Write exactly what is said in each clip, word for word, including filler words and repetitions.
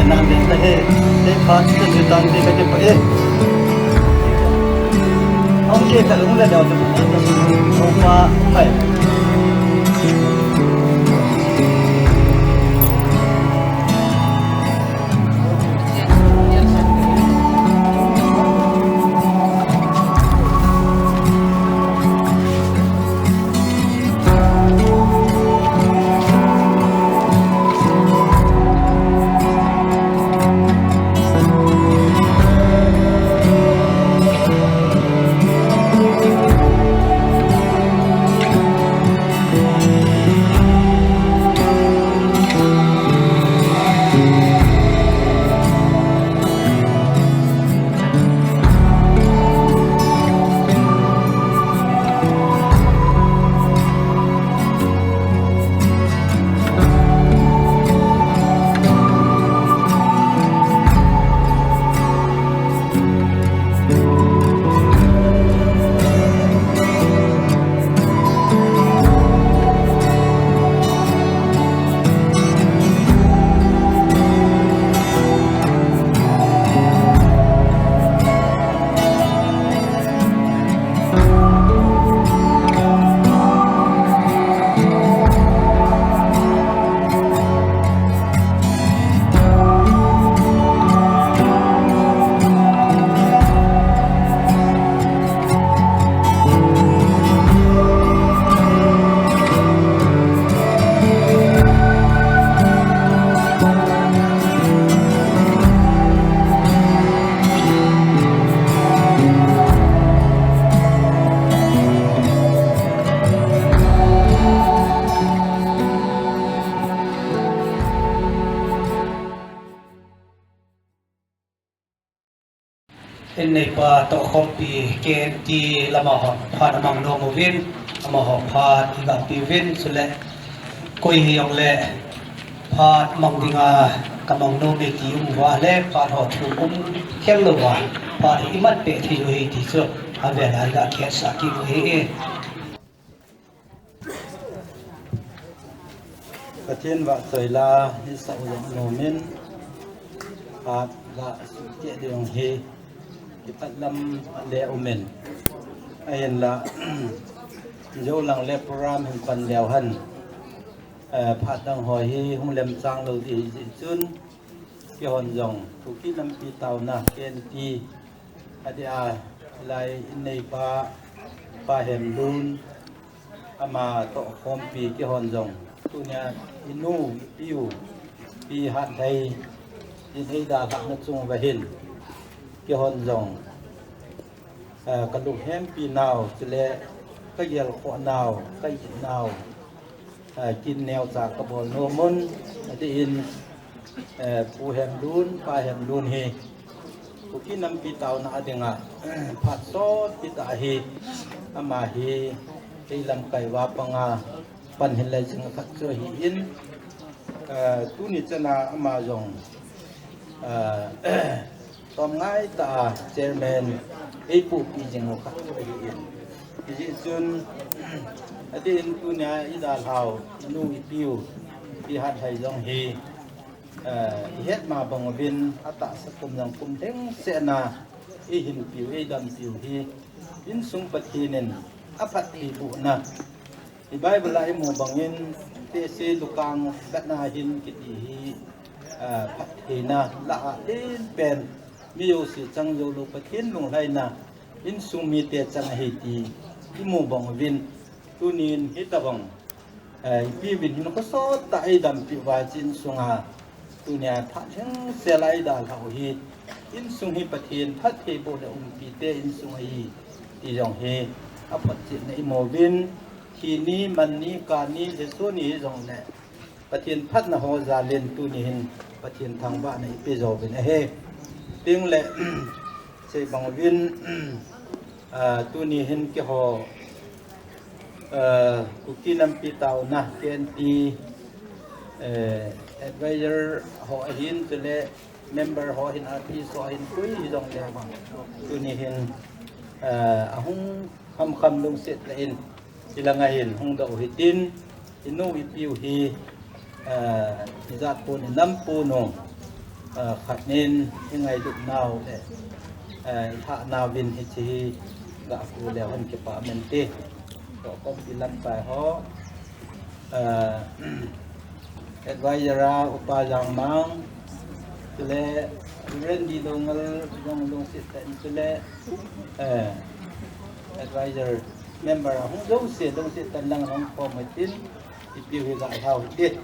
Nang den ta he, te pha te se tang te ka te pa e. Ong ke ta lung le dau te pa ta su, ong pa, hai. Inneipa tohkhompi K N T lama hon phat amang nom uvin, amaho phat iga pe uvin, chule koi hijongle phat mang dinga kamang nom e ti um uva le, phat ho thu um khel louva, phat hi iman peh thei u ahi ti chu avel a iga khetsah kit u ahi. Pathen vahchoi la isah u jong nomin, phat la sukeh ding hi kipatlam le umin. Ahinla, jou lang le program hin pan leu hen, eh, phat dang ho hi hung lemchang lou ding ahi jeh chun, keihon jong Kuki Nampi Taona K N T adia lai inneipa, Pa Hemlun, ama tohkhompi keihon jong tunia inu, ipiu, Pi Hatlhei in eidalhahna chung uva hin keihon jong, eh, kalunghempi nau, chule kagelkhoh nau, ka-it nau, eh, kin neocha kabol nomun, adeh in, eh, Pu Hemlun, Pa Hemlun hi Kuki Nampi Taona a dinga phat sot kitah ahi, ama hi kei lamkai uva panga pan hin lai jing khat chu ahin, eh, tuni chana ama jong, eh, tomngai tah a chairman eipuipi jing u khat chu ahin. Hijeh chun, adeh in tunia idalhau inu, ipiu, Pi Hatlhei jong hi, eh, ihet ma bang uvin atahsa kum jong kum lhingsetna eihinpiu, eidampiu hi insung Pathen in aphattheibohna, i Bible a imu bangin, tehse lukang betna hin kiti hi, eh, phattheina lah a lenpen, mi jouse chang joulou Pathen lunglhaina insung mite chang ahi ti imu bang uvin, tunin hitobang, eh, ipiuvin hinkho sot tah a eidampiu uva, hiche insunga tunia phat lhingsel a eidalhau hi insung hi Pathen phattheiboh le umpite insung ahi ti jong hi aphotchetna imu uvin, thi ni, man ni, kal ni, lheso ni hijongle Pathen phatna ho jal in tuni hin Pathen thangvahna ipe jouvin ahi. Tengle, sei bang uvin, ah, tuni hin keiho, ah, Kuki Nampi Taona K N T, eh, advisor ho ahin, chule member ho ahin, artist ho ahin, koi hijongle vang, tuni hin, ah, ahung khamkham lungset tah in ilanga hin hung doh u hitin, inu ipiu hi, eh, ijat pon, inam pon u, Ah, khat nin i ngailut nau le, ah, i tha nau vin hiche hi ga ku le hon kipa mente. To kom pi lam pai ho. Ah, advisor a Upa Jangmang, chule Randy Longal, Long, Longsit Tan, chule, eh, advisor member a hung jouse, Longsit Tan lang hung kom tin, ipi hi ga hau hite.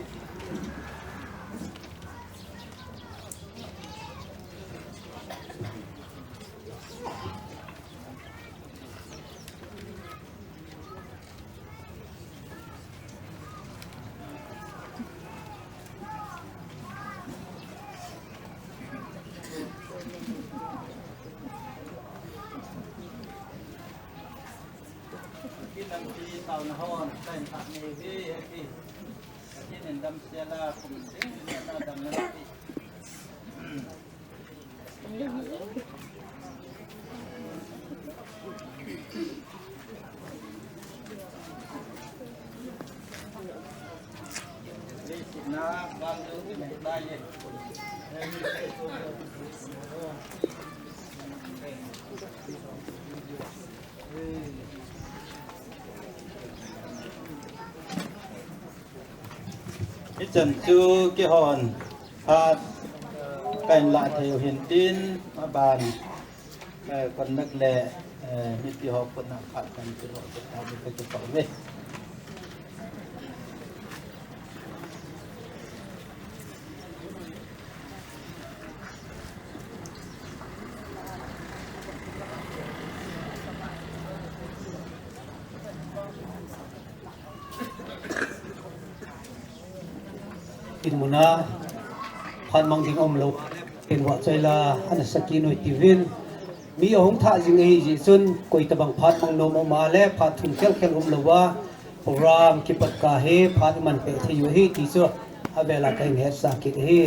Hichan chu keihon phat kahin lah thei u hin tin, aban, eh, kon nak le, eh, mipi ho kon nak phat kan chu ho chu ta ni ka chu pau ve. Kin muna phat mang ding um lou, kin vahchoi la ana saki noi tivin. Mi ahung thah jing ahi jeh chun, koi tabang phat mang nom um a le, phat thum khel khel um lou a, program kipat kah hi, phat iman peh thei u ahi ti chu, avel a kahin hetsah kit ahi.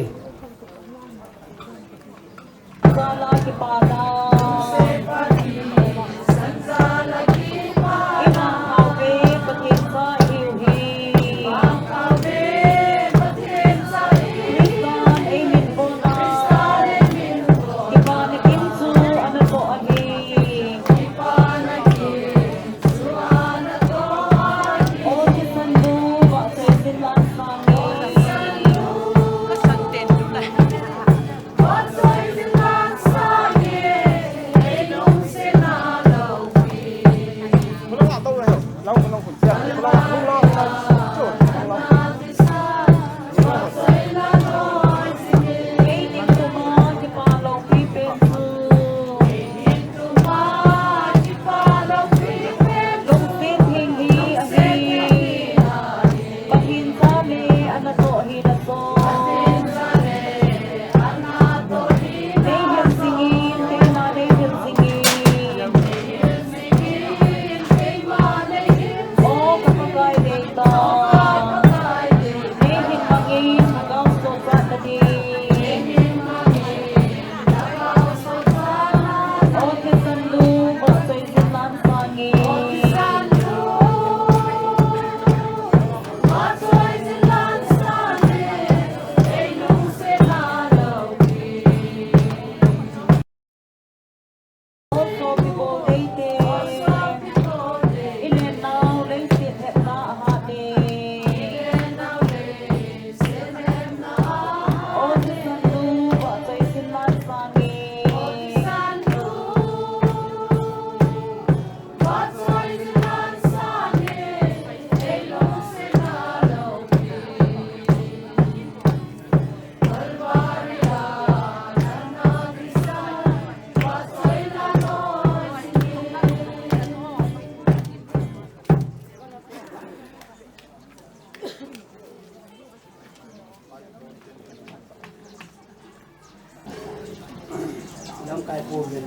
Lamkai pu hin.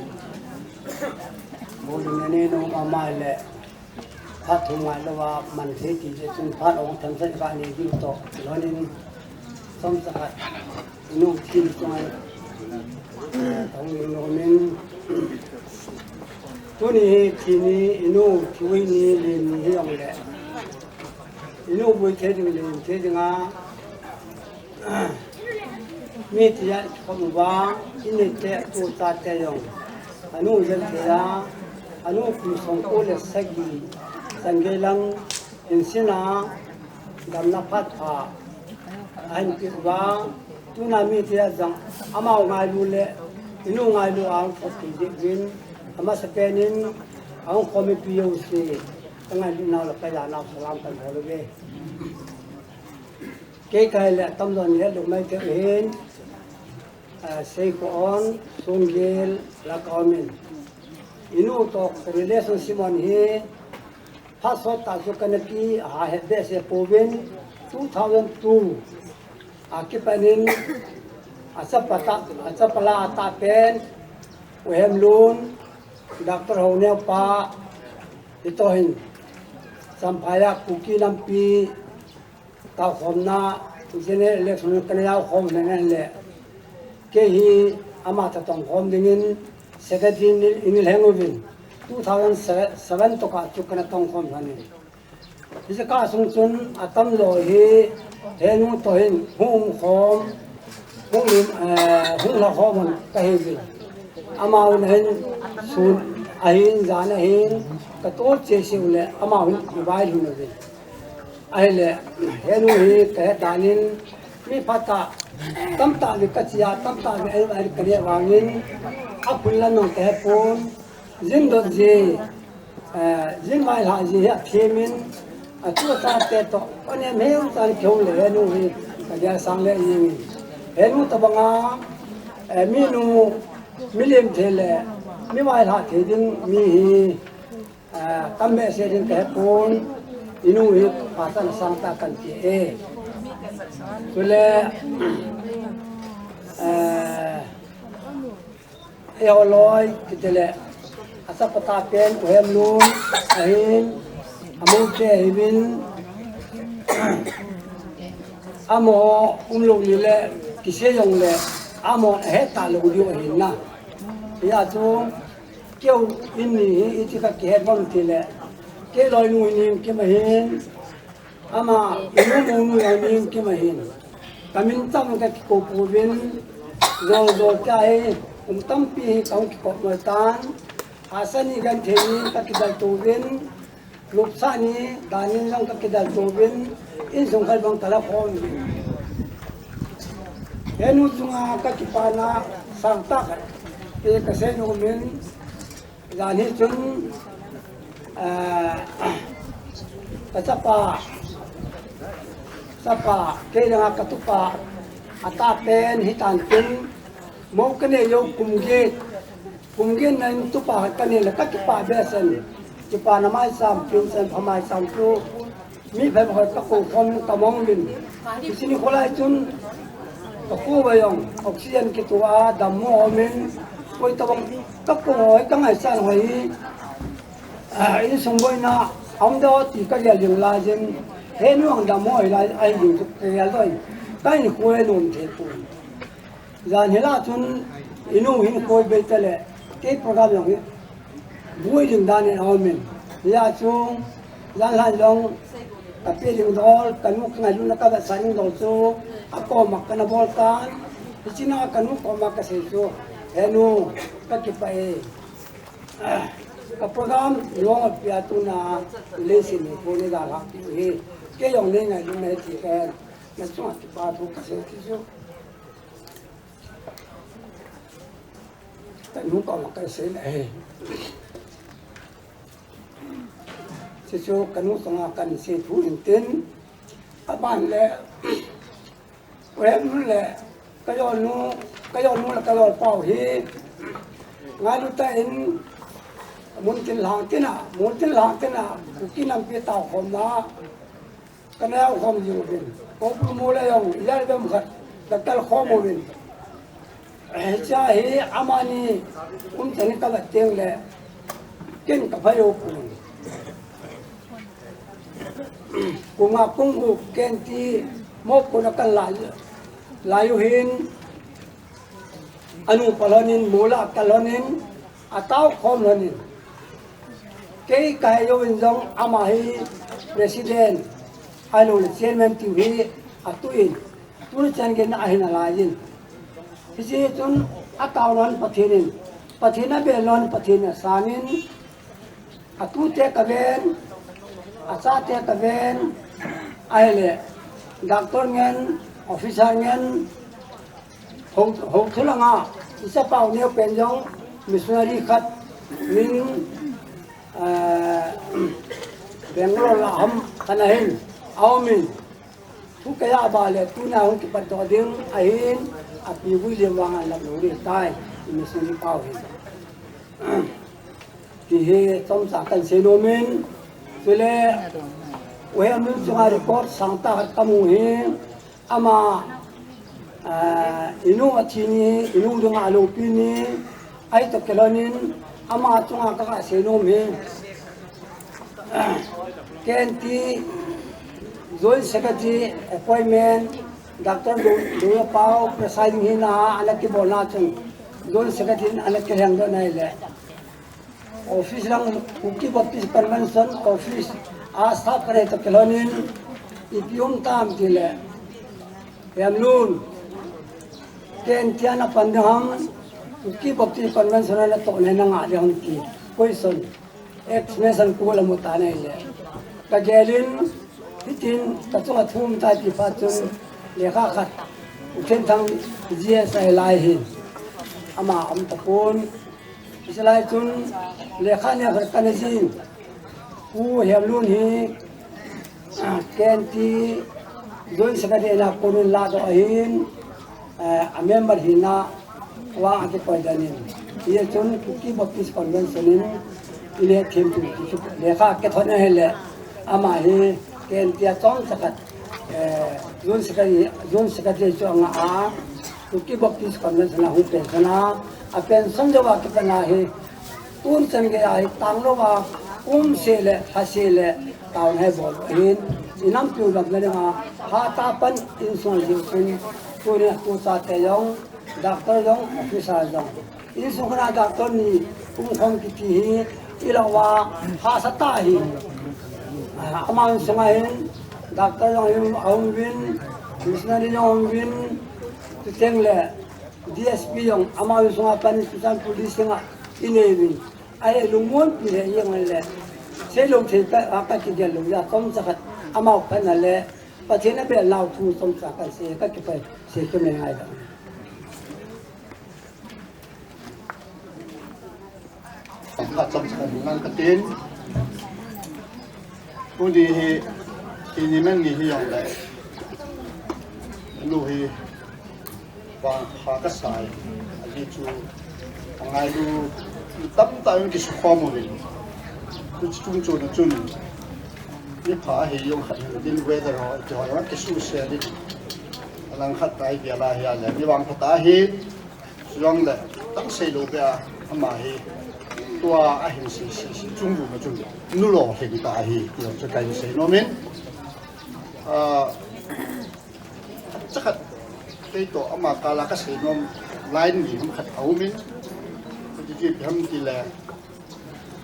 Bol ding nani nung amai le. Phat thum ngai lou a man thei ti jeh chun phat ong tham sa ka ni ding to. Lonin som sa khat. Inu thi ni chunga. Eh, thong ni no min. Tuni thi ni inu thi ni lin ni hi ong le. Inu bui thei ding lin thei ding a. Mi tia i khom uva, i ni te tu cha te jong. Anu jen thei a, anu kum som ko le sagi, sangei lang, in sina, damna phat pha, ahin pi uva, tuna mi tia jang, amau ngailu le, inu ngailu ang thot ti di win, ama sa penin, ang khom i pi yo si, ka ngailu nau la ka ya nau salam kan holo ve. Kei kai le tam don le lu mai te hin, ah, sei ko on, sung gel, la ka min. Inu to relationship on hi, phat sot ta chu kana ki, ha he be se povin, two thousand two. A kipanin, a chapa ta, a chapa la ta pen, u hem lun, Doctor Honeo pa, ito hin, Champhai a Kuki lampi, tau khom na, general election kana yau khom na ngan le. Kei hi ama ta tong khom dingin, secretary ni, ni lheng uvin, two thousand seven to ka chu kana tong khom na ni. Hiche ka sung chun atam jo hi, henu to hin, hung khom, hung lim, eh, hung la khom ka hi uvin. Amau na hin sun, ahin, jan ahin, ka to che se u le, amau hin, i vai hin uvin. Ahile, henu hi ka het danin, mi phat a, tamtah ve ka chia, tamtah ve ai, ai ka le vangin, a phun la nong ka he pon, jin dot ji, eh, jin mai la ji hi a thimin, a tu sa te to, ka ne me u sa ni keu le henu hi, ka dia sang le ni. Henu ta banga, eh, mi nu, mi lem the le, mi mai la the ding, mi hi, Ah, tam behseh ding ka he pon, inu hi phat a sang ta kan ti e. Chule, eh, eiho loi, kiti le, a chapa ta pen, u hem lun, ahin, a mu te hi min, amo, um lo ni le, kise jong le, amo, he ta lo diu ahin na. Hia chu, Keu in ni hi, iti ka kihet bang ti le. Kei loi nu ni kim ahin. Ama, inu mu nu ni kim ahin. Ka min chang ka kiko pu vin. Zo zo ka hi, um tampi hi ka hung kiko noi tan. Asa ni gan the ni ka kidal tu vin. Lupsa ni, danin jong ka kidal to vin, insung khat bang ka la khom vin. Henu chunga ka kipana sang tah khat, e ka sei nom in, jan hi chun, eh, ka chapa, chapa, kei langa ka tupa, a ta pen hi tan tin, mo ka ne yo kum get, Kum gin na in tupa ka ni le ka kipa behseh. Kipa na mai sam, kin sen pha mai sam tu. Mi phe pha ka ko khom ka mong min. Kisi ni kholai chun ka ko ba yong. Oxygen kitu a dam mo min. Koi ta bang ka ko hoi ka ngai san hoi. Ah, insung boina. Am do ti ka ya ling la jin. He nuang dam mo hoi la ai ling tu ka ya doi. Ka in khoi lom the pu. Jan hila chun inu hin koi bei ta le, kei program jong hi, bui ding dan in a um in. Hia chu, jan lai jong, ka pi ding dol, ka nu ka ngailu na ka da sa ding dol chu, a koma ka na bol tan, hichi na ka nu koma ka sei chu, he nu, ka kipa e. Ka program jong a pia tu na, le sin ni ko ni da la ki hi, kei jong le ngailu na ti ka, na chung a kipa thu ka sei ki chu. Ka nu koma ka sei le. Chuchu ka nu koma ka sei thu in tin. Aban le. Wen le. Ka yo nu, ka yo nu le ka yo pau hi. Ngailu ta in. Mun tin lang tin a, mun tin lang tin a. Kuki nampi tao khom na. Ka neo khom jing uvin. Ko pu mo le jong, ya le dam khat, ka kal khom uvin. Hicha hi amani, um chani ka la teng le, ken ka phayo pu. Kuma kung u ken ti, mo ko na ka la, la yu hin, anu pa lhonin, mo la ka lhonin, Atao khom lhonin. Kei ka he jouvin jong ama hi president, ahilou le chairman tiu hi atuin. Tuni chan gei na ahin alaiyin. Hiche chun ataona Pathen in, Pathen abel lon Pathen in asangin, atute kaven, achate kaven, ahile doctor ngen, officer ngen, hou, hou thu langa, ichapa u neo pen jong, missionary khat, min, eh, Bangalore la ham, kana hin, aumin, thu kaya ba le, tuna hung kipat doh ding, ahin, api vui le wang an lam lo le tai, missionary pau hin. Ti hi chomcha kan sei nomin, chule, U Hemlun chunga record sangtah khat kamu hi, ama, ah, inu athi ni, inu dinga alopi ni, ahi toh kilhonin, ama chunga kagah sei nom hi. K N T Joint Secretary appointment, Doctor Lu-, Luya Pau, presiding hina, ana kibolna chun, Joint Secretary ana kilhengdoh na ahile. Office lang Kuki Baptist Convention office a staff khat ahi toh kilhonin, ipi um tam tile, Hemlun, K N T a napan ding ham, Kuki Baptist Convention a natohna hi nangah ding ham ti, question, explanation kula mu tan ahile. Kagelin, hitin, kachunga thum tai ti phat chun, lekha khat, U Thenthang G S a hilai hin, ama um tapon, Hiche lai chun lekha neo khat kana jih in, Pu Hemlun hi, ah, K N T Joint Secretary a konin ladoh ahin, eh, a member hina vang akikoi dan in. Hichun Kuki Baptist Convention in ile thempu lekha kithot na ahile, ama hi K N T a chomcha khat, eh, Joint Secretary, Joint Secretary chu anga a, Kuki Baptist Convention a hung pension a, a pension jouva kipat na hi, tun chan geiya hi tanglouva, um seh le, lha seh le, taona hi bol ahin, inampiu damna dinga, hatah a pan insung jing chun, tunia tuchate jong, doctor jong, officer jong. Insung khana doctor ni, um khom kiti hi, ilouva, hahsa tah ahi. Ah, ama insunga hin, doctor jong aum, aum uvin, missionary jong aum uvin, chuteng le, D S P jong, ama insunga pan, Churachandpur District a, inei uvin. Ahile lungmonpi le, jeng le, seilou thei pa, a kakigel lou jeh a, chomcha khat, ama u phatna le, Pathen abel nau thu chomcha kan sei, kakipah, sei keme ngai da. Phat chomcha ngan katin. Tuni hi, tuni man ni hi jong le. Nu hi, vangpha kasai. Ajeh chu, angailu, tamtah in kisukhom uvin. Chu chung chon a chun. Ni pha hi jong khat hin din weather ho, ti ho, kisuse din. Alangkhat tai bia la hi ale. Ni vangpha ta hi. Chujongle, tang seilou beh a, ama hi, tua ahin sei, sei, sei, chung bu ma chung, nu lolhing tah ahi, ti jong chu kahin sei nom in. Ah, chakhat, kei toh ama kal a kasei nom, line ni ham khat aum in, ti ti ham ti le,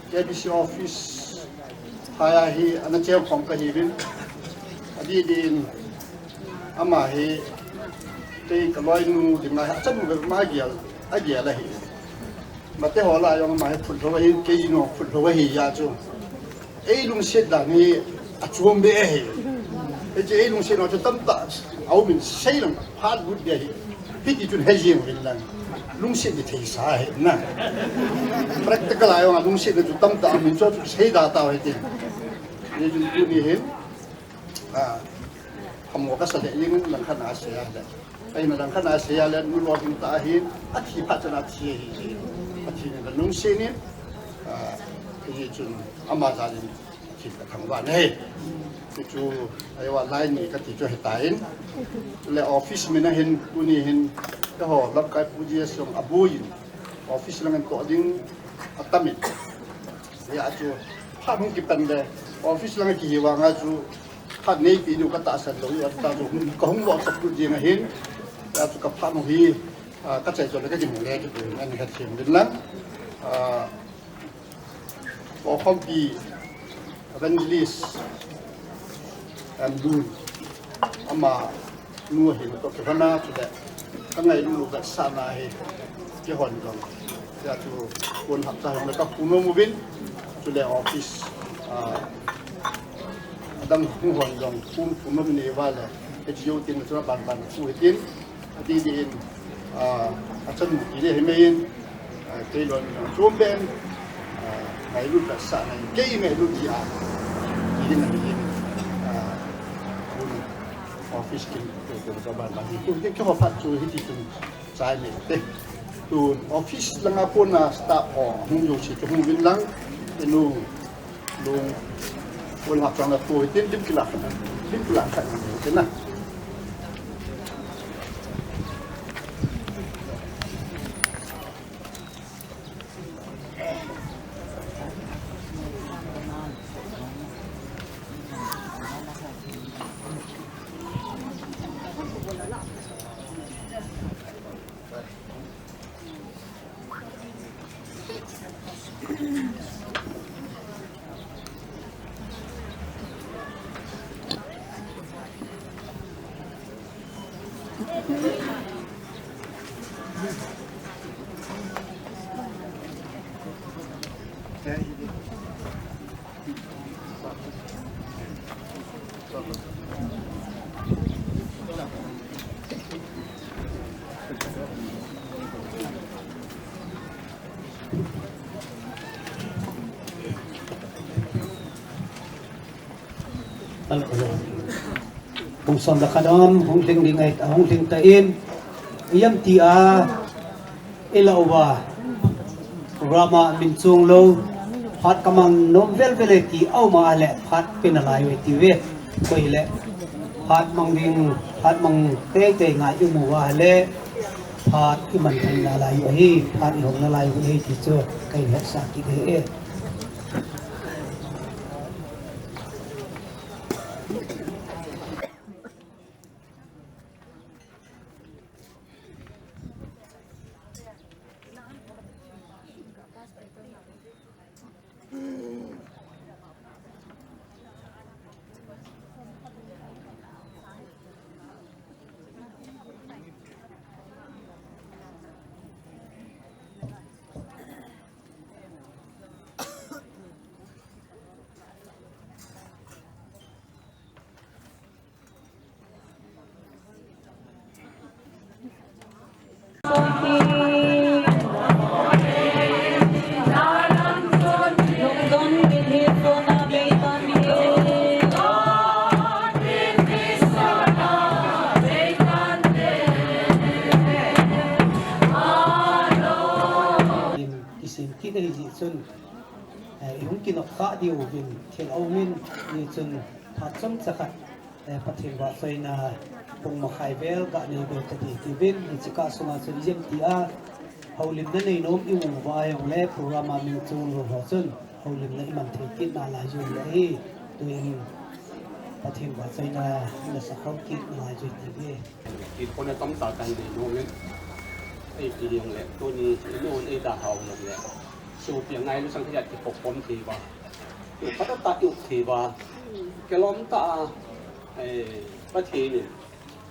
K B C office, phai a hi, ana cheu khom kahiuvin. Adih dih in, ama hi, kei kaloinu dinga hi, achanu bep ma agel, agel ahi. Mate ho lah a jong ama hi, phut lou ahi, kei jong phut lou ahi, hijeh chun. Ei lungset dan hi, achom beh ahi. Hiche ei lungset dan chu tamtah, aum in sei lang, phat lut beh ahi. Hiti chun he jing uvin lang. Lungset ni thei sa hi na. Practical a jong a lungset na chu tamtah min chu chu sei da tau hi tin. Ni jun tu ni hin. Ah, hamo ka sa le ling langkhat na sei a le. Ai na langkhat na sei a le nu lolhing tah hin. Athi phat chan athi hi. Athi ni la lungset ni. Ah, hi chun ama ja ni. Thil ka thangvah nei. Ti chu, ahivang line ni kati chu hitan. Le office min a hin, tuni hin, keiho, lamkai pu G S jong aboi in. Office lang in toh ding, atam in. Hijeh chun, phat hung kipan le, office lang kihi vang a chu, phat neipi nu katahsan lou, hijeh chun, kahung lou sa pu ding ahin. Hijeh chun, kaphat hung hi, ah, kachai chon le kakimu le, kipu, ani khat thim din lang. Ah, Pakhompi Evangelist Hemlun, ama nu ahin toh kihona chule, Ka ngailut vetsahna hi, keihon jong. Hijeh chun, kon hapta hung le ka phone nom uvin, chule office, ah, adang hung hon jong, phone, phone nom uvin ahivang le, H G O tin chun aban ban phu hitin, adih dih in, ah, achan mu kit le hi mai in, ah, kei lon jong chom ben, ah, ngailut vetsahna in, kei ngailut jeh a, kei ngailut jeh a, ah, kon office kin, kei, kei, ka ban ban hi, kei, kei, keiho phat chu hiti chun, Chai nei te. Tun office langa kona staff ho hung jouse chu hung vin lang. Inu lung kon hap chang la tu hitin dim kila khat. Dim kila khat nei te na. Hello, hello. Hung som le khat um, hung lhing ding ahi, hung lhing tan, ijemtia, ilah uva, program a min chong lou, phat kamang nom vel vel e ti aum a le, phat pe nalai uve ti ve, koi le, phat mang ding, phat mang teitei ngai imu uva le, phat iman thei nalai u ahi, phat ihong nalai u ahi ti chu, kei hetsah kit e. Kisim kit ahi jeh chun, eh, i hung kinop kha diu vin thil aum in, hichun phat chomcha khat, eh, Pathen vahchoina pung makhai vel ga nei be ta ding ati uvin, hiche kah sunga chun ijemtia houlimna nei nom i um uva ahileh program a min chong lou ho chun houlimna i man thei kit nalai u ahi. Tuin Pathen vahchoina na sa khom kit nalai u ati uve. Kikona tamtah kahin nei nom in. Ei, ti ding le, tuni, i nu in ei da hao nom le. Sopi a ngailu sang khat kipop pom thei uva. Phatah tah i up thei uva. Kilom tah a, eh, Pathen in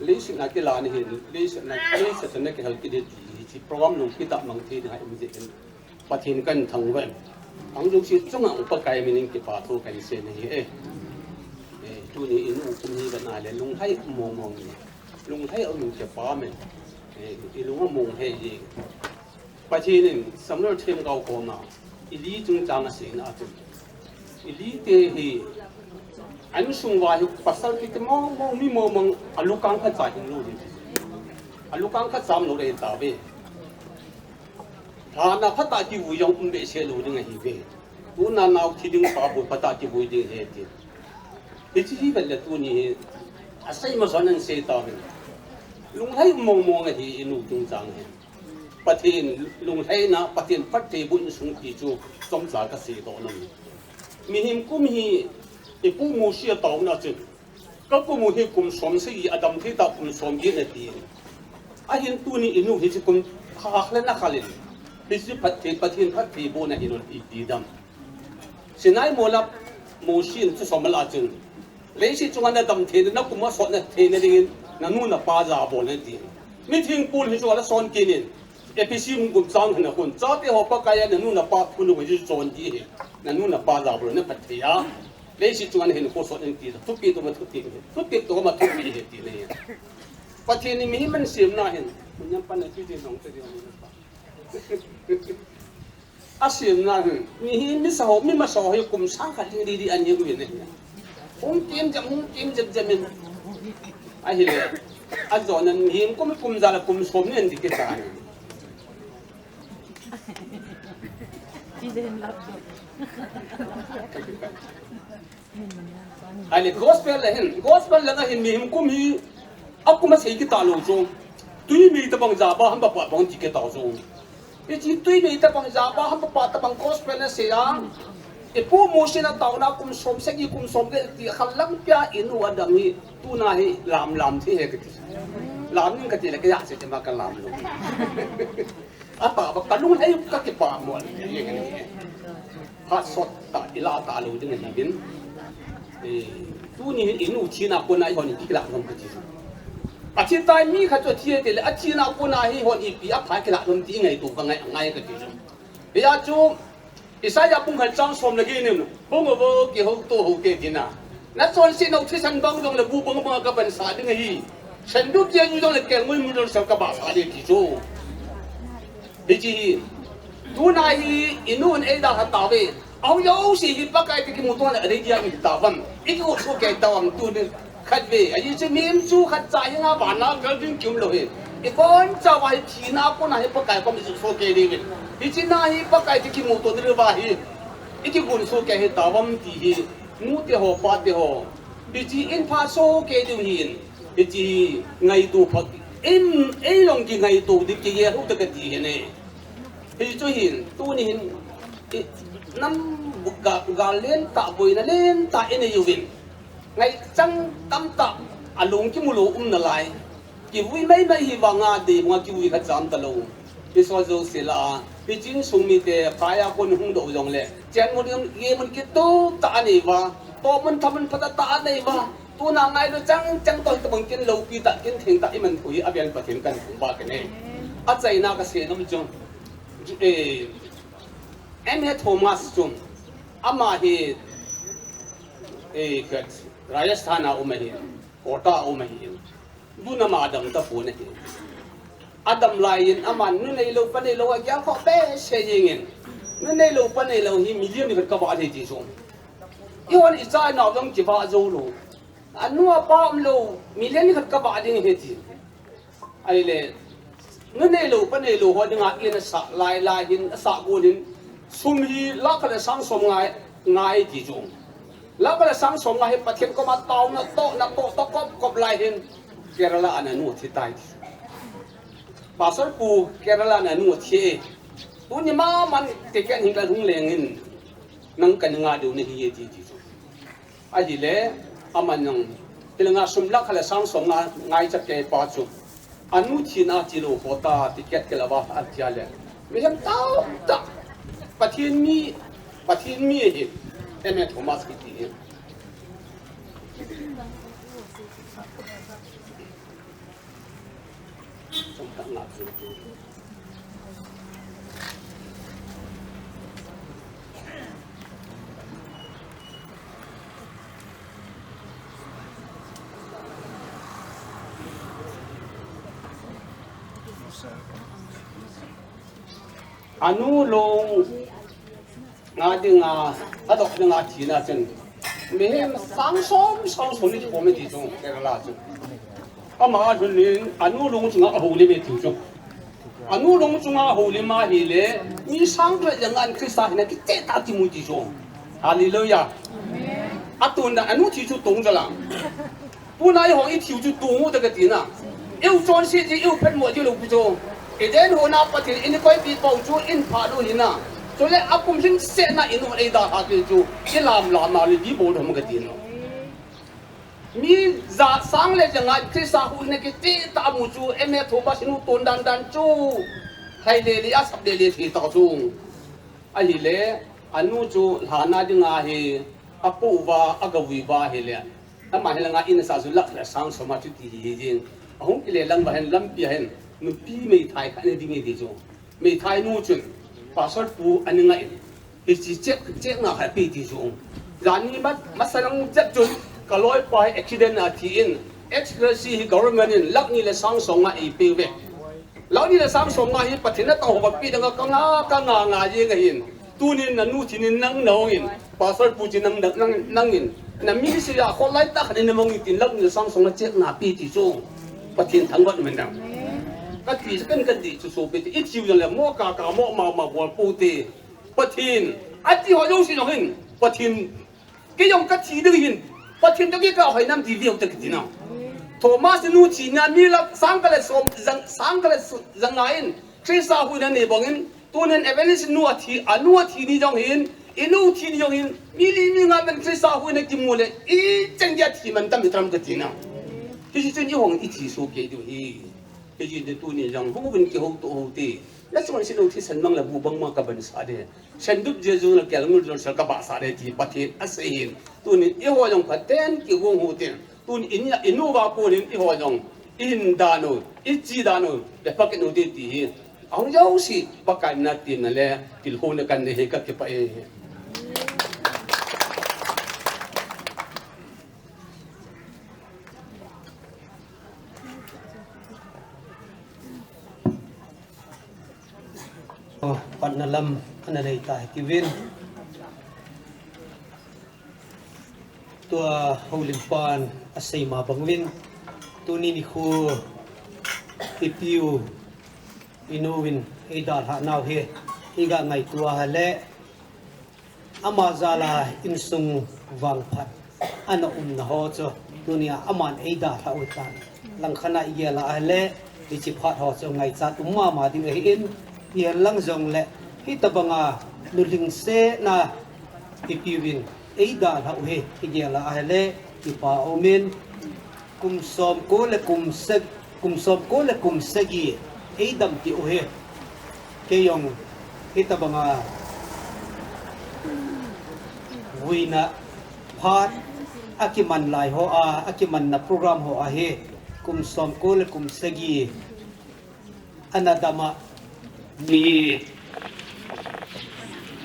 leiset a kilah na hin, leiset a, leiset a kihal kit ding ti, hiche program lungkit a mang thei ding ahi jeh in. Pathen kahin thangvah uve. Ahung jouse chunga Upa Pakai min in kipa thu kahin sei ahi e. Eh, tuni i nu kum hi vena le lunglhai mong mong in. Lunglhai um in kipa min. Eh, i lung among hei e. Pathen in Samuel themgao koma. I li chungchang asei na a chun. I li te hi. An sung uva hi pasal kiti mong mong mi mong mong a lukang khat cha hin lou ding. A lukang khat cha um lou ding tauve. Lhana phatah kivui jong um behseh lou ding ahi ve. Tuna nao thi ding pa bou phatah kivui ding ahi ti. Hiche hi vet le tuni hi asei masa nan sei ta uvin. Lunglhai mong mong ahi i nu chungchang hi. Pathen lunglhaina, Pathen phattheibohna sung ti chu chomcha ka seidoh nom. Mihem kum hi i pu Mosi a taona chun Ka kum u hi kum som sagi, a dam thei tah kum som get nati. Ahin tuni i nu hiche kum khat le na khat le. Hiche phatthei, Pathen phattheibohna ahin ti dam. Sinai mol a Mosi in chu som a la chun. Leiset chunga na dam theina, na kum a sot na theina dingin, na nu na pa ja bol nati. Mithing pul hi chu ala son kinin. Ephesi bung gup chang khatna khun, chate ho Pakai a nanu napa thunung hi chu chon ding ahi. Nanu napa jabol na phat thei a. Leiset chunga nahin kho sot in ti. Thupi to ma thupi. Thupi to ma thupi ahi ti nei. Pathen in mihem asemna hin. Kunyam pan na ti ti nong te di. Asemna hin, mihem misa ho, mi masa ho hi kum sang khat ding didi ahi uvin ahi. Hung kim jam, hung kim jam jam in. Ahile, ajonan mihem kum, kum ja le kum som ni ahi kiti ahi. Ahile gospel a hin, gospel langa hin mihem kum hi akum a sei kit talou chu. Tui mei tabang ja ba ham papa bang ti kit tau chu. Hiche tui mei tabang ja ba ham papa tabang gospel a sei a. Ipu Mose in ataona kum som sagi kum som get ti khat lang pia inu adam hi tuna hi lam lam thei ahi kati. Lam ning kati le kaya se ma ka lam lou. Atah ba kalung hei kakipah mo le. Phat sot tah, ilah talou ding ahi in. Eh, tuni hin inu thina kona eihon ipi kilah lhom kati. Athi tai mi khat chu athi tile, athina kona hi eihon ipi apha kilah lhom ti ngaito kangai, ngai kati. Hia chu, Isaiah bung khat chang som le get in, bung avo kihou to hou te tina. Nachonset nau thisan bang jong le bu bang bang a kabansah ding ahi. Sandup jeju jong le kelngoi mu jong le kabahsah ding ti chu. Hiche hi, tuna hi inun eidalha tauve. Ahung jouse hi Pakai toh kimuto na areidia ihi tauvam. Ikiu sohkei tauvam tuni khatvei. Ajeh chu mihem chu khatcha hinga vana kal ding kium lou hi. Ibonchauva hi thina kona hi Pakai kom isuhsohkei diuvin. Hiche na hi Pakai toh kimuto diuva hi. Ikigon sohkei hi tauvam ti hi. Nute ho, pate ho. Hiche in pha sohkei diu hin. Hiche hi ngaito pha. Im, eilong kingaito ding kigel u ta kati hi ne. Hichu hin, tuni hin, i, nam ga, gal lentah, boina lentah inei uvin. Ngaichang tamtah, alung kimu lou um nalai. Kivui maimai hi vanga dei, vanga kivui khat cham talou. Isol jouse lah a, hiche insung mite, phai a kon hung doh jongle. Chen mun, ye mun kitoh tah anei uva. Toh mun tha mun phatah tah anei uva. Tuna ngailou chang chang toh hitobang kin loupi tah, kin theng tah iman thu hi avel Pathen kahin thangvah kit e. Achaina kasei nom chu, eh, M A Thomas chu, ama hi, eh, khat, Rajasthan a um ahi, Kota a um ahi. Tun ama adam tapon ahi. Adam laiyin aman nu neilou pa neilou agel khoh behseh jengin. Nu neilou pa neilou hi million ni khat kavah thei ti chu. Eihon icha inao jong kivah joulou. Anu apa umlou, million ni khat kavah ding ahi ti. Ahile, nu neilou, pa neilou ho dinga in asah lai lai hin, asah gon hin, sum hi lakh khat le sang som nga, nga ahi ti chu. Lakh khat le sang som nga hi Pathen koma taona toh, natoh toh kop kop lai hin, Kerala a nanu athi tai ti. Pastor pu Kerala a nanu athi e. Tuni maman ticket hin kalhung lengin, nang kana ngah diu nahi e ti ti chu. Ahile, aman jong, hilanga sum lakh khat le sang som nga ngaicha kei pa chu. Anu thina tilou ho ta, ticket kilah uva, athi a le. Mihem tamtah, Pathen mi, Pathen mi ahi, M A Thomas kiti hi. Anu long nga dinga, adoh dinga thina chun. Mihem sang som, sang som ni kikhom e ti chu, Kerala chu. Ama a lhun in, anu long chunga ahoulim e ti chu. Anu long chunga ahoulim ahile, mi sang khat le janga in Christa hina kicheh tah kimu ti chu. Hallelujah. Atundan anu thi chu tong jala. Tuna eihon ithiu chu tong u ta kati na. Eu chonset ji, eu phatmo ji lou pu chu. Eden hon a Pathen in eikoipeh pau chu in phat u hina. Chule akum lhingset na inu eidalha kei chu. Ilam lam a le ipi bol ham kati na. Mi ja sang le janga Christa huhhingna kicheh tah amu chu M A Thomas in u ton dan dan chu. Hai le le asap le le thei tah chu. Ahile, anu chu lhana dinga hi, apoh uva, agavui uva ahile. Ama hilanga in asah chu lakh le sang som a chuti hi jing. Ahung kile lang uva hin lampi a hin nupi meithai khat ana ding e ti chu. Meithai nu chun Pastor pu ana ngai in, hiche check, check na khat pe ti chu. Jani ma, masa lang chet chun ka loipa hi accident a thi in, X-ray hi government in lakh ni le sang som nga eipeh uve. Lakh ni le sang som nga hi Pathen in atahsa pi danga ka nga, ka nga nga jeng ahin. Tunin nanu thinin nang nahung in, Pastor pu chu nang, nang, nang in, na ministry a kholai tah khat in namang in tin lakh ni le sang som nga check na pe ti chu. Pathen thangvah in um hen lang. Kati chu kan, kati chu sopi te, i thiu jong le mo ka ka mo ma ma bol pou te. Pathen, ati ho jouse jong hin, Pathen, kei jong ka thi ding hin, Pathen toh kei ka hoi nam ti veu te kiti na. Thomas nu thina mi lakh sang khat le som, sang, sang khat le som, sang nga in, Christa huhhingna nei bangin, tunin evangelist nu athi, anu athi ni jong hin, inu thi ni jong hin, mi li mi nga pen Christa huhhingna kimu le, icheng dia thi man tam i tam kati na. Hiche chun i hung i thi soh kei diu hi. Hiche chun tunin jong hung uvin kihou to hou te. Na chun si lo thisan mang la bu bang ma ka ban sa de. Sendup Jesu na kel ngul jong sel ka ba sa de ti Pathen asei hin. Tunin i ho jong Pathen kihou hou te. Tun in, inu va konin i ho jong, i hin dan u, i chi dan u, le pakin u ti, ti hi. Ahung jouse, Pakai na tin na le, tilkhouna kan nei hi ka kipah e. Oh, patna lam, ana nei ta hi kivin. Tua houlimpan asei ma bang uvin, tuni nikho ipiu inuvin eidalhah nau hi, iga ngaito a ahile, ama jal a insung vangphat ana umna ho chu, tunia aman eidalhah u tan. Langkhat a igel a ahile, hiche phat ho chu ngaichat um mama ding ahin, ihen lang jongle, hitobanga nulhingsetna ipiuvin eidalhah u hi, igel a ahile, kipa aumin, kum somko le kum sagi, kum somko le kum sagi eidam peh u hi. Kei jong hitobanga vuina phat akiman lai ho a, akimanna program ho a hi, kum somko le kum sagi ana dam a, mi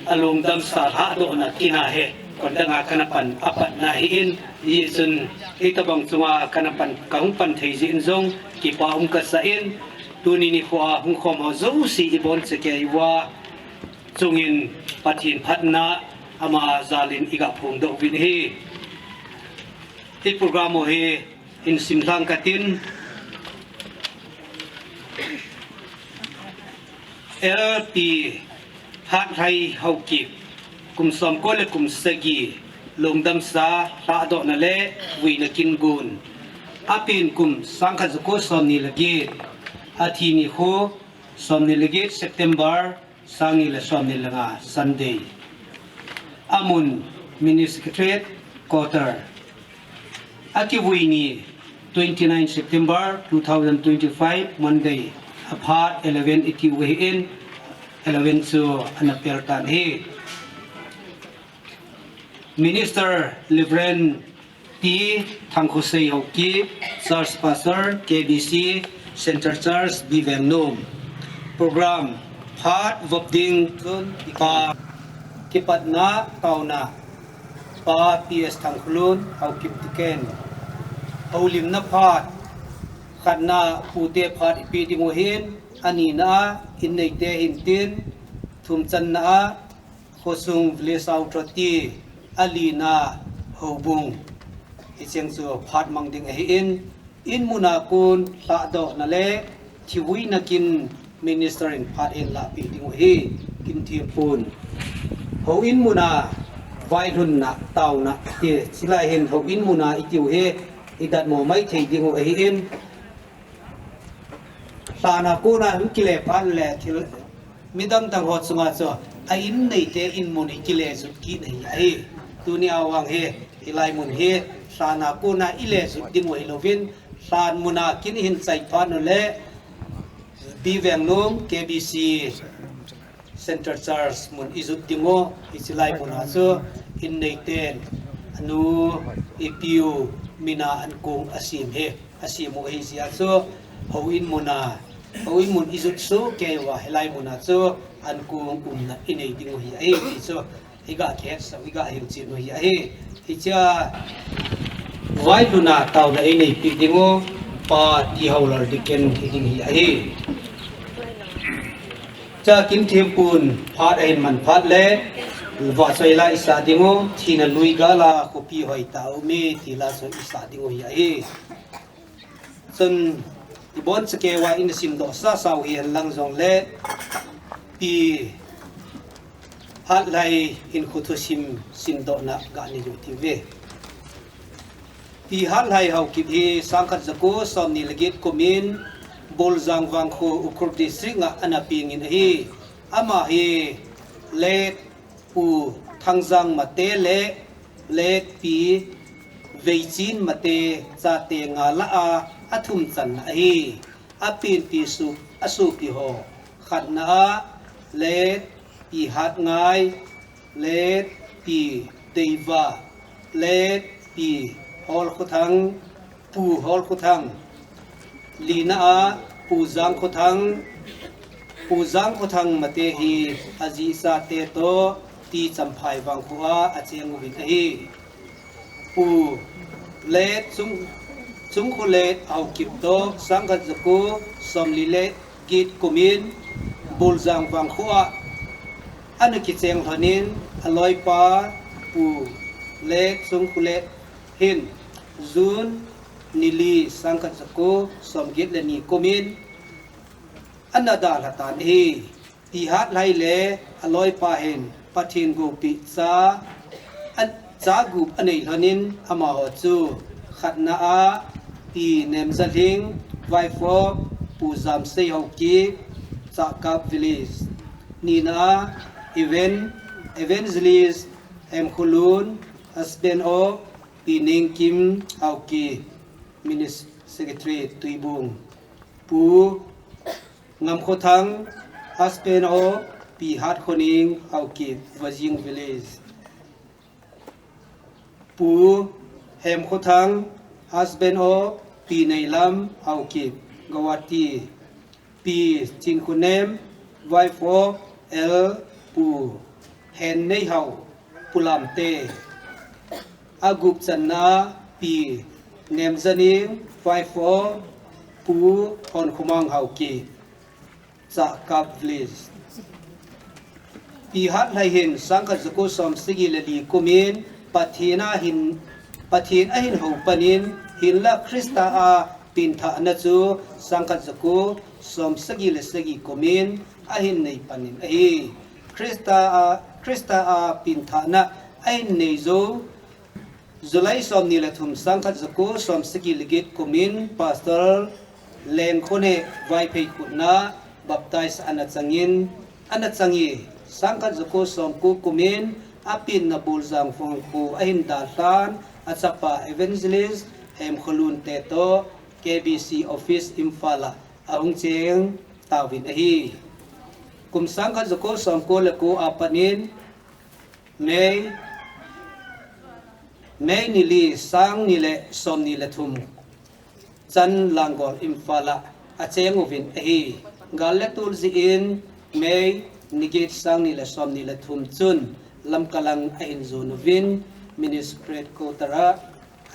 alungdamsa lhahdohna kin a hi, kon dang a kana pan apatna ahin, hijeh chun hitobang chunga kana pan, kahung pan thei jeh in jong kipa um kasah in, tuni nikho a hung khom ho jouse ibonchauva kei uva chungin Pathen phatna ama jal in iga phongdoh uvin ahi. I program u hi hin simlhang katin, L P Hatlhai Haokip, kum somko le kum sagi, lungdamsa lhahdohna le vuina kin gon. Apen kum sangkhat jako somni le get, athi nikho somni le get September, sangni le somni le nga Sunday. Amun Mini Secretariat Quarter. Akivui ni twenty nine September two thousand twenty-five Monday. Aphat eleven iti uva ahin, eleven chu ana pel tan ahi. Minister Reverend T Thangkhosei Haokip, Church Pastor, K B C, Central Church, B Vengnom. Program, phat vop ding chun kipa, kipatna, taona, Pa P S Thangkholun, Haokip Tiken. Houlimna phat, khatna, pute phat ipi ding u ahin, anina, inneite hintin, thumchanna, Khosung Village Authority, alina houbung. Hicheng chu phat mang ding ahin, in muna kon lhahdohna le thivuina kin minister in phat eilahpeh ding u ahi, kin thempon. Houin muna vailhunna, taona, ti, chulai hin houin muna itiu hi, idatmo maithei ding u ahin, lhana kona hung kile phat le thil midang dang ho chunga chu a inneite in mun hi kile jut kit ahi. Tunia vang hi, hilai mun hi lhana kona ile jut ding u hilouvin, lhan muna kin hin chai phat u le B Vengnom K B C Central Church mun ijut ding u, hichilai muna chu inneiten, anu, ipiu, mina ankong asem hi, asem u ahi jeh a chu, houin muna, houin mun ijot soh kei uva, hilai muna chu ankong umna inei ding u hi ahi ti chu, iga kihetsah u, iga hilchen u hi ahi. Hichea vailhuna taona einei peh ding u, Pa T. Haolal Diken hiding hi ahi. Cha kin thim pun phat ahin man phat le, vahchoi la isah ding u, thina lui gal a khopi hoitah a um e ti la chu isah ding u hi ahi. Chun, ibon chakeu a ina simdoh sasa u hihen lang jongle, Pi Hatlhai hinkho thusim simdohna ga nei u hite. Pi Hatlhai Haokip hi sangkhat jako somni le get kumin Buljang vangkho Ukhrul District a ana pengin ahi. Ama hi late Pu Thangjang Mate le late Pi Veichin Mate chate nga lah a athum channa ahi. Apenpi su, asopi ho khatna a late Pi Hatngai, late Pi Deiva, late Pi Holkhothang, Pu Holkhothang, lina a Pu Jangkhothang, Pu Jangkhothang Mate hi ajih chate toh T. Champhai vangkho a acheng uvin ahi. Pu late Chung, Chungkholet Haokip toh sangkhat jako somli le get kumin Buljang vangkho a ana kicheng lhonin aloipa Pu late Chungkholet hin June ni li sangkhat jako somget le ni kumin ana dalha tan ahi. Pi Hatlhai le aloipa hin Pathen goupeh cha, a, cha gup anei lhonin amaho chu khatna a Pi Nemjalhing, wife of Pu Jamsei Haokip, Chahkap Village, nina a Evan, Evangelist Hemkholun, husband of Pi Nengkim Haokip, Minister Secretary Tuibung, Pu Ngamkhothang, husband of Pi Hatkhoning Haokip, Vajing Village, Pu Hemkhothang, husband of Pi Neilam Haokip, Guwahati, Pi Chinkhonem, wife of L. Pu Henneihao, Pu Lamte, agup channa Pi Nemjaning, wife of Pu Honkhomang Haokip, Chahkap Village. Pi Hatlhai hin sangkhat jako somsagi le li kumin Pathen ahin, Pathen ahin hou panin, hinla Christa a penthahna chu sangkhat jako somsagi le sagi kumin ahin nei panin ahi. Christa a, Christa a penthahna ahin nei jou July somni le thum sangkhat jako somsagi le get kumin Pastor Lengkhoneh Vaiphei khutna baptize ana changin, ana change, sangkhat jako somko kumin apenna Buljang vangkho ahin dalhan, achapa Evangelist Hemkholun te toh K B C office Imphal a ahung cheng tauvin ahi. Kum sangkhat jako somko le ko a panin May, May ni li, sang ni le somni le thum chan Langol Imphal a acheng uvin ahi. Gal le tul jeh in May ni get sang ni le somni le thum chun Lamka lang ahin jon uvin Ministerial Quarter a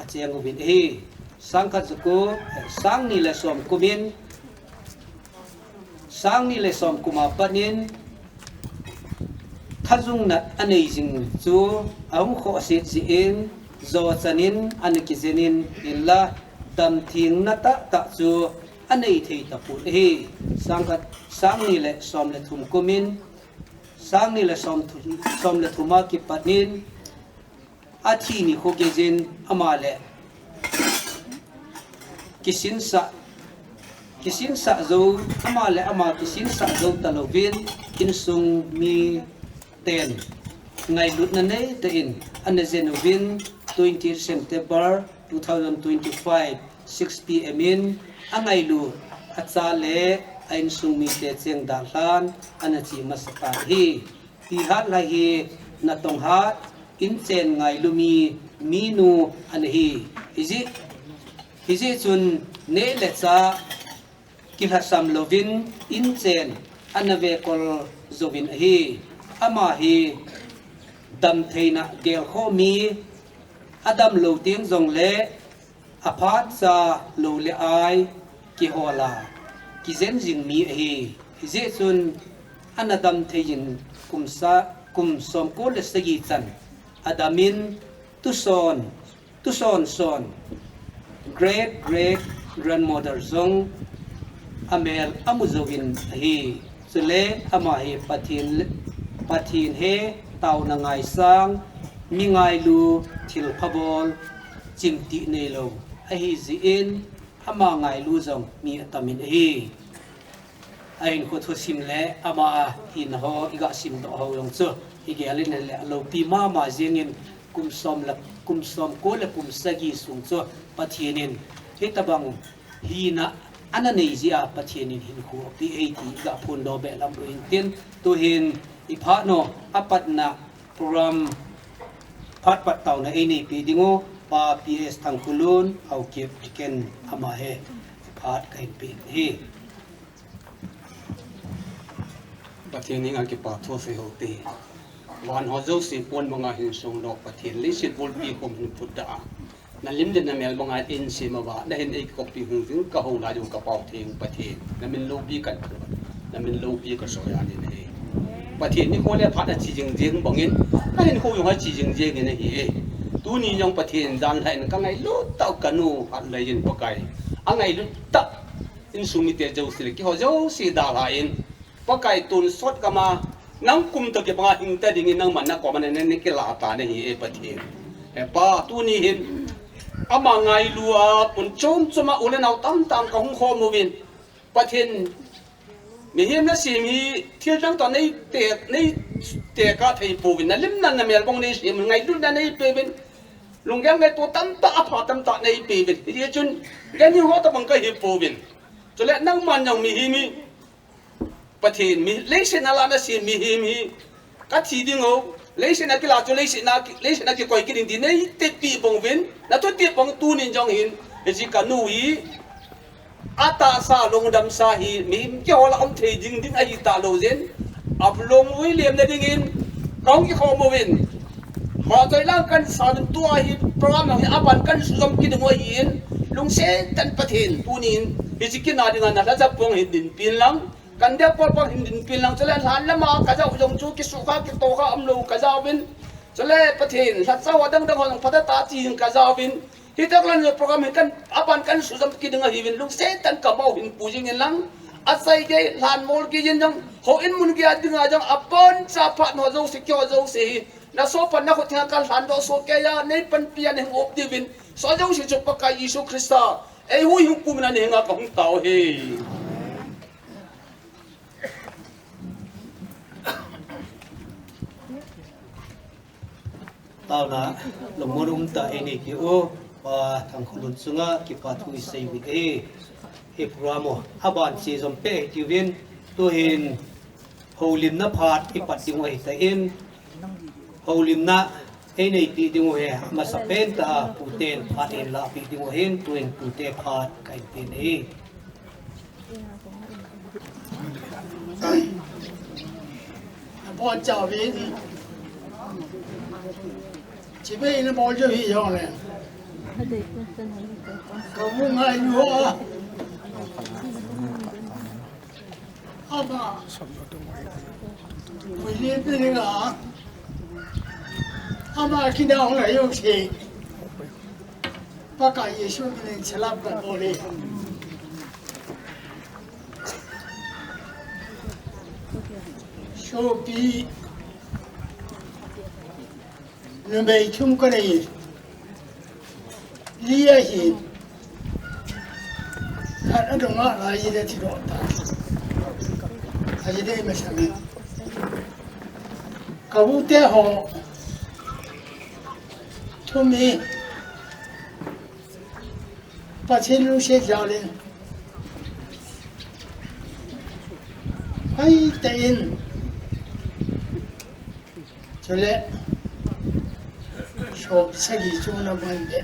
acheng uvin ahi. Sangkhat jako, sang ni le som kumin, sang ni le som kum a panin thajung nat anei jing chu ahung khohse jeh in, jo chanin ana kijenin hinla damthengna tahtah chu anei thei tapon ahi. Sangkhat, sang ni le som le thum kumin, sang ni le som thum, som le thum a kipatin athi nikho geijin ama le kisinsah, kisinsah jou, ama le ama kisinsah jou talouvin, insung miten ngailutna neitah in ana jen uvin, twenty September two thousand twenty-five, six P M in angailut acha le a insung mite cheng dalhan ana che masa tan ahi. Pi Hatlhai hi natong hat, inchen ngailu mi, minu ana hi. Hijeh, hijeh chun neh le chah kilhasam louvin inchen ana vekol jouvin ahi. Ama hi damtheina gelkhoh mi, adamlou teng jongle aphatcha lou le ai kihola kijen jing mi ahi. Hijeh chun ana damthei jin kum sa, kum somko le sagi chan adamin tuson, tuson son great great grandmother jong amel amu jouvin ahi. Chule ama hi Pathen, Pathen he taona ngaisang, mi ngailu, thilpha bol, chimtih neilou ahi jeh in ama ngailu jong mi atamin ahi. Ahinkho thusim le ama a hina ho iga simdoh ho jong chu igel in ahile aloupi mama jengin kum som le, kum somko le kum sagi sung chu Pathen in hitobang hina ana nei jeh a Pathen in hinkho apeh ahi ti iga phondoh be lam u hintin, tuhin iphat u apatna program phat pat taona eineipeh dingu Pa P S Thangkhulun, Haokip Deacon ama hi phat kahin peh ahi. Pathen henga kipa thu sei hou te. Van ho jouse pon manga hinsung doh Pathen, leiset bulpi khom hin phutdoh a, nalim le namel banga einsem uva, nahin eikoppi hung jing kahou lai u ka Pau Theng Pathen, namin loupi kathangvah, namin loupi kasoi ahi. Pathen nikho le phat ache jing jeng bangin, kahinkho jong ache jing jengin ahi e. Tuni jong Pathen jan lhah in kangailut tah u kanu Hatlai in Pakai, angailut tah insung mite jouse le keiho jouse dalhan, Pakai tonsot gam a nang kum toh kibanga hing ta dingin nangman nakoma na, na kilah tan ahi e Pathen. He Pa, tuni hin ama ngailu a pon chom chom a u le nao tamtah kahung khom uvin, Pathen, mihem nasem hi thil dang toh neite, neite kathei pouvin, nalim le namel bang neisem, ngailutna neipeuvin, lunggel ngaito tamtah, apha tamtah neipeuvin, hijeh chun ganhing ho tobang kahi pouvin. Chule nangman jong mihem hi, Pathen, mi, leiset a lah a nasem mihem hi, kathi ding o, leiset a kilah chu leiset a ki, leiset a kikoi kit ding ti neitepeh bang uvin, nathutep bang tunin jong hin, hiche kanu hi, atahsa lungdamsa hi, mihem keiho lah a um thei ding ding ahi talou jeh in, alung ui lemna dingin, kahung kikhom uvin, Hachoi lang kahin sa uvin tua hi program hi aban kahin sujom kit ding u ahin, lungset tah in Pathen tunin hiche kin a dinga nalhacha pong hin dinpin lang, kandeh pol pong hin dinpin lang, chule lhan lama kajao jong chu kisukha kitohkha umlou kajao uvin, chule Pathen lhacha ho dang dang ho jong phatah tah a che hin kajao uvin, hitobang program hi kahin, aban kahin sujom kit ding ahiuvin, lungset tah in kamau hin pu jing in lang, achai gei lhan mol gei in jong, houin mun gei a dinga jong, aboncha phat ho jouse, keiho jouse hi, nasohpan nakhut henga kalhan doh soh keiya, neipanpi a nahung op diuvin, hiche jouse chu Pakai Jesu Christa eihuhhing pumna henga kahung tao ahi. Taona lungmon umtah einei peh u Pa Thangkhulun chunga kipa thu isei uvin ahi. Hi program u aban che jom peh hitiuvin, tuhin houlimna phat ipat ding u ahitan, houlimna einei peh ding u hi amasapen tah a puten phat einlah peh ding u ahin, tuhin pute phat kahin pen ahi. Abon chauvin, chibai in abol jou hijongle, kamu ngailu a, ama, ui le pi le nga, ama kidang la jouse, Pakai Jesu minin chalap kabol e. Sopi, numei thum kanei, li ahin, khat adong a, lai le thi doh ta, ahi dei masang in. Ka u te ho, thum hi, Pathen lungset jal in, hoi tah in, chule, Som sagi chunga man le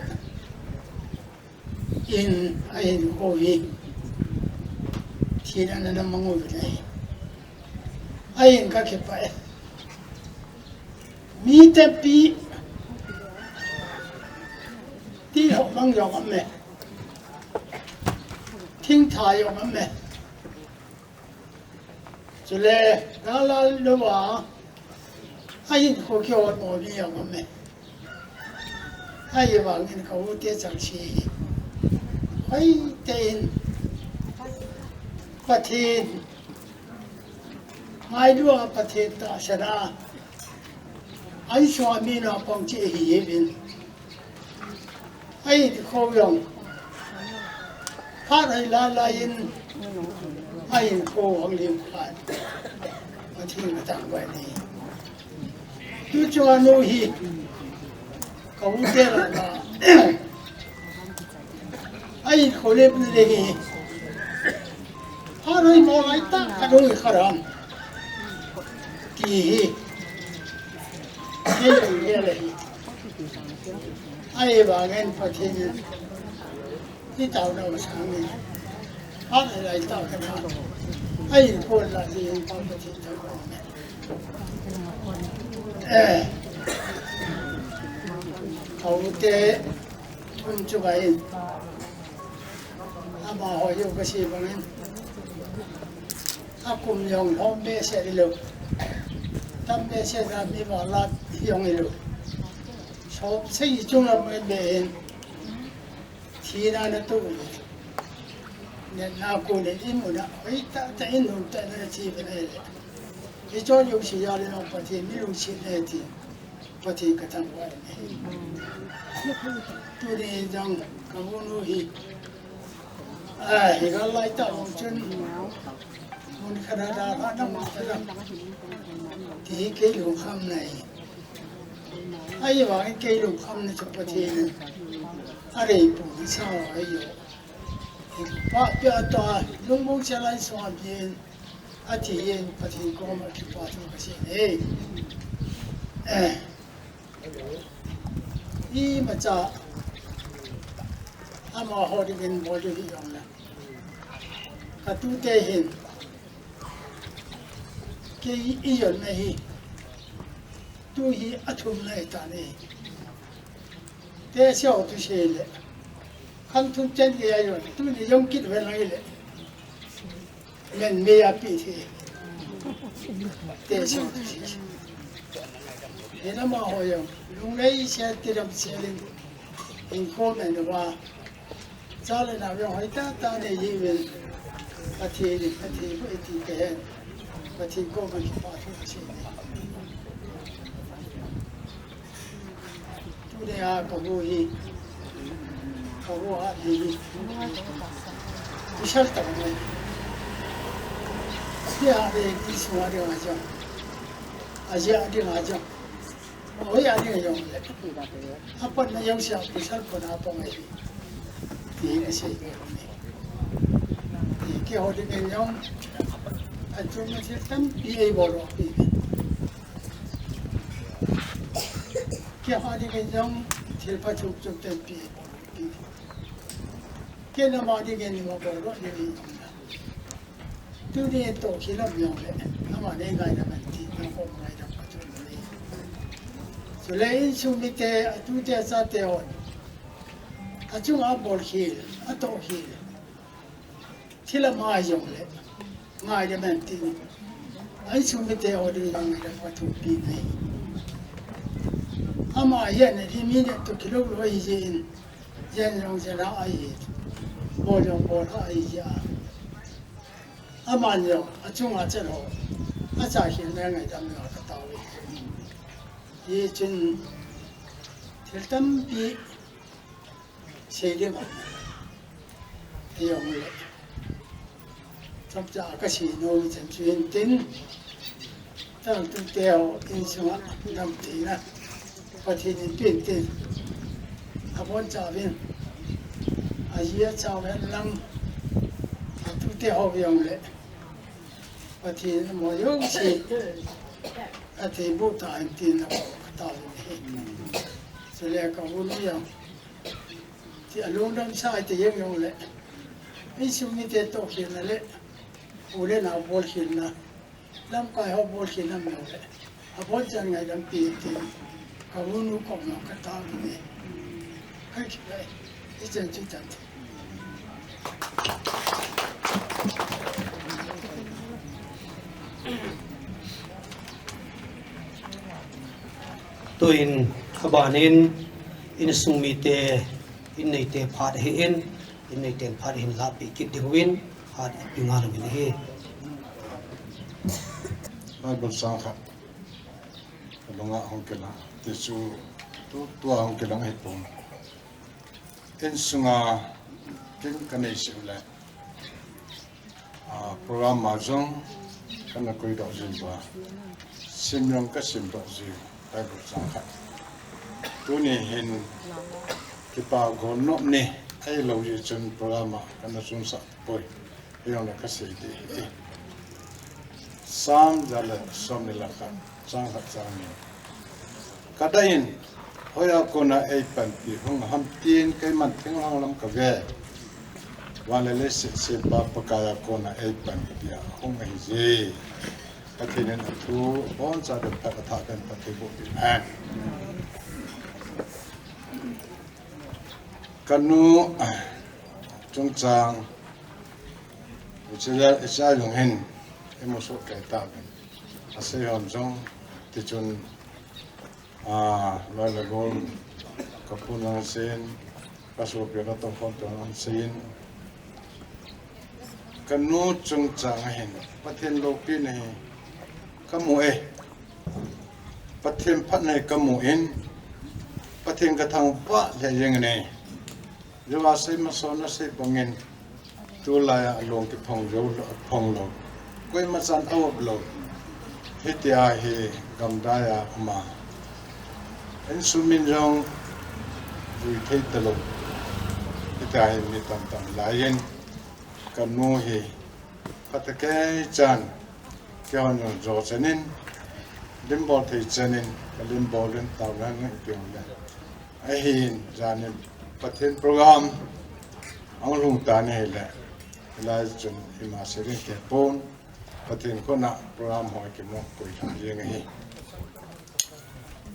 in a hinkho hi thina ana mang u le, a in ka kipah e. Mi tampi ti ho mang jong aum e. Thingtha jong aum e. Chule, nalal louva, a hinkho kihot mo mi jong aum e. Ahivangin ka u te chang si hi, hoitah in Pathen ngailua, Pathen tahsan a, a insung a mi na pang chi hi hi vin. A hinkho jong phat hoi lai lai in a hinkho hung lim khan Pathen ka tangvah e. Tu chunga nu hi ka u te la la a hinkho lim le hi. Phat hoi mo lai tah ka nu hi kha ram ti hi. Hi hi le hi. Ahivangin Pathen in hi taona u sang in, a lai tah ka na, a hinkho la hi in pa Pathen tah ka na. Eh, ka u te thum chu ka in, amaho hi ka sei bangin, a kum jong lhom behseh lou, tam behseh a mi val a jong hilou. Som sagi chunga man le in thina na tu le, ne na ko le in mu na, hoitah tah in lungtah na chi be le. Hicho jouse jal in Pathen mi lungset na e ti Pathen ka tangvah e. Tuni jong ka u nu hi, a, hi ka lai tah mong chun, mun khat a da khat na mun khat a ti hi kei lungkham na e. Ahivangin kei lungkham na chu Pathen in a rei pu ni sa ahi jo. Hi pa pia ta lungmong chalai so a bien. A thi in Pathen koma kipa thu ka sei e. Eh. Imacha amaho dingin bol diu hi jong le, ka tute hin kei i jolna hi tu hi a thumna hi ta e. Te seo tu sei le, khang thum chen kei a jol, tuni jong kit ve lang le. Men me a pi the. Te so. Hi na amaho jong lungnei sel, ti dam sel in, in ko men va. Cha le nao jong hoitah tah nei ji uvin. Pathen in, Pathen ko i ti te hen. Pathen koma kipa thu ka sei. Tuni a ka u hi, ka u a hi hi. Pasal tah mai. Sia a ding, insung a ding a jong. Aji a ding a jong. Hoi a ding a jong le. A patna jong sia pasal patna pang ahi. Ti a sei nge. Keiho dingin jong, a chunga thil tampi ei bol u ahi. Keiho dingin jong thil pha chom chom tampi ei bol u ahi. Kei nama dingin ima bol u ahi. Tuni toh kilom jong le, ama nei ngaidam an ti, na ko ngaidam ka chun le. Chule insung mite, a tute a chate hon, a chunga bol khel, a toh khel. Thil ama jong le, ngaidam an ti. A insung mite ho ding jong ngaidam ka thupi nai. Ama hi a ne hi mi ne toh kilou lou ahi jeh in, jen jong jen a ahi. Bol jong bol a ahi jeh a. Aman jong, a chunga chan ho, a cha khel na ngaidam na ka tao e. Hichun thil tampi sei ding ahi jong le. Chomcha ka sei nom chan chu hin tin, tang tute ho insunga damtheina Pathen in peh in tin, abon chauvin, aji achau hen lang, a tute ho jong le, Pathen in amaho jouse atheiboh tah in tin, ka tao in ahi. le ka hun u jong. Ti alungdam sa ti jeng jong le. Insung mite toh khelna le. U le nao bol khelna. Lamkai ho bol khelna jong le. Abonchan ngaidam pi ti. Ka hun u koma ka tao ni. Ka kile. Ichan chu chan. Tuin abanin insung mite, inneite phat ahin, inneiten phat ahin lahpeh kit diuvin, hat ipi ngal uvin ahi. Bible chang khat. Kalunga hung kilang, tichu tu, tua hung kilang ahipon. Insunga kin kanei seh uleh. A, program a jong kana koi doh jiuva. Sim jong kasim doh jiu, Bible chang khat. Tuni hin kipa gol nop ni, ahilou jeh chun program a kana chonsah poi. Hijongle kasei ding ahi. Sam ja le som ni le khat, chang khat chang ni. Kadah in, hoiya kona eipanpi hung ham tin keiman thinglhang lam kave. Van le leiset sempa Pakaiya kona eipanpi a hung ahije. Pathen in athu, aboncha ding phat atha pen phatthei boh peh hen. Kanu chungchang, icha, icha jong hin, imu soh kei tauvin. Asei hon jong, tichun, a, loi le gol, kapu nang sin, kasopi katoh khompi nang sin. Kanu chungchang ahin, Pathen loupina hi kamu e. Pathen phatna hi kamu in, Pathen kathangvah lheh jeng e. Jouva sei masa'n asei bangin, tulaiya alung kiphong jou lou, aphong lou. Koima chan a-up lou. Hitia hi gamdaiya uma. Insung min jong vui thei talou. Hitia hi mi tamtah laiyin kanu hi phatah kei chan, keihon jong jo chanin, limbol thei chanin, kalimbol in taona ngai piang le. Ahin, janin, Pathen program, ahung lhung tan ahile, hilai chun ima seiling kei pon, Pathen khutna program ho kimu koi lha jeng ahi.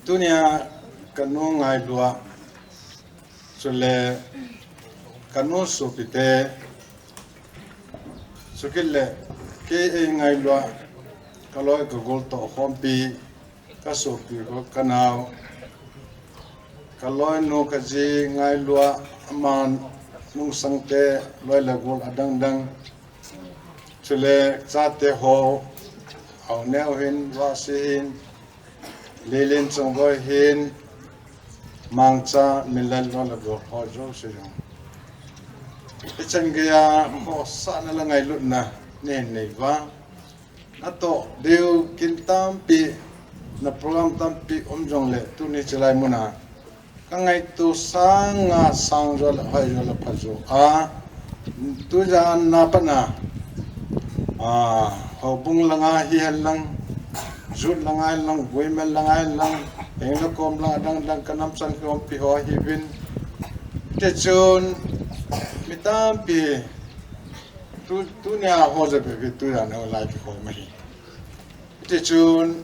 Tunia kanu ngailua, chule kanu sopite, chukit le kei eingailua, kaloi kagol toh khompi, kasopi kho kanao, kaloinu kaji ngailua, aman nungsangte, loi le gol adangdang, chule chate ho, Haoneo hin, Vahsi hin, Lelen Chongboi hin, Mangcha, Minlen, loi le gol ho jouse jong. Ichan geiya khohsahna le ngailutna neihin nei uva. Natoh diu kin tampi, na program tampi um jongle tuni chelai muna kangaito sanga sang jo le hoi jo le pha jo a, tujan na pat na, a, houbung langa hihen lang, youth langa hihen lang, women langa hihen lang, heng le kom lang adang dang kanam chan kikhompi ho ahiuvin. Tichun mi tampi tu, tunia ho ja bebe tujan ho lai kikhom ahi. Tichun,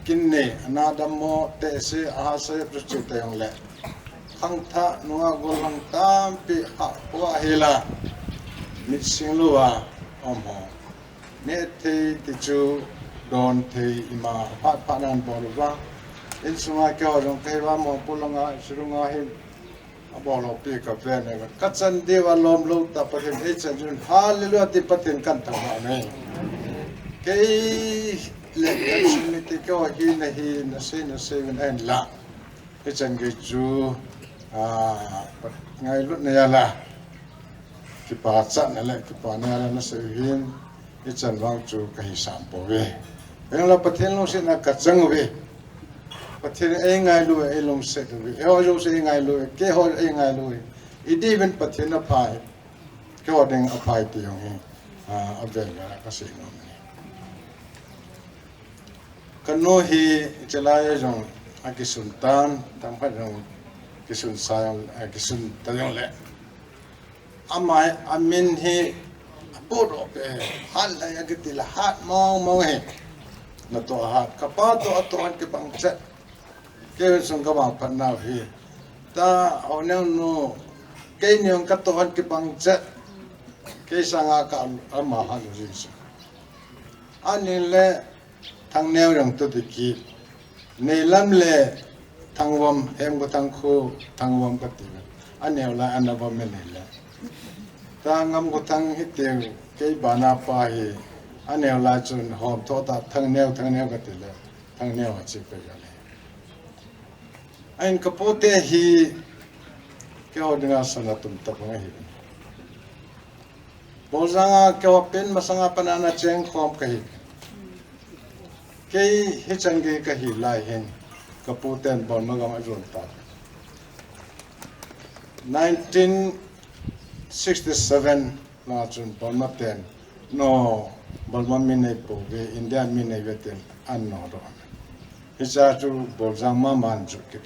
kin nei, ana dammo, tehse, ahahsa, chu chu te jongle. Khangthah, nunga gollhang tampi, ha, hua hila. Mit sing lua, um ho. Neh thei tichu, don thei ima, phat phat nan bol uva. Insunga keiho jong kei va mo pulanga, surunga hin. Abol lou pi ka pen e, kachan diu alom lou ta Pathen, eichan chun hallelujah ti Pathen kan thangvah e. Kei le kansung mite keiho hi nahi, nasei, nasei uvin ahin la. Eichan gei chu, a, ngailutna jal a. Kipachatna le, kipana jal a nasei uvin. Ichan vang chu kahisam pouve. Ahinla Pathen lungsetna kachang uve. Pathen eingailu e, eilungset uve. Eiho jouse eingailu e, keiho eingailu e. Idiuvin Pathen aphai. Keiho ding aphai ti jong hi, a, avel vel a kasei nom e. Kanu hi chelai jong akisun tan, tamkhat jong kisun sa jong, eh, kisun ta jong le. Ama, amin hi, apu ro pe, hat lai akiti la hat mau mau hi. Natoh hat, kapa toh atoh hat kibang chet. Kei sung kavang phat nau hi. Ta, ho neo nu, kei neo katoh hat kibang chet. Kei sanga ka ama hat jing su. Ani le, Thangneo jong tu ti kit. Neilam le Thangvom, Hemgothang khu Thangvom kati. Aneo lai, anavom e Neilam. Ta Ngamgothang hi teng, kei bana pa hi. Aneo lai chun hom tho ta Thangneo, Thangneo kati le. Thangneo a chi pe le. Ahin kapu te hi, keiho dinga sana tum tapang ahi. Boljang a keiho pen masanga pana ana cheng khom kahi. Kei hichan gei kahi lai hin, kapu ten Burma gam ajon ta. Nineteen sixty-seven na chun Burma ten, no, Burma mi nei pouve, India mi nei ve ten, an no ro. Hicha chu Boljang mama an chu kit.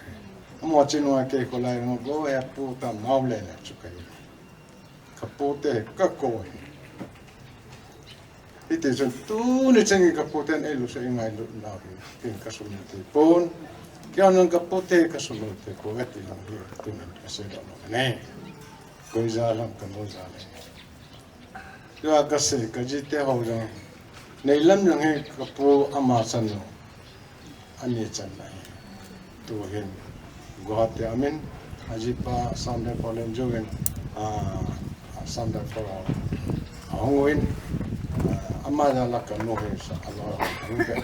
Amo chin wa kei kholai ngo go he pu ta mau le le chu kahi. Kapu te ka ko hi. Hiti chun tuni cheng kapu ten eilu se ingailu nau hi. Kin kasum thei pon. Keiho nung kapu te kasum thei pon ati lang hi. Tunin kase da mo ne. Koi ja lang kanu ja le. Tua kase kaji te ho jong. Neilam jong hi kapu ama chanu. Ani channa hi. Tu hin Guwahati a amin, ajipa Assam Rifle in join, ah, Assam Rifle a, ahung uvin, ah, ama jal a kanu hi sa, alo, ahung ke,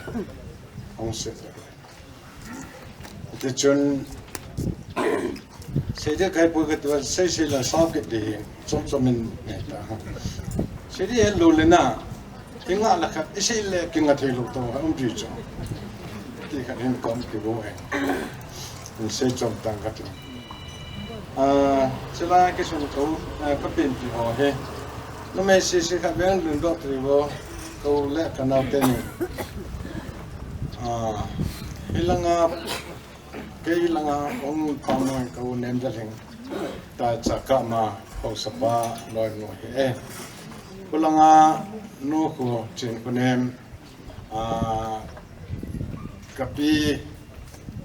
ahung se. Ti chun, Seiding kahi pui kati uva, sei sei la sao kit ding, chom chom in ngai ta. Seiding he lou le na, kinga la khat, isei le kinga thei lou to, um ji chu. Ti khat hin kom ki bo he. Hin sei chom tang khat. Ah, chila kisun ko, ah, ka pen pi ho he. Numei sese khat veng lungdoh tui vo, ko le ka nao teni. Ah, hilanga Kei langa um pamoi ka u Nemjalhing. Ta cha ka ma haosapa loi nu hi e. Kulanga nu khu Chinkhonem, ah, ka pi,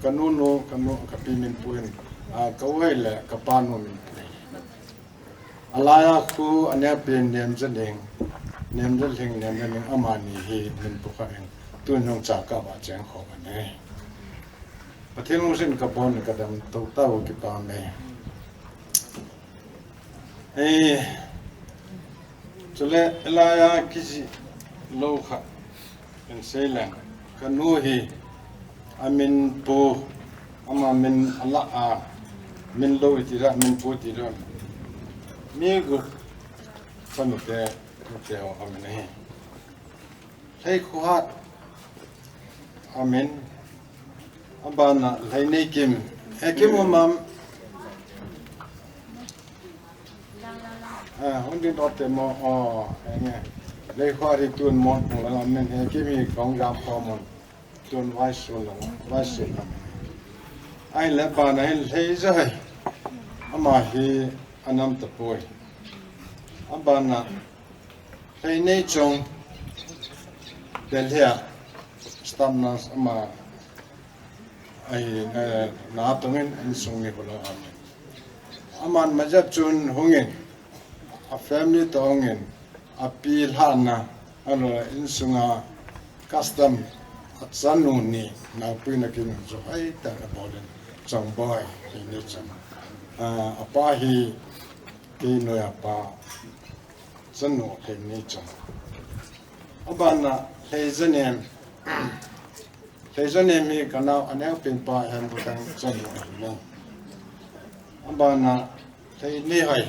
ka nu nu, ka nu, ka pi min pu hin, ah, ka u hei le ka pa nu min pu hin. Alai a khu aneo pen Nemjalhing, Nemjalhing, Nemjalhing amani hi min pu kha hin. Tun hung cha ka ba cheng kho ka ne. Pathen lungset in ka bon ka dam to tau kipah e. Eh, chule elai a kiji lou khat in sei leng ka nu hi amin pu ama min ala a min lou iti ra min pu iti ra mi gu chanu te te o amin hi. Lheikhohat amin, abana Lheineikim, Hekim umam. Ah, hung ding doh te mo, oh, henge. Lheikhohat ri tun mo, la amin Hekim hi kong jam ko mo. Tun vai su la, vai su la. Ai le bana hin Lheijai. Ama hi anam tapoi. Abana Lheineichong, Delhi a staff nurse ama ahi, eh, na tongin insung ni kula amin. Aman majap chun hungin, a family to hungin, a pi lhana, alo insunga custom a chanu ni, na pui na kin jo ai ta na bolin, Chongboi, Lheineichong. Ah, a pa hi, kei noi a pa, Chanu Lheineichong. Abana Lheijanem. Lheijanem hi ka nao aneo pen pa Hemgothang chanu ahi mo. Abana Lheineihoi.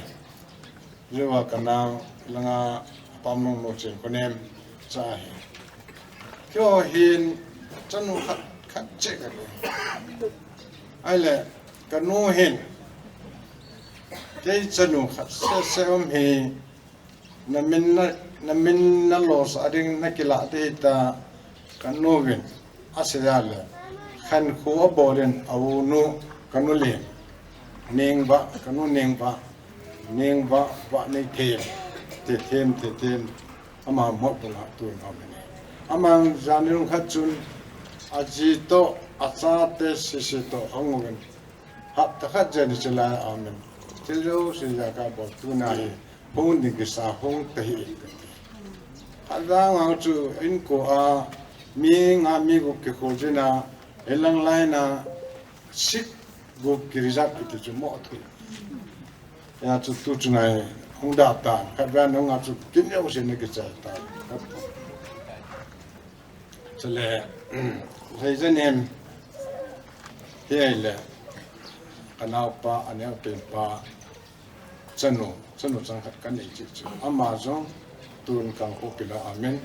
Jua ka nao langa pamlong no Chinkhonem cha hi. Keiho hin chanu khat khat che ka le. Ai le ka nu hin kei chanu khat se se um hi. Na min na, na min na loss a ding na kila te ta ka nu vin a se ya le. Khankho abol in a u nu, ka nu Len, Nengvah, ka nu Nengvah, Nengvah, Vahneithein, Thethein, Thethein, ama mol bula tun aum in. Aman jan nung khat chun, aji toh, achate sese toh ahung uvin. Hapta khat jen chilai aum in. Thil jouse jaka bol tuna hi, hung ding kisa hung tahih in kati. Adang ang chu inko a, mi nga mi gup kikhol jin a, hilang lai na, six gup ki reserve kiti chu mo thu. Hia chu tu chunga hi hung da tan, khatvei nunga chu kin jouse na kichai tan. Chule, Leijanem, hile, ka naopa, a neopen pa, chanu, chanu chang khat ka nei cheh chu. Ama jong tun Khankho kila aum in.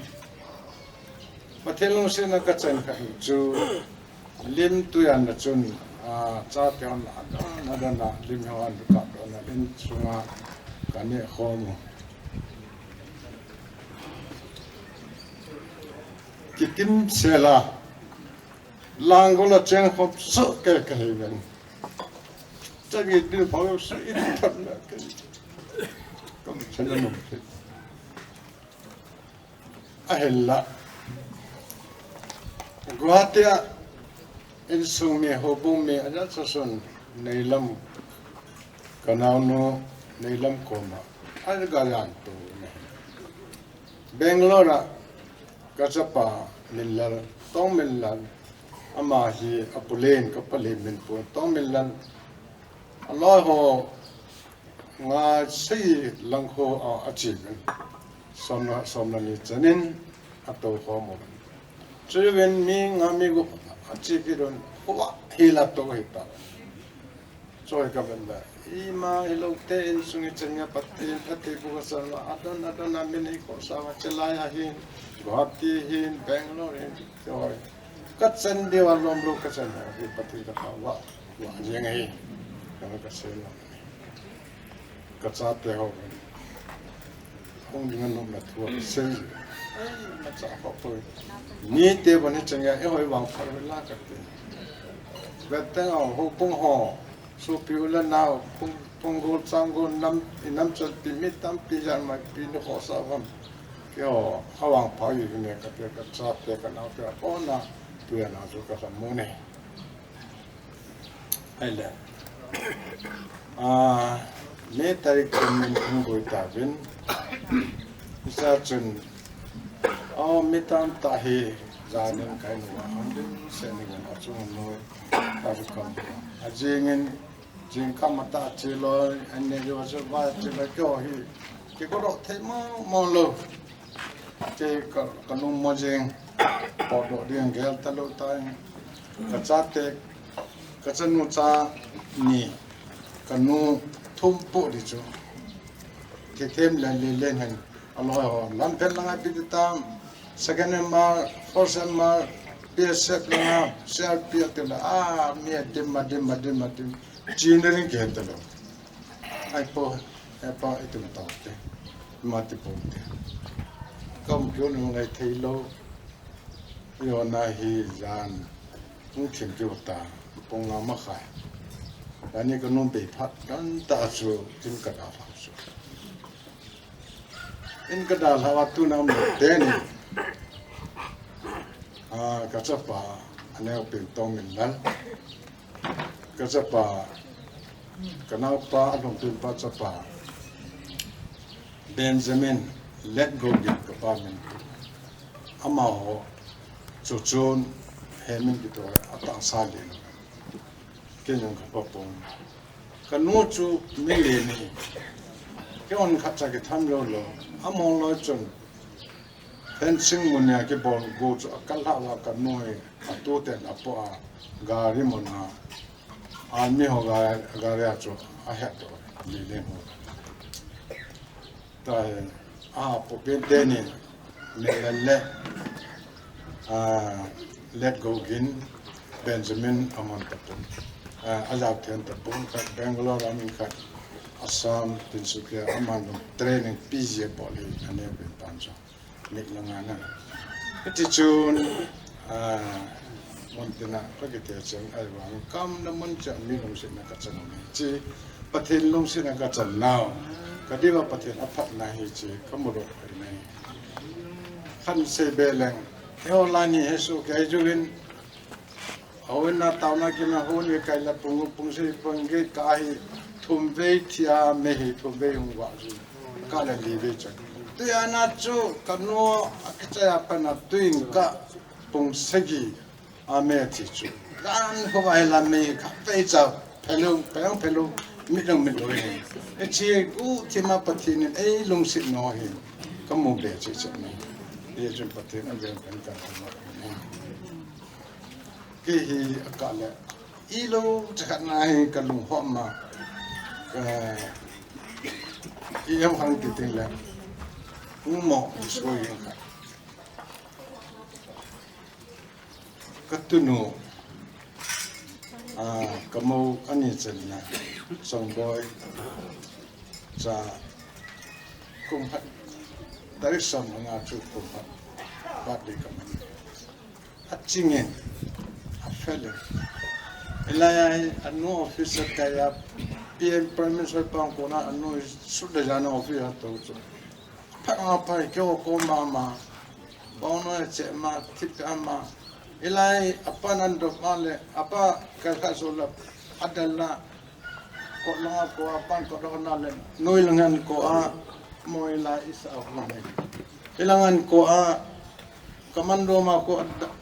Pathen lungsetna ka chan khat chu, lim tui ana chun, a, chate hon adon, adon a, lim ho ana kap don a, insunga ka neh khom u. Kitim sel a, Langol a cheng khom soh kei ka hi ven. Chagi tu pau soh in thot na kei. Kam chana nom kei. Ahinla. Guwahati a insung mi, houbung mi, ajat sasun Neilam, ka naonu Neilam koma. Aja ga jan to ne. Bangalore a ka chapa Minlal, Tongminlal, ama hi a pu Len, ka pali min pu Tongminlal. A loi ho nga sei lang kho a, a chi min. Somna, somna ni chanin a to kho mo. Chuin mi nga mi gup a chi kidon, kho a hi la to hi ta. Choi ka ven da. Ima hilou te insung i changa Pathen, Pathen bu ka san va. Adon, adon a min i ko sa va. Chilai a hin, Guwahati hin, Bangalore hin. Choi. Ka chan diu a lom lou ka chan a. Hi Pathen ka pa va. Va jeng hi. Ka ka se lo. Ka chate ho. Hung ding a nopna thu a sei. Ai, na cha ho poi. Ni te bani chang ya, e hoi vang phar ve la ka te. Ve teng a ho pung ho. Sopi u le nao, pung, pung gol chang gol nam, i nam chal pi mi tam pi jan mai pi ni ho sa vam. Ke ho, ha vang phar i ne ka te ka chate ka nao te a ko na. Tu ya na zo ka sa mo ne. Ahile. Ah, May tarik thum in hung boi tauvin. Hichea chun, oh, mi tamtah hi, janin kahin uva, hung ding seh nin achung noi, tarik kam. Ajingin, jingkah matah cheloi, an nei jo jo va cheloi keiho hi, kigoldoh thei mong mong lou. Kei ka, ka lungmo jeng, potdoh ding gel talou tai. Ka chate, ka chanu cha ni, ka nu thum poh di chu. Thithem le Lelen hen, a loi ho, lampi langa pi ti tam, second M R, first M R, P S F langa, C R P F ti la, a, mi a dim, a dim, a dim, a dim. Chi na ring kihen talou. Ai po, ai pa, i tum tau te. Ma ti po te. Kam kyo nu ngai thei lou. Yo na hi jan. Hung thim kyo ta. Pung nga ma khai. Ani ka nung bei phat kan ta chu tin ka da phat chu. In ka dalha a tuna um te ni. A, ka chapa, a neo pen Tongminlal. Ka chapa, ka naopa, a lhompen pa chapa. Benjamin, Letgogin ka pa min. Amaho, Chochon, he min kito, a tangsa len. Kei jong ka pa pon. Ka nu chu mi len hi. Kei hon khat cha kitham lou lou. Amaho loi chun. Fencing mun a kibol go chu a kal lhah uva ka nu hi. A tu ten a po a. Gari mun a. Army ho ga-, gari a chu a het to. Li len ho. Tai, a, po pen te ni, Minlal le, a, Letgogin, Benjamin aman tapon. A, a jao then tapon, khat Bangalore a min khat, Assam, Tinsukia, aman training P G A bol hi, a neo pen pan chu. Mit langa na. Hiti chun, a, mun tina ka kiti chang ai vang kam na mun cha mi lungsetna ka chan ni chi Pathen lungsetna ka chan nau ka diva Pathen aphatna hi chi ka mu lo ka ni khan se beleng he ho la ni he su ke juin Houin na tauna kina houin ke kai la pung pung se pung ke ka hi thum vei thia me hi thum vei hung wa ju ka la li vei chak. Tui ana chu ka nu a ka cha ya pa na tui ka pung sagi a me thi chu. Kan ho ai la me ka pe cha pelu pelu pelu mi dong mi lo ni. E chi u thi ma Pathen in ei lungsetna hi ka mu be chi cha ni. Ye chu Pathen a ven kan ka ma. Kei hi a kah le, i lo chakhat na hi ka lung hom ma, ka, i em hang ti ting le, u mo i so yin ka. Ka tunu, a, ka mo ani chen na, song boy, cha, kum hat, tarik som nga chu kum hat, birthday ka man. A chingin, a felin. Ilai a hi, a nu office a kai a, P M Prime Minister pang kona, a nu sut le jana office a to chu. Pha ma pha, kyo ko ma ma. Bau no che ma, thip ka ma. Ilai, a pa nan do ma le, a pa kal kha so la, a dal la. Ko langa ko a pan ko do na le. Noi langa ko a moi la isa a ko ne. Ilangan ko a commando ma ko a da-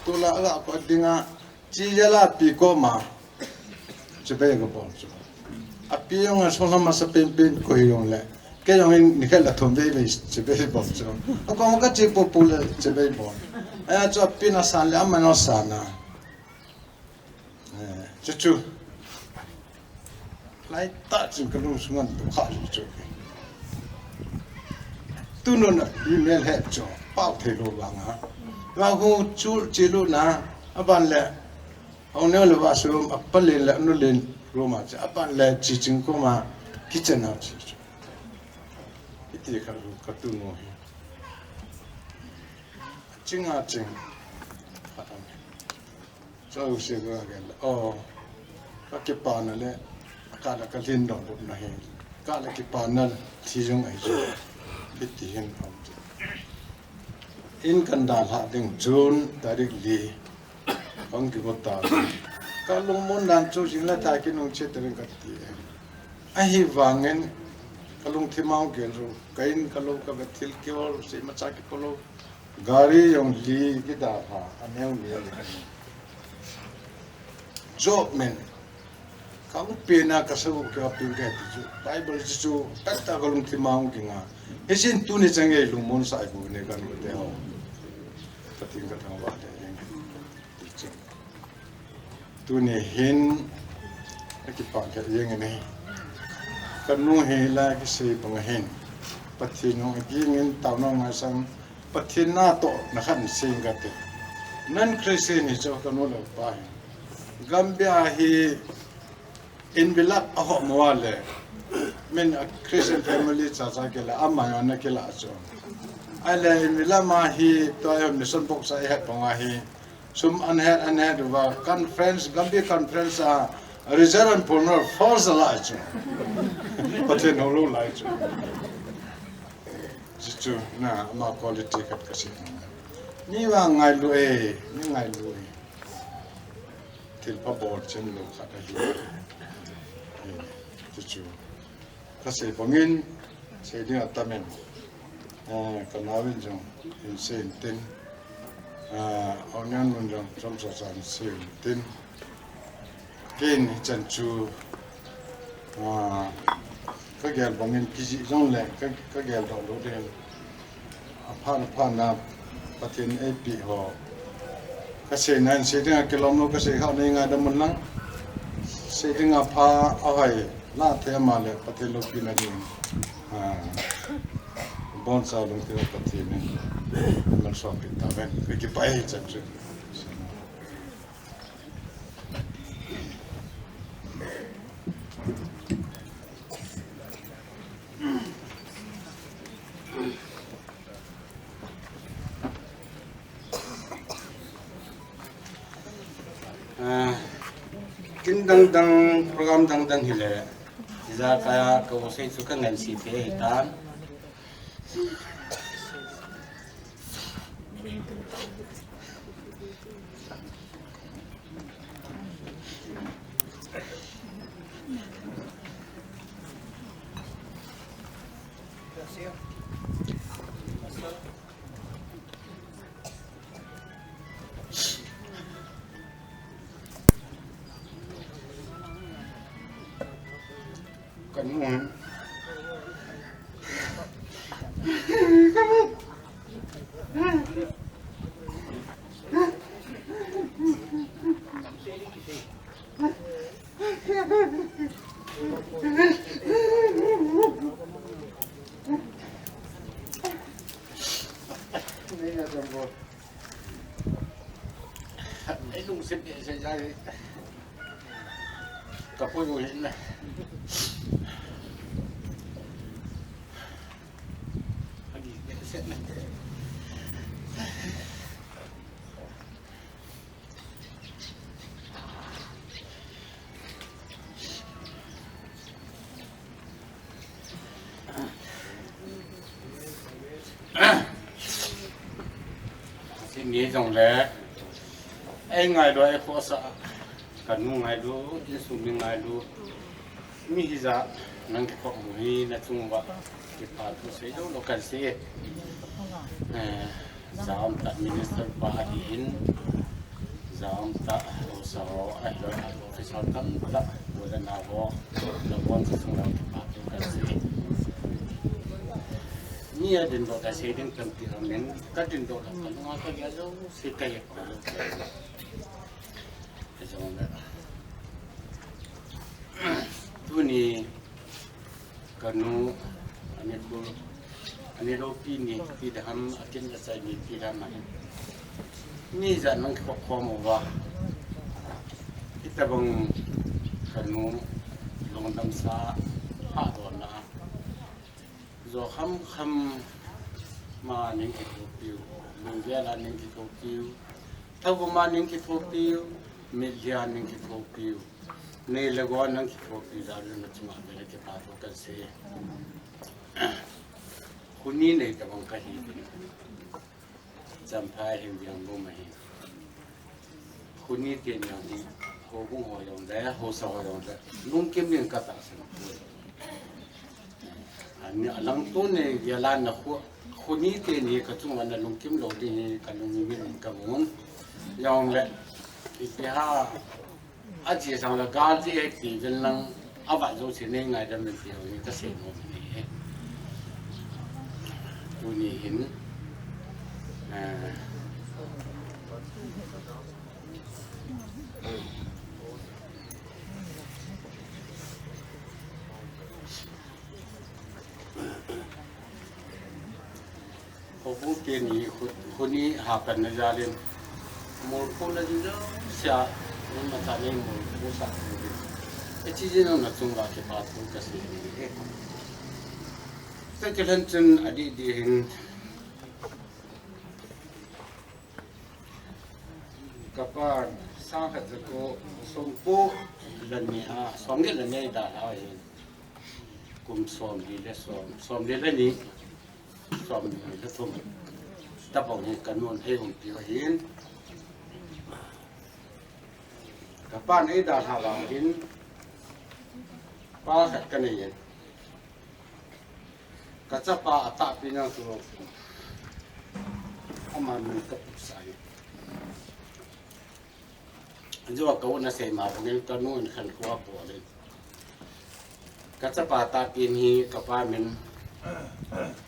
tula ala ko dinga chi jala pi ko ma. Chibai ko bol chu. A pi yong a so la ma sa pin pin ko yong le. Ke yong in ni khala thum be be chibai bol chu. A ko ma ka chi pu pu le chibai bol. Aya chu a pi na san le a ma no sana. Eh, chu chu. Lai ta chin ka lung sunga tu kha chu chu. Tunu na i mel he chu. Pau thei lo vang ha. Va hu chu chi lu na. A ban le. Hong neo le va su a pa len le nu len ru ma chu. A ban le chi ching ko ma. Kitchen a chi chu. Iti kha lu ka tunu hi. Ching a ching. Chau se ko a gel. Oh, ka kipana le, ka la ka lhin dong bup na hi. Ka la kipana thi jong ai chu. Kiti hin om chu. In kan dalha ding June tarik li. Kong ki ko ta. Ka lungmon dan chu jing la ta ki nung che ta ring ka ti. Ahi vangin ka lungthim a hung gel ru. Ka in ka lo ka ve thil ki ol, se ma cha ki ko lo. Gari jong li kida pha, a neo ni a le. Job men, ka u pe na ka sa u ke a pin ka ti chu. Bible chu chu, tak ta ka lungthim a hung kinga. Hisin tuni chang e lungmon sa i bu ne kan ko te ho. Ka tin ka thang va te eng. Ti chu. Tuni hin, a kipah khat jeng in hi. Ka nu hi la kisei bang hin. Pathen hung a ging in tau na ngai sang. Pathen na to na khan sing ka te. Nan Christian hi cho ka nu la pa hi. Gambia hi envelope a ho mo le. Min a Christian family cha cha ke la ama yo na ke la cho. Ai le envelope ma hi to yo mission box a he pang a hi. Sum an het, an het uva conference, Gambia conference a result an pon false la chu. Pathen hou lou lai chu. Ji chu na ama quality khat ka si. Ni va ngailu e, ni ngailu e. Thil pha bol chen lo khat ahi. Ji chu. Ka sei bangin, sei ding a tamen. Eh, ka nauvin jong, in sei in tin. Eh, Aunian nun jong, chom sa sa in sei in tin. Ken hichan chu, ah, ka gel bangin kijih jong le, ka, ka gel doh lou ding. Aphan, aphan na Pathen eipeh ho. Ka sei nan sei dinga kilom lou ka sei kha nei ngaidam un lang. Sei dinga pha ahoi la the ma le Pathen loupina ding. Ah. Boncha lungthim Pathen in. Malsom peh tahen. Ka kipah e chan chu. Dang dang, program dang dang hile, ijakai a ka u sei chu ka ngen si te hi tan. Ei lungset behseh jeh a ka pui u hin na. Agi behseh na. Sini jong le, ei ngailu, ei khosa, ka nu ngailu, insung mi ngailu, mi hijat nang kikhop mu hi na chung uva kipa thu sei lou lou kan sei. Eh, Jaum tah minister pa ahin, jaum tah haosa ho, ahilou le officer tamtah, u le nao ho, nabonchauva chunga kipa thu kasei. Mi adindoh le sei ding tampi aumin, kadindoh le kalunga kagel jouse kahe pon. Hijongle, tuni kanu, ani khu, ani loupi ni ti ding ham, akin achai ni ti ding ham ahi. Mi hijat nang kikhop khom uva, hitobang kanu lungdamsa, phatdohna, jo kham kham ma nang kithopiu, lunggel a nang kithopiu, thouma nang kithopiu, mitlhi a nang kithopiu, nei le gou a nang kithopiu jeh a nachunga vel a kipa thu kasei. Khoni nei tobang kahi uvin. Champhai hin, Yangon ma hin. Khoni teni hi, houbung ho jong le, haosa ho jong le, lungkim in katahsan poi. Ani alangtu nei vel a na khu, khoni teni kachunga na lungkim lou ding hi kalungin kamun. Jongle, ipi ham, ache sang le gal che e ti vel lang, avat jouse nei ngaidam in ti ho hi kasei nom e. Tuni hin, eh, houbung teni khu, khoni hapanna jal in, molkhu la jing jouse a, imacha nei molkhu sah uvin. Hiche jeh a nachunga kipa thu kasei e. Chukit lhon chun adih dih hin, kapan sangkhat jako somko le ni a, somget le ni a eidalhau ahin. Kum somli le som, somli le ni, somli le thum. Tabang hi kanun eiumpiu ahin. Kapan eidalhau vangin, pa khat kanei in. Kachapa atahpeh nau chu, ama min kapuisah in. Ajeh a ka u in asei ma bangin kanu in khankho abol in. Kachapa tahpeh hi kapa min.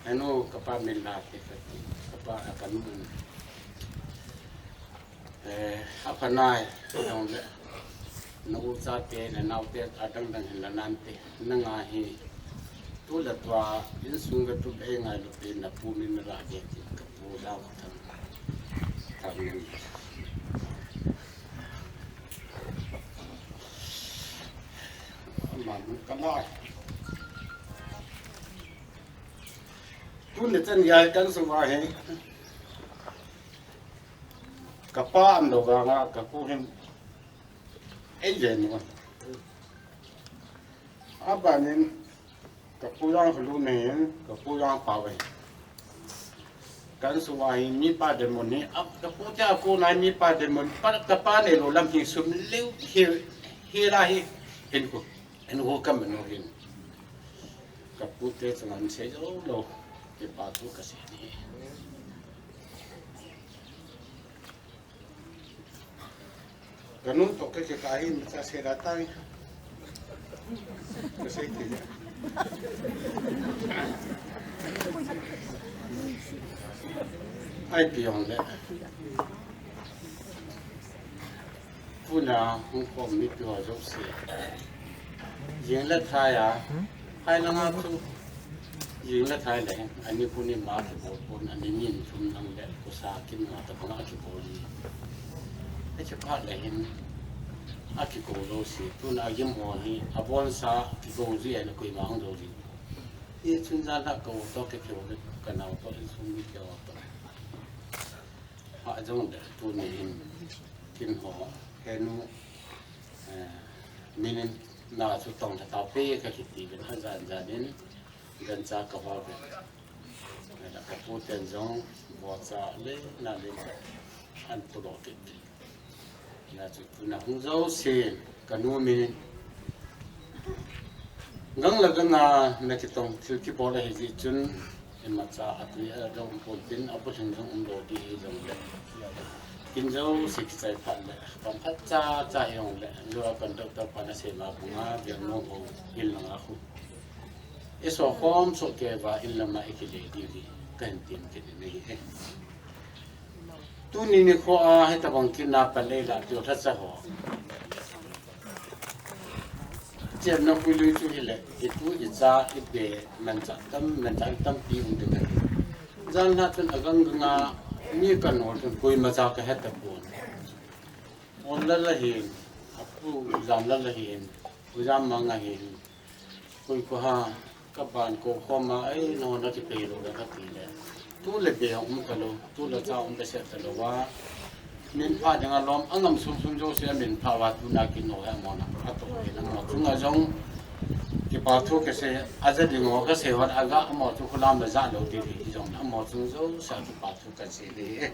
Henu kapa min la te kati. Kapa kanu in. Eh, apha nai, jongle, na ucha te, na nao te, adang dang hin la nante, nanga hi, tu le tua, insung le tu le ngailu pen, na pu min na la de, ti kapu la ka thang, thang min. Ama mun ka nai. Tun le chan ya kan su va he. Kapa umlou vanga, ka pu hin ei ve nu. Abanin, kapu Jangkholun ahin, kapu Jangpao ahin. Ka insung a hi mipa dinmun hi, a, kapu te a kona hi mipa dinmun, pa, kapa neilou lam hi sum leu hi, hi la hi, hin ku, hin ku ka manu hin. Kapu te chunga hin sei jou lou, kipa thu kasei ahi. Kanu toh kei kei kahi, mi cha se da tai. Ka sei ti. Ai pi ong le. Tuna hung khom mipi ho jouse. Jing le thai a. Hai langa chu. Jing le thai le. Ani puni ma kibol pon, ani ni thum lang le. Kosa kin ma ta banga kibol ni. Hiche phat le hin. Akiko lou si. Tuna agim ho hi. Abonsa kiko ji a na koima hung jou ji. Hichun jan la ko to ke kio le. Ka nao to insung mi kio to. Ha jong le tuni hin. Kin ho, henu, eh, minin na chu tong ta tau pe ka kiti uvin a jan jan in, jan cha ka ho uvin. Eh, ka pu ten jong, bo cha le, na le, an tu lo kiti. Na chu tuna hung jou sin, kanu minin. Gang le gang a na kitong thil kibol ahi jeh chun, imacha atui a dong um pon tin, abu theng jong um lou ding hi jong le. Kin jouse kichai phat le, kam khat cha cha hi jong le, jo a conductor pa na sei ma bunga, biang no ho, in langa khu. I so khom so ke va in lama i kile ding hi, ka hin tin kit ni hi. Tuni nikho a, hitabang kin na pan lei la, tio tha cha ho. Chemna khui lui chu hile, i tu i cha i pe, manchah tam, manchah tampi um ding ahi. Jan na chun agang gang a, mi kan hol chun koima cha ka he tapon. Hon la la hin, apu Jam la la hin, pu Jam mang a hin. Koi ko ha, ka ban ko khom a, ei, no, na kipei lou le ka ti le. Tu le be um ta lou, tu le cha um be se ta lou va. Min pha ding a lom, angam sum sum jouse min pha va tuna kin no he mo na. Ato he na mo chunga jong. Kipa thu ka sei, aja ding ho ka sei hot aga mo chu khulam le ja lou ti ti jong na mo chung jouse kipa thu ka sei le.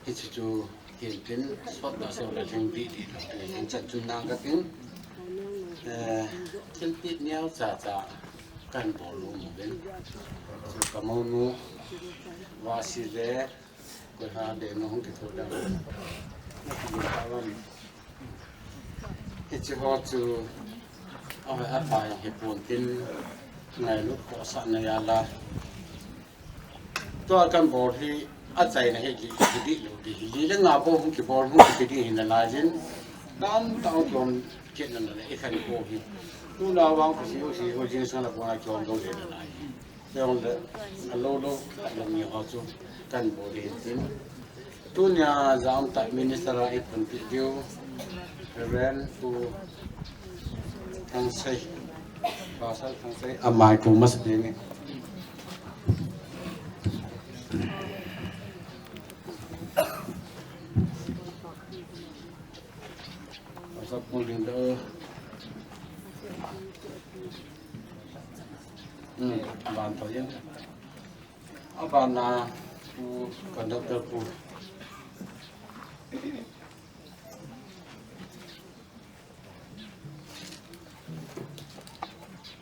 Hiche chu kin tin sot da se la thing di di lo. Hin chat chun nang ka tin. Eh, thil pi neo cha cha kan bol lou mo ben. Chu ka mo nu va si le. Koi ha de no hung ki tho da. Na ki ta wan. Hiche ho chu a hoi a pai hi pon tin ngailut khohsah na a la. Tua kan bol hi achaina hi li, hi di lou di hi. Li le nga bou hung kibol hung kipe di hi nalai jin. Tamtah hung kium kit na le i khan bol hi. Tuna vang khu si u si u jing sang la bol a kium lou le nalai. Jong le, alou lou, alou mi ho chu kan bol hi tin. Tunia jam tah minister a i panpi diu, Reverend Pu Thangsei, Pastor Thangsei, amai pu masa ding e. Pastor Pu Lin da. Hmm, ban to yin. Abana pu conductor pu.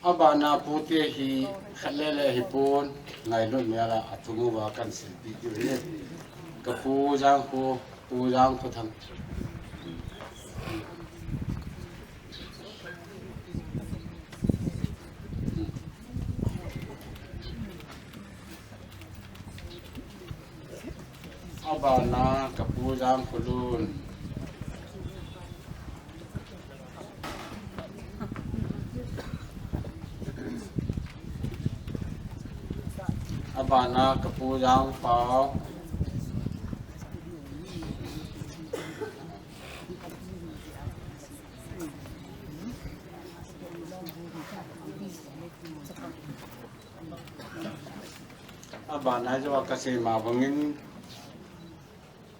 Abana pu te hi khat le le hi pon ngailut mel a athum uva kan silpi diu hi. Ka pu Jangkho, pu Jangkhothang. Abana ka pu Jangkholun. Abana ka pu Jangpao. Abana jo ka sei ma bangin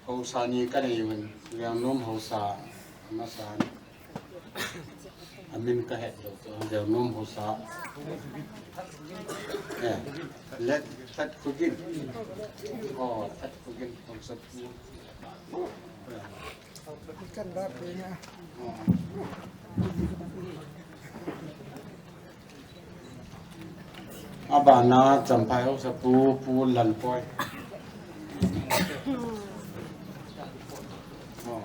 haosa ni ka nei uvin, Lengnom haosa, amasa ni. Amin kahet lou, Jeunom Haosa. Eh, Let, Let Khogin. Oh, Let Khogin, Haosapu. Kan da pe na. Oh. Abana Champhai Haosapu, Pu Lalboi. Oh.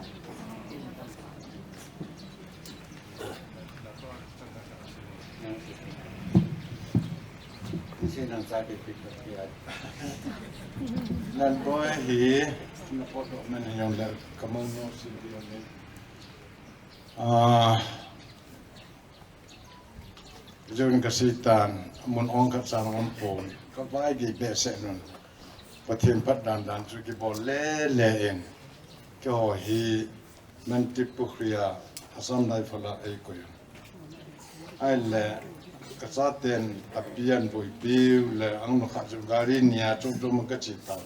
Lalboi hi, na photo man hi jong le, ka mong no sin di ni. Ah, Jun ka sitan, mun ong khat sang lam pon, ka vai gi be se nun. Pathen phat dan dan chu kibol le le in. Keiho hi Mantripukhri a Assam Rifle a ei koi. Ahile, ka chaten api an boipiu le, ang nu khat chu gari nia chom chom ka chi tau.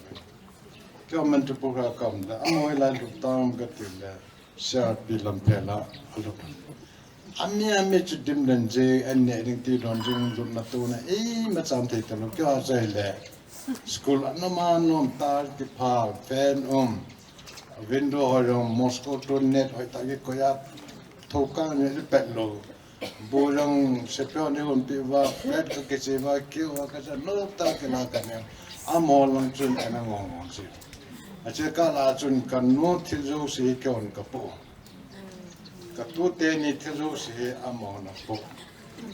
Keiho Mantripukhri a ka um le, amaho lai lut tam ka ti le, C R P lam phel a, a lut. Ami, ami chu dim den je, an ne ding ti don jing lut na tu na, ei, ma cham thei ta lo, keiho a chai le. School a nom a nom ta, ti pha, fan um. Window ho jong, mosquito net ho ta, ki koi a, tho ka ne, li pet lo. Bu jong sepai ni hon pi va, pet ka kiche va, keu va ka cha, no ta ke na ka ne. Amaho lang chun ana ngong ngong si. Ache kah la chun ka nu thil jouse keiho ka pu. Ka tute ni thil jouse amaho na pu.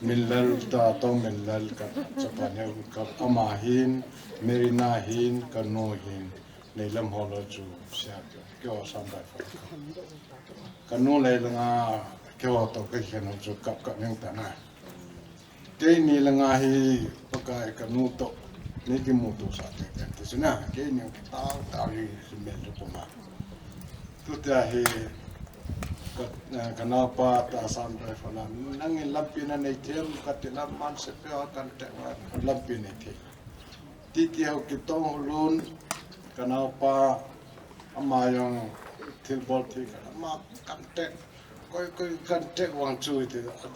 Minlal ta to Minlal ka chapa ne ka ama hin, Merina hin, ka nu hin. Neilam ho lo chu sia keiho Assam Rifle ka. Ka nu lei langa keiho to ka khen ho chu kap kap ning ta na. Keini langa hi Pakai ka nu to ni kimuto sa te te ti chu na. Keini tao tao hi si mel to ko ma. Tutia hi ka, eh, ka naopa ta Assam Rifle a nangin lampi na nei them ka ti lam man sepai a kan te wa lampi nei them. Titi ho kitong ho lun, ka naopa, ama jong thilbol thei ka, ama contact, koi, koi contact vang chu ti, a,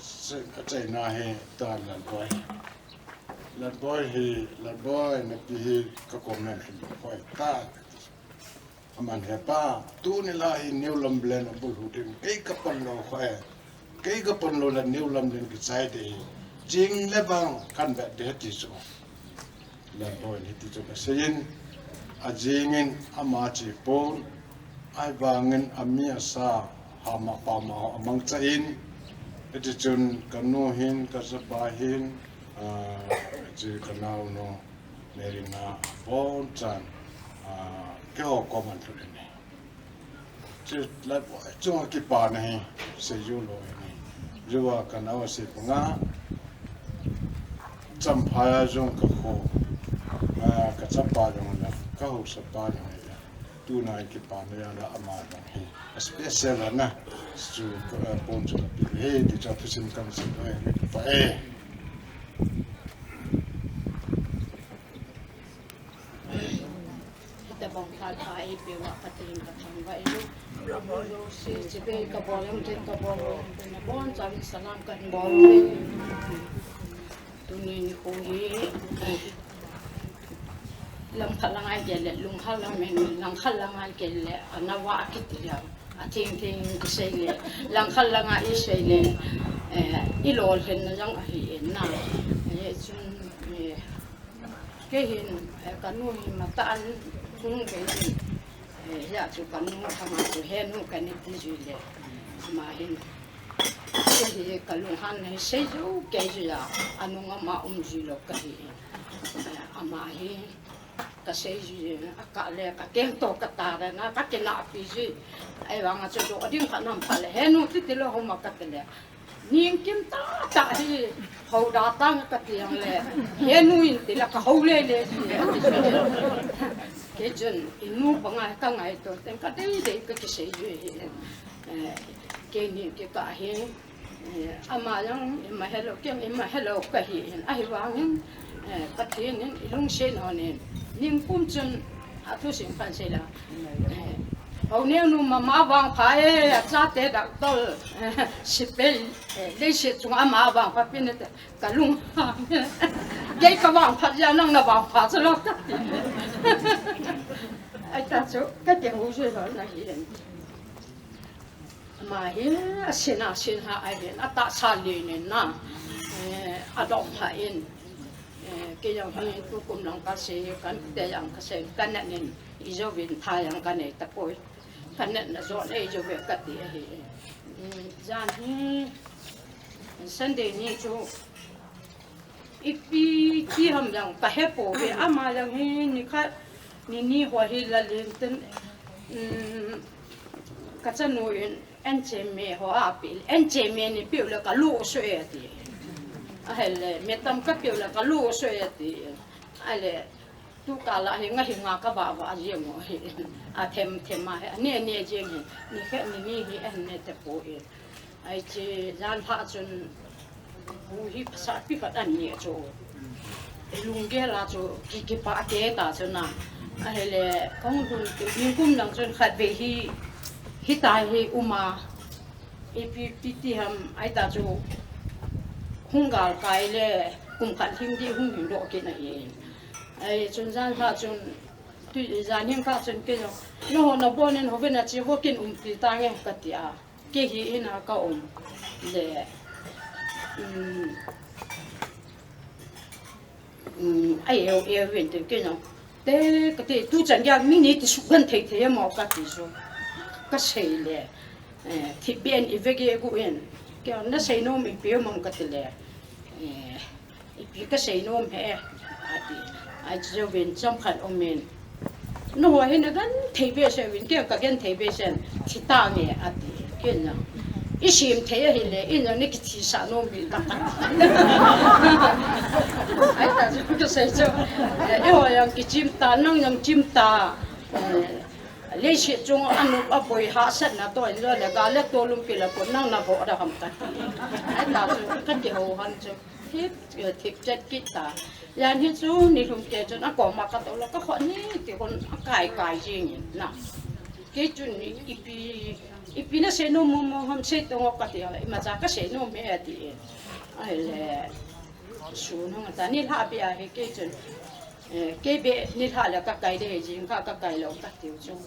a chaina hi ta Lalboi. Lalboi hi, Lalboi na pi hi ka comment hi, hoi ta. Aman he pa, tuni la hi New Lamlen abul hu ding, kei ka pan lou kho e, kei ka pan lou la New Lamlen kichai de hi, jing le vang kan vet de ti chu. Lalboi in hiti chu ka seiyin, ajing in ama che pon, ahivangin ami asa, hama pama ho amangcha in, hiti chun ka nu hin, ka chapa hin, ah, che ka naonu, Merina abonchan, ah, keiho koma lhut in ahi. Chu la chunga kipana hi, seiju lou ahi. Jua ka nao sei panga, Champhai a jong ka kho, ah, ka chapa jong la, ka haosapa jong la. Tuna kipana jal a ama jong hi. A special ana, chu ka, ah, pon chu ka pe ahi, ti chu thusim kan sei lou ahi, pa e. Hitabang thal pha eipeuva Pathen kathangvah e. Hiche bei kabol jong, ken kabol jong, abonchan salam kahin bol e. Tuni nikho hi lamkhat lang a igel le, lunghal lang in, langkhat lang a igel le, ana vah kiti le, atheng theng kisei le, langkhat lang a isei le, eh, ilolhinna jong ahi in na. Eh, chun, eh, Kei hin, eh, kanu hi matah in hung kei hin, eh, hia chu kanu thama chu henu kani ti jui le, ama hin, kei hi kalunghan hi seijou kei jui a, anung ama um jui lou kahi in, eh, ama hi kasei jui, akah le kakeng to kata le na, kakinahpi jui, ahivang a chu doh ding khat nam khat le, henu ti ti lou homa kati le, Ningkim tahtah hi, hou da tang kati jong le, henu in ti la kahou le le ji, ati chu. Kei chun, inu panga kangaito teng kadei dei kakisei jui hi. Eh, keini kikah hi, eh, ama jong ima helou, ken ima helou kahi in, ahivangin, eh, Pathen in ilungset hon in, ningkum chun athusim kan sei la, eh, Hou neo nu mama vangpha e, achate doctor, sipei, eh, leiset chunga ama vangpha pin te, kalung. Kei kavangpha jeh a nang navangpha chu lo kati. Ahi ta chu, kati hou jui lou na hi. Ama hi, asin a, asin ha, ahin, atahsa len in na, eh, adong pha in, eh, kei jong hi tukum lang kasei, kante jong kasei, kaneh in, ijouvin tha jong kanei tapoi. Kaneh na jong eijouve kati ahi. Mm, jan hi, Sunday ni chu, Ipi ti ham jong kahe pouve, ama jong hi nikhat nini ho hi la lin tin, um, kachanu in enche me ho apeh, enche me ni peh le kalu so e ati. Ahile, me tam kapeh le kalu so e ati. Ahile, tu kala hi nga hi nga kavah vah jeng u hi. Athem them a hi, ane ane jeng hi, nikhat nini hi ane te poi. Ahi chu, jan lha chun, bu hi phasah pi khat an neh chu. Lunggel a chu, ki, kipah te ta chu na. Ahile, kahung lhun tu, nikum lang chun khatvei hi, hita hi um a. Ipi, ipi ti ham, ahi ta chu, hung galkai le, kum khat lhing di hung lhing doh kit na hi. Ahi chun jan lha chun, tu jan lhing kha chun kei jong, nangho nabon in hoven a che vo kin umpi tange kati a. Kei hi in a kaum le, um, um, a eu eu vin tin kei jong. Te kati tu chan dia mi ni ti sukhan thei thei mo kati chu. Kasei le, eh, thipbeh in ive geh gu in. Kei nasei nom ipi um am kati le. Eh, Ipi kasei nom he, ati. Ahi chu jouvin chomkhat um in. Nangho hi nagenthei behseh uvin, kei kagenthei behseh in, thi tange, ati. Kei in jong, isem thei ahile, in jong nakithisah nom in, kati. Ahi ta chu kasei chu, eh, eiho jong kichim ta, nang jong chim ta. Eh, leiset chung a nop a boi hahsatna toh in jong le, gal le tolum kila pon nang nabol da ham kati. Ahi ta chu, kati ho han chu. Thip, eh, thip chet kit ta. Jan hi chu nilhum kei chun akoma katou le kakhut ni ti kon akai kai jing in na. Kei chun ipi, ipi nasei nom mo mo ham sei tong o kati a, imacha kasei nom e ati e. Ahile, sun hung ta nilhah beh a hi kei chun. Eh, kei beh nilhah le kakai de jing kha kakai lou kati u chu.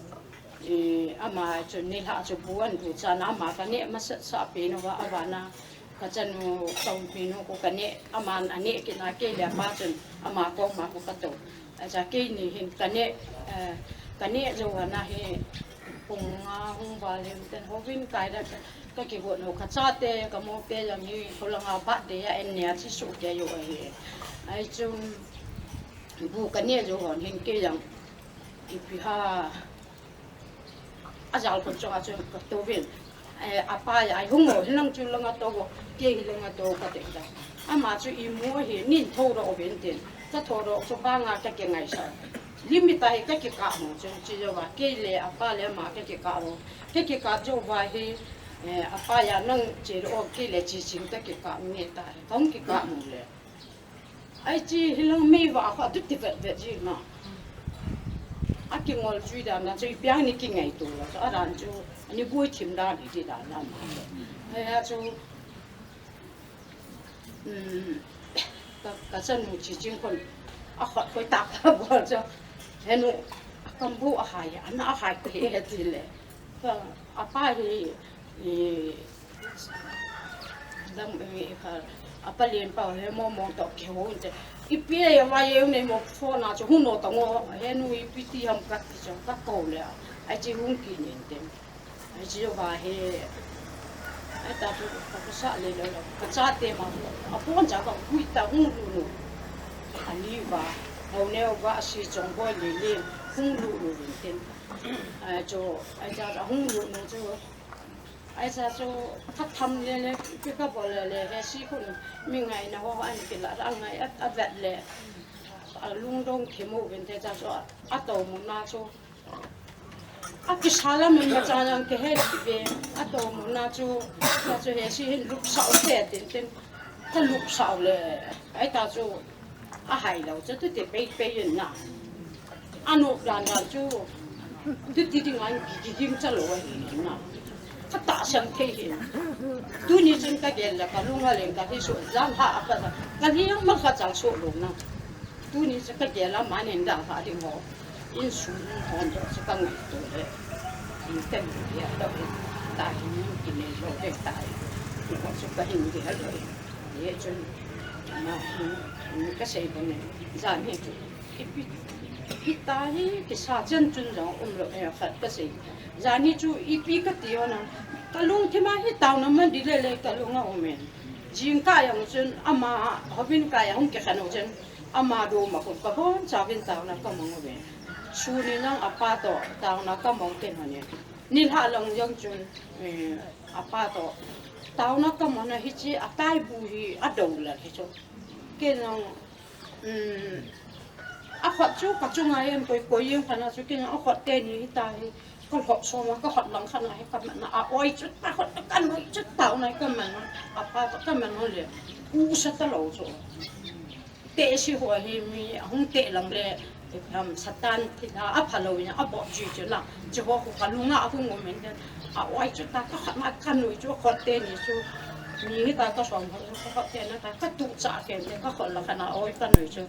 Eh, ama chun nilhah chu bu an du chan ama kaneh masat sah pen uva avana. Kachanu, kaumpi nu khu kaneh, aman aneh kit na kei le apa chun, ama koma khu katou. Acha keini hin kaneh, eh, kaneh jou ana hi, pung nga hung val hin ten hovin kai da, kakigot u kachate, kamote jong hi, kholanga birthday a en nia chi suh kei u ahi. Ahi chun, bu kaneh jou hon hin kei jong, ipi ham, Ajal kon chunga chun katouvin. Eh, apa ja, ai hung o, hilang chu langa tou o, kei hilanga tou kate ta. Ama chu imu ahi, nin thou doh uvin tin. Kathou doh chu banga kakingaisah. Limit a hi kakikah mo chu, chi jo va, kei le apa le ama kakikah mo. Kakikah jo va hi, eh, apa ja nang che doh o, kei le chi ching kakikah nge ta. Kahung kikah mo le. Ahi chi hilang mei va kha tu ti vet vet ji na. Akingol chui dan dan chu ipi a ni kingaito la. Chu adan chu ani bui thim dan hi ti dan la ma. Ahi a chu, um, ka, kachanu chi ching kon akhut khoi tak ta bol chu. Henu, akambu ahai, ana ahai te he ti le. Ka, apa hi, i, dam, i, i, kha, apa len pa he mo mo to ke ho inte. Ipi e va ye ne mo phone a chu hung no ta ngo, henu ipi ti ham kati chu kakou le. Ahi chi hung kit nin te. Ahi chi va he. Ahi ta chu ka, kasa le le le. Kachate ma. Aphone cha ka hui ta hung lu nu. Ani va. Hou neo va si chong boi le le. Hung lu nu nin te. Ahi chu, ahi cha, ahung lut nu chu. Ahi cha chu, khatham le le, pi kabol le le, he si khun, mi ngaina ho, an kila, angai, a, avet le. Alungdong thim uvin te cha chu, atou muna chu. Akisa lam in ma cha jang ke he ti ve, atou muna chu, cha chu he si hin lupsah u te tin tin. Ka lupsah u le, ahi ta chu, ahai lou chu, tu te pei pei in na. Anop dan dan chu, Tuti ding an ki, ki, ging cha lo ahi na. Ka tahsan thei hi. Tuni chun ka gel le ka lung a leng ka hi so jan ha a pa sa. Ka liang ma ka chang so lo na. Tuni chun ka gel a man in da ha ding ho. In su hon jo chu ka ngai to le. In ka ni ya da ta hi ni ki nei lo de ta. Ki ko chu ka hin de lo. Ye chun. Na hi ka sei ko ne. Jan hi chu. Ipi, ipi ta hi kisa chen chun jong um lo, eh, khat ka sei. Jani chu ipi ka ti o na. Ka lungthim a hi taona man di le le ka lung a um e. Jingkah jong chun ama hobin ka jong kikhen u chun ama do ma ko ka bon cha vin taona ka mong u ve. Suni jong apa to taona ka mong ken ho ne. Nilhah lang jong chun, eh, apa to taona ka mong na hi chi a tai bu hi a do la hi chu. Ken jong Um, a khot chu ka chunga em koi koi jeng khat na chu ken a khot teni hi ta hi ka khot soma ka khot lang khat na hi ka man na a oi chu ta khot ka noi chu taona ka man na a pa ka man na le u sa ta lo chu te si ho hi mi hung te lang le um, Satan ti na a pha lo ina a bo ji chu na chu ho ka lunga a hung men a oi chu ta ka khot na ka noi chu khot teni chu mi hi ta ka som ho ka khot teni ta ka tu cha ken te ka khot lang khat na oi ka noi chu.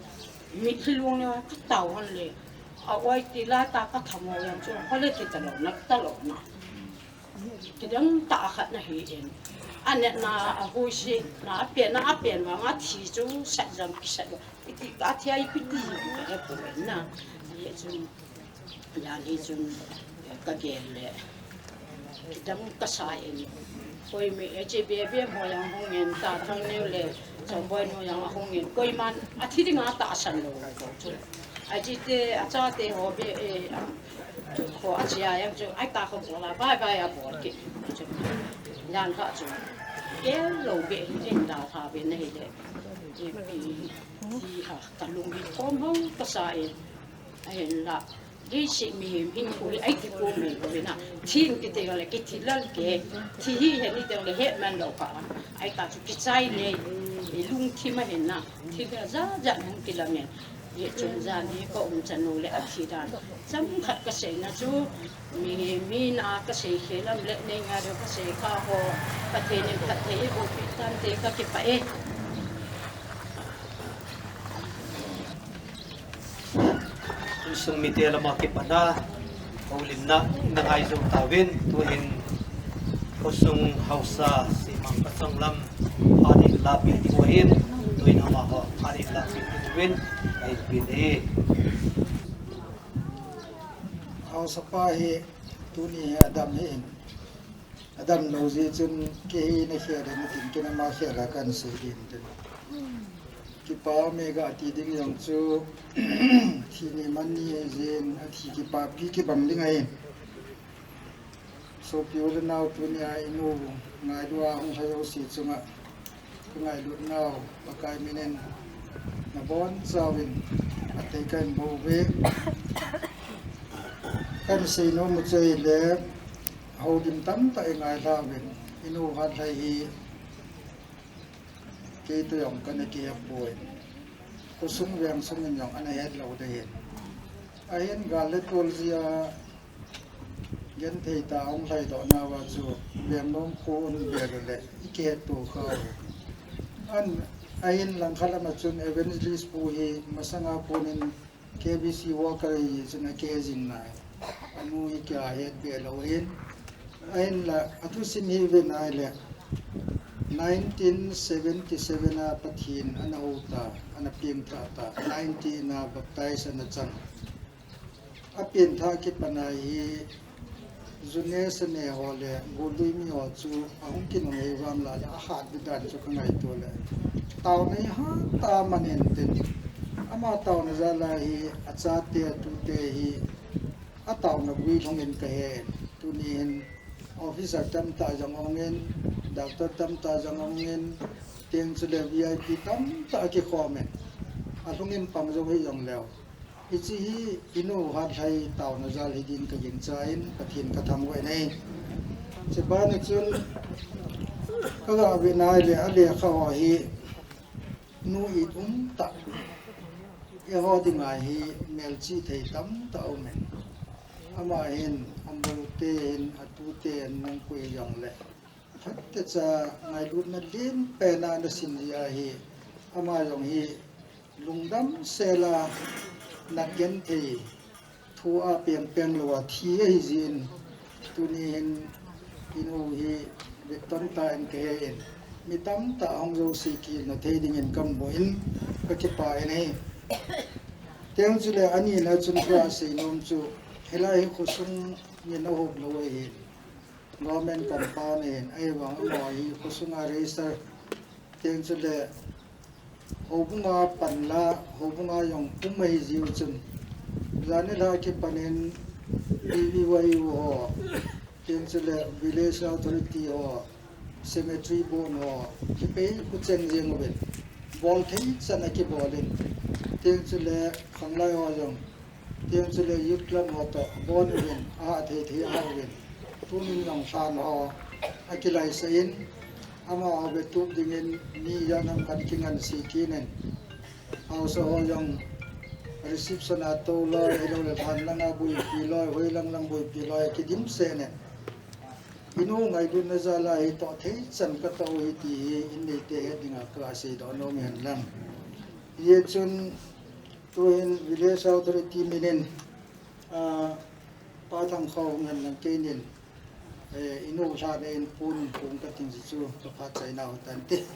Mitlhi lung le ka tao hon le. A oi ti la ta ka thamo yang chu. Hole ti ta lo na, ta lo na. Kidang ta khat na hi in. A ne na a hui si na a pen na a pen ma nga thi chu sat jam ki sat lo. Iti ka thi ai pi ti ka he po na. Ye chu. Jani chun ka gel le. Kidang ka sa in. Koi mi, eh, che be be mo yang hung in ta thang neu le. Chong boi nu yang hung in. Koi man a thi ding a tahsan lo ko chu. A chi te, a cha te ho be, eh, ho a chi a yang chu. Ai ta ko bo la, bye bye a bo ki. Yan kha chu. Gel lo be hin da kha be nei le. Ti, ti ha, ka lung hi kom hong ka sa in. A hin la. Leisi mihem hinkho hi, ai ti ko mi ko na. Thi in kiti le, kiti lal ke. Thi hi hen ni teng le, het man lo ka. Ai ta chu kichai le, i lungthim a hin na. Thi le ja, ja hung kilamen. Ye chun jani ka um chanu le a thi dan. Chang khat ka sei na chu. Mi, mi na ka sei khe lam le, nei nga do ka sei kha ho. Pathen in phatthei boh pi tan te ka kipah e. Insung mite lama kipana, houlimna, na ngai jou tauvin, tuhin khosung haosa, simang kachang lam, phat in lapi diu ahin, tuin amaho, phat in lapi diuvin, kahin pin e. Haosa pa hi, tuni hi adam hi in. Adam lou jeh chun kei hi na khel ding tin, kei na ma khel a kan sei ding tin. Kipa me ga ti ding jong chu thi ni man ni jin a thi kipapi kibang ding ahi. Sopi u le nao, tuni a i nu ngailua hung lhai jouse chunga ka ngailut nau Pakai minin na bonchauvin a thei kan bou ve. Kan sei nom u chu ahile, houlim tamtah i ngai lha uvin, i nu Hatlhai hi kei toh jong kana kihe poi. Khosung vengsung in jong ana het lou ding ahin. Ahin gal le tol jeh a genthei tah a hung lhaidoh nauva chu veng nom kho un vel le i kihet to kha u. An, ahin langkhat lama chun Evangelist pu hi masanga konin K B C worker ahi chun akihe jing nai. Anu hi kia het be lou ahin. Ahinla, athusim hi ve nai le, nineteen seventy seven a Pathen ana hou ta, ana pengthah ta, ninety na baptize ana chang. A pengthah kipat na hi, June sane ho le, Gollui mi ho chu ahung kinung hei vang la le, ahat di dan chu ka ngaito le. Taona hi hat a man in tin. Ama taona jal a hi, achate, atute hi, ataona vui lhung in ka he. Tuni hin, officer tamtah jong hung in, doctor tamtah jong hung in, teng chule V I P tamtah akikhom in. Alhung in pang jou hi jong leu. Hiche hi i nu Hatlhai taona jal hi din ka gingchan, Pathen ka thangvah in ahi. Chuban a chun ka ga ve nai le a lekha ho hi nu it um tah. Eiho dinga hi melchih thei tamtah um in. Ama hin, amute hin, atute hin, nang kui jong le. Phatecha ngailutna lenpen a nasim ji ahi. Ama jong hi lungdam sela nagenthei thu a pengpeng lou a thi ahi jin, tuni hin inu hi vetom ta in kahe in, mi tamtah hung jouse kilna thei dingin kamu in kakipah in ahi. Teng chule anina chun kasei nom chu, hilai hi khosung in ahop lou ahin, government compound ahin, ahivang amaho hi khosung a register, teng chule houbung a panla, houbung a jong um ahi jiu chun, janhi lha kipan in B B Y U ho, teng chule village authority ho, cemetery board ho, kipei khu cheng jeng uvin, bol thei chan akibol in, teng chule khanglai ho jong, teng chule youth club ho toh bon uvin, ahah thei thei ah uvin, tunin jong lhan ho akilaisah in, amaho vetup dingin mi ijat ham khat kingansei kit in, haosa ho jong reception a tou loi, ahiloule lhan lang a boipi loi, hoi lang lang boipi loi akidimset in, inu ngailutna jal a hi toh thei chan katoh u ahi ti hi in neite het dinga kaseidoh nom ahin lang. Hijeh chun tuhin village authority min in, ah, Pa Thangkhao ngen lang keinin, eh, inu lhahna in pon in pon kating ji chu kaphat chai nau tante.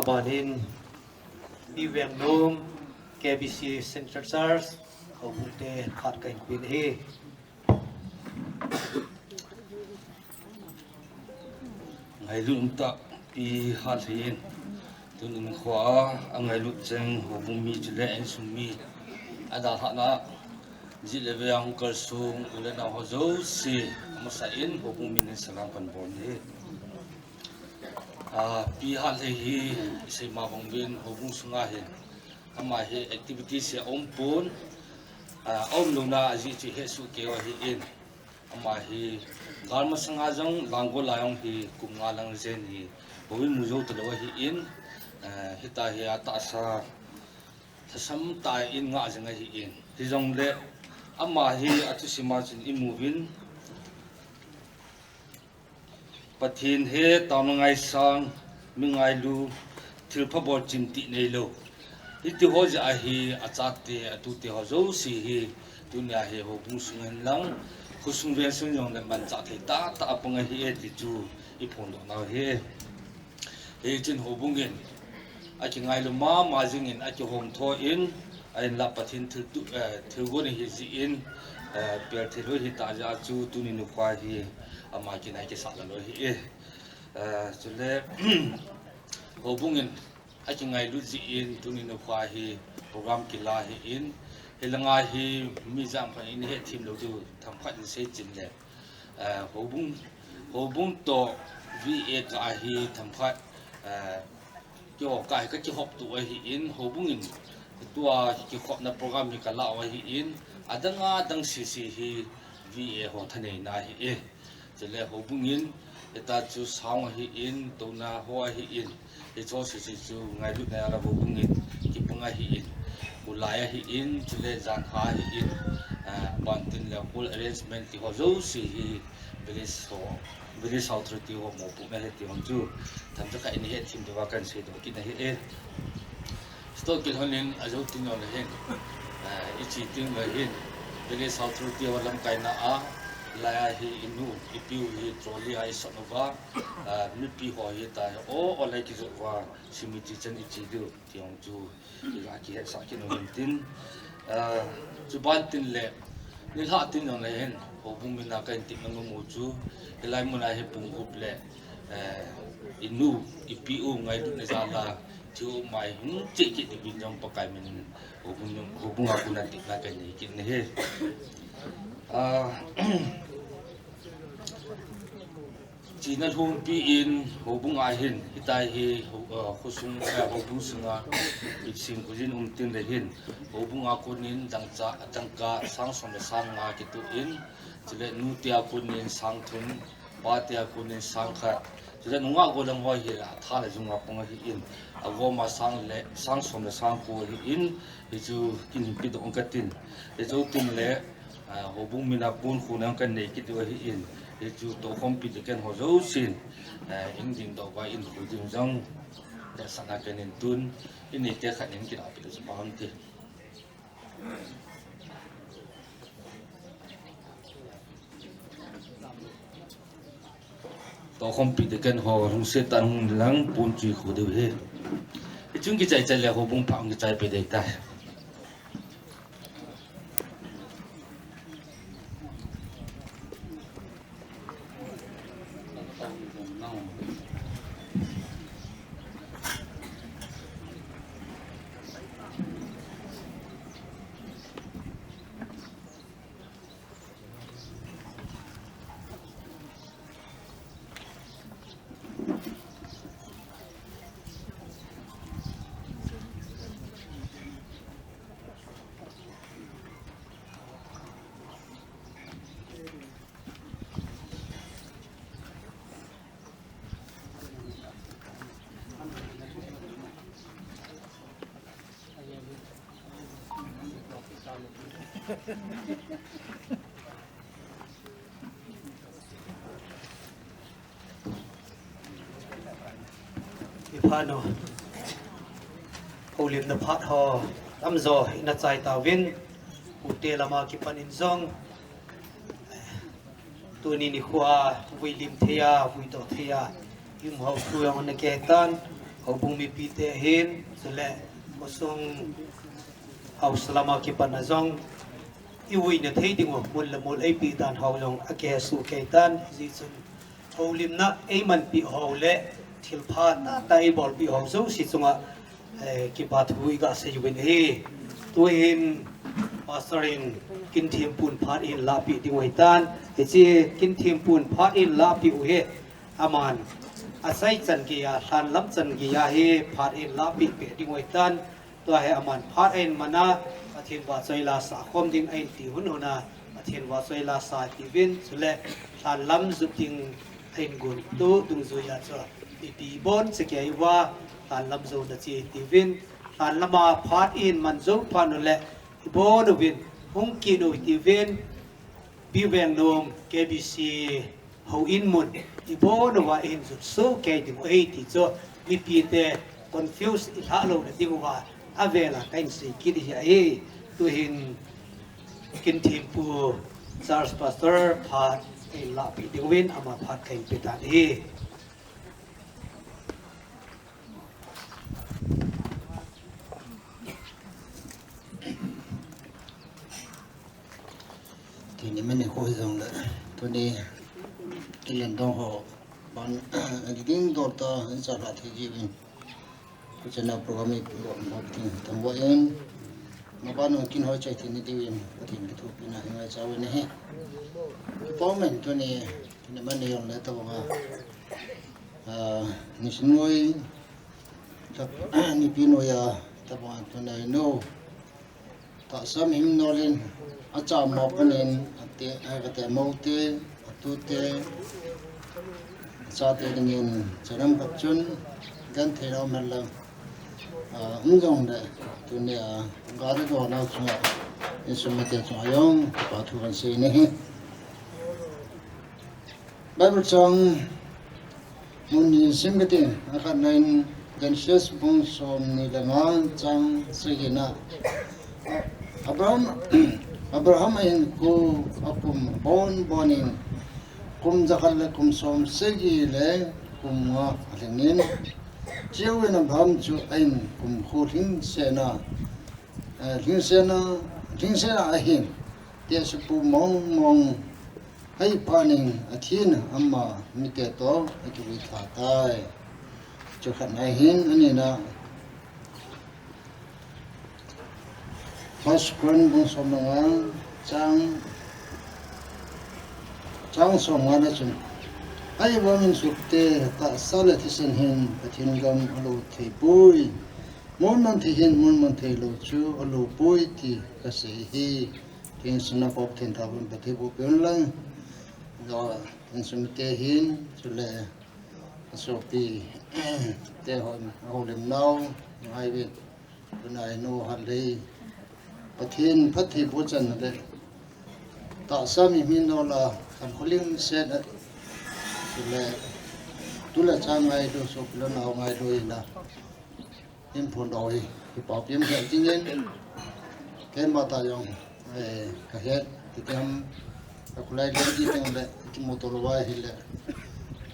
Abanin, Pi Vengnom, K B C Central Church, houbung te phat kahin peh in ahi. Ngailut umtah Pi Hatlhei in, tuni nikho a, angailut cheng houbung mi chule insung mi, adalhahna, jih le vei a hung kalsong u le nao ho jouse, amasa in houbung min in salam kahin bol in ahi. Ah, Pi Hatlhei hi, isei ma bang uvin houbung sunga hin, ama hi activity se aum pon, ah, aum louna ajeh chu hesoh kei u ahin. Ama hi, gal masanga jong, Langol a jong hi, kum nga lang jen hi, bou imu jou talou ahin, eh, hitia hi atahsa, thasam tah in ngah jing ahin. Hijongle, ama hi athusim a chun imu uvin, Pathen he taona ngaisang, mi ngailu, thilpha bol chim ti neilou. Hiti ho jeh a hi achate, atute ho jouse hi, tunia hi houbung sung hen lang, khosung veng sung jong le manchah thei tahtah a pang ahi e ti chu iphondoh nau ahi. Hichun houbung in akingailu mama jingin akihom tho in, ahinla Pathen thiltup, eh, thilgon ahi jeh in, eh, pel thei lou ahitah jeh a chu tuni nikho hi ama kin a kisah la lou ahi e. Eh, chule, houbung in akingailut jeh in tuni nikho hi program kila ahin, hilanga hi mi jat khat in hethem lou diu themkhat in sei chin le, eh, houbung, houbung toh V A kah a hi themkhat, eh, keiho kah hi kakihop tou ahin, houbung in tua kikhopna program hi kalah u ahin, adang adang sese hi V A ho thaneina ahi e. Chule houbung in, hitia chu sang ahin, touna ho ahin, hiche ho sese chu ngailutna jal a houbung in kipang ahin, kulai ahin, chule janhi ahin, ah, bantin le hall arrangement ti ho jouse hi village ho, village authority ho mopohna ahi ti ho chu themcha khat in hethem diuva kahin seidoh kit ahi e. Chutoh kilhon in ajou teng jongle hin, eh, iche teng le hin, village authority ho lamkaina a, hilai a hi inu, ipiu hi trolley a isot uva, eh, mipi ho hitia hi, o, o lai kijot uva, cemetery chan iche diu, ti ho chu, iga kihetsah kit u hintin, eh, chuban tin le, nilhah teng jongle hin, houbung min a kahin tepna nom u chu, hilai mun a hi pung gup le, Eh, inu, ipi u ngailutna jal a, thiu mai hung che kit diuvin jong Pakai min, houbung, houbung a kon a tepna kanei kit ahi. Ah, chena lhumpi in houbung a hin, hitia hi, ho-, ah, khosung, eh, houbung sunga, ipsing khojin um tin le hin, houbung a kon in dangcha, dangka sang som le sang nga kitoh in, chule nu te a kon in sang thum, pa te a kon in sang khat. Chule nungah gollhang ho hi atha le jung a pang ahin, agom a sang le, sang som le sang ko ahin, hichu kin hin pedoh ing katin. Hichu tin le, ah, houbung min a pon khona kanei kit diu ahin, hichu toukhompi deacon ho jousen, ah, in dingdoh uva in khui ding jong, tahsan a kahin tun, in neite khat in kin apit le chu pang te. Toukhompi deacon ho lungset tah in hung lang pon chu khu diu ahi. Hichun kichai chai le houbung pha hung kichai peh ding ahitai. Ipha nu, houlimna phat ho tamjo ina chai tauvin, ute lama kipan in jong, tuni nikho a vui lim thei a, vui doh thei a i um ho thu jong ana kihe tan, houbung mipite hin, chule khosung haosa lama kipan a jong, i vuina thei diu mun le mol eipeh dan ho jong akihe soh kei tan, hijeh chun houlimna eimanpi ho le thilpha tahtah eibolpi ho jouse chunga, eh, kipa thu iga sei uvin ahi. Tuhin Pastor in kin thempun phat eihin lahpeh diu ahitan. Hiche kin thempun phat eihin lahpeh u hi, aman asei chan geiya, lhanlam chan geiya hi phat eihin lahpeh peh diu ahitan. Tua hi aman phat ahin man a, Pathen vahchoi la sah khom ding ahin ti hun hun a, Pathen vahchoi la sah tiuvin, chule lhanlam jot ding ahin gon tu dungjuiya chu, mipi ibon cheh kei uva, lhanlam jona che tiuvin, lhanlam a phat eihin man jou phat uleh, ibon uvin, hung kit u tiuvin, Biveng nom, K B C, houin mun, ibon uva eihin jot soh kei diu ahi ti chu, mipite confuse ilhah louna diuva, avel a kahin sei kit ahi. Tuhin kin thempu Charles Pastor phat eihin lahpeh diuvin ama phat kahin pe tan ahi. Tuni mani khu hijongle, tuni kilendong ho ban, ading dol ta, ichalha thei jiuvin. Kuchena program i pu mo ting tam vo in. Maban kin hoi chai tin diuvin, Pathen kithopina hi ngaicha uvin ahi. Kipa umin tuni, tuni mani jongle tabanga. Ah, nisin noi, nipi noiya, tabanga tuni nu. Tahsa mihem nolin, achamo panin, ate, a, kate mo te, atu te, achate dingin, chanam khat chun, genthei lou man lang. Ah, um jongle, tunia, gari do nau chunga, insung mite chunga jong, kipa thu kahin sei ahi. Bible chang mun ni sim kati, akhatna in Genesis bung somni le nga chang sagina. Abraham, Abraham a hinkho akum bon bonin kum jakhat le kum som sagi le kum nga alhingin. Chuin Abraham chu ahin kum kho lhingsetna, eh, lhingsetna, lhingsetna ahin. Tehsepu mong mong Ahivangin athin ama mite toh akivui tha tai. Chu khat ahin, anina First Corinth bung som le nga, chang, chang som le nga na chun, ahivangin sopite, tahsa le thisan hin Pathen gam alo thei poi. Mun man thei hin mun man thei lou chu alo poi ti kasei ahi. Tin sina pop thin ta bun Pathen bu pion lang. Lo, tin sumite hin, chule asopi te hon, aho lim nau, ngai ve. Tunai nu han lei. Pathen phatthei boh chan le. Tahsa mi min no la, kan kholim se na. Tule, tule cha ngailu, sopi le nao ngailu ina. Hin phun doi, hi pau piam he jingin. Ken ba ta jong, eh, ka het, ti tiam. Ka kulai le ki teng le, ki motor lo vai hi le.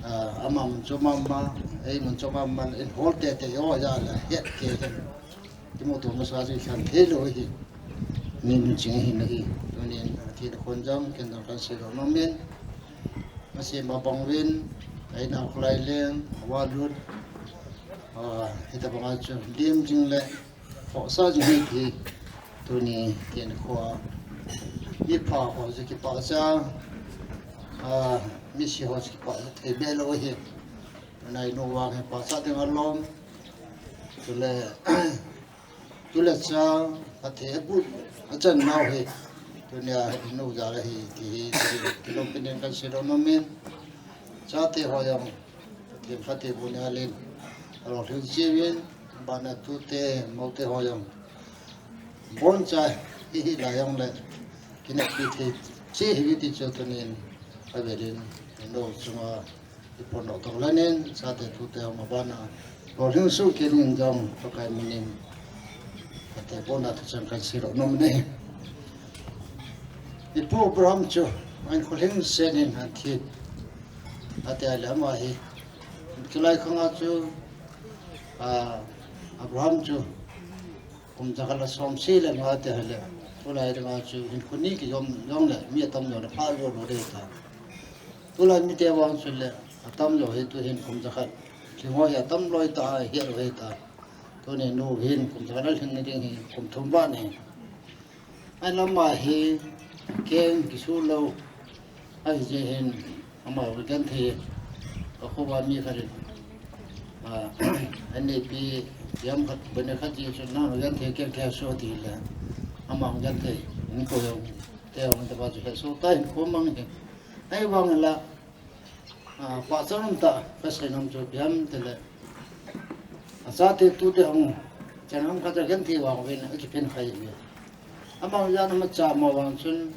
Ah, ama mun cho mama, ei mun cho mama, in hol te te yo ya le, het ke hen. Ki motor masa ji khan thei lou hi. Ni mun ching hi na hi. Tunin, ti da khon jam, ken da kan se lo no men. Masi ma bang vin, ei na kulai leng, wa lut. Ah, hita banga chu, lim jing le, khosa jing hi ti. Tuni, tin khoa. Mi pha ho ji kipah cha. Ah, mi si ho ji kipah cha, thei be lou hi. Nai nu vang hi pachat ding alom. Tule, tule cha, athe abu, achan nau hi. Tunia nu ja la hi, ti hi, ti hi, ti lom pinin kan se lo no min. Chate ho jong, Pathen phatthei boh nia lin. Alo lhin chiuvin, bana tute, moute ho jong. Bon cha, hi hi la jong le. Kineppi thei, chi hi ti chu tunin, avelin, no chunga, Ipi pon lo tong lanin, chate tute hung abana. Lolhing suh kit in jong, Pakai minin. Kate pon a thucheng kan sei lo nom ne. Ipu Abraham chu, ahin kholhing senin ahin thi. Ate ale ama hi. Chulai khang a chu, a, Abraham chu, kum jakhat le som seh le nga te hile. Tulai ding a chu, hinkho ni kijom jong le, mi atam jo le, pha jo lo de ta. Tulai mite vang chu le, atam jo hi tu hin kum jakhat. Lhing ho hi atam loi ta, hi loi ta. Tuni nu hin kum jakhat a lhing ding hi kum thum val ahi. Ahin ama hi keng kisu lou. Ahi jeh hin ama u genthei. Ka kho va mi khat in. A, ani pi jam khat bene khat ji chu na u genthei keng keng so ti le. Ama u genthei. Ni ko yo. Te hung ta ba chu he so ta hin kho mang hi. Ahivang la, a, pachat um tah ka sei nom chu ipi ham tile. Achate tute hung, chan ham khat a genthei vang uvin, akiphin khai uve. Ama jan ama cha mo vang chun,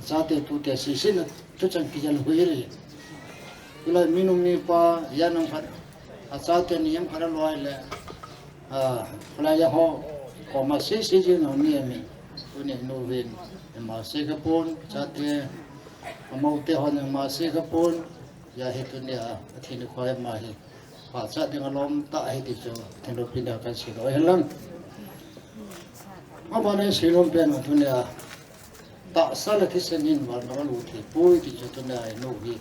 achate tute sese na thucheng kijel hui le. Tulai minu mipa, jan ham khat, achate ni ham khat a loi le, A, pulai ja ho, koma sese jing ho ni ami. Tuni nu hin, ama sei kha pon, chate, amau te hon ama sei kha pon, ja hi tunia, athi nikho ama hi. Pachat ding alom tah hi ti chu, thin lo pin da kan sei lo hen lang. Abana sei lom pen tunia, tahsa le thisan in val na val u thei poi ti chu tunia, nu hi.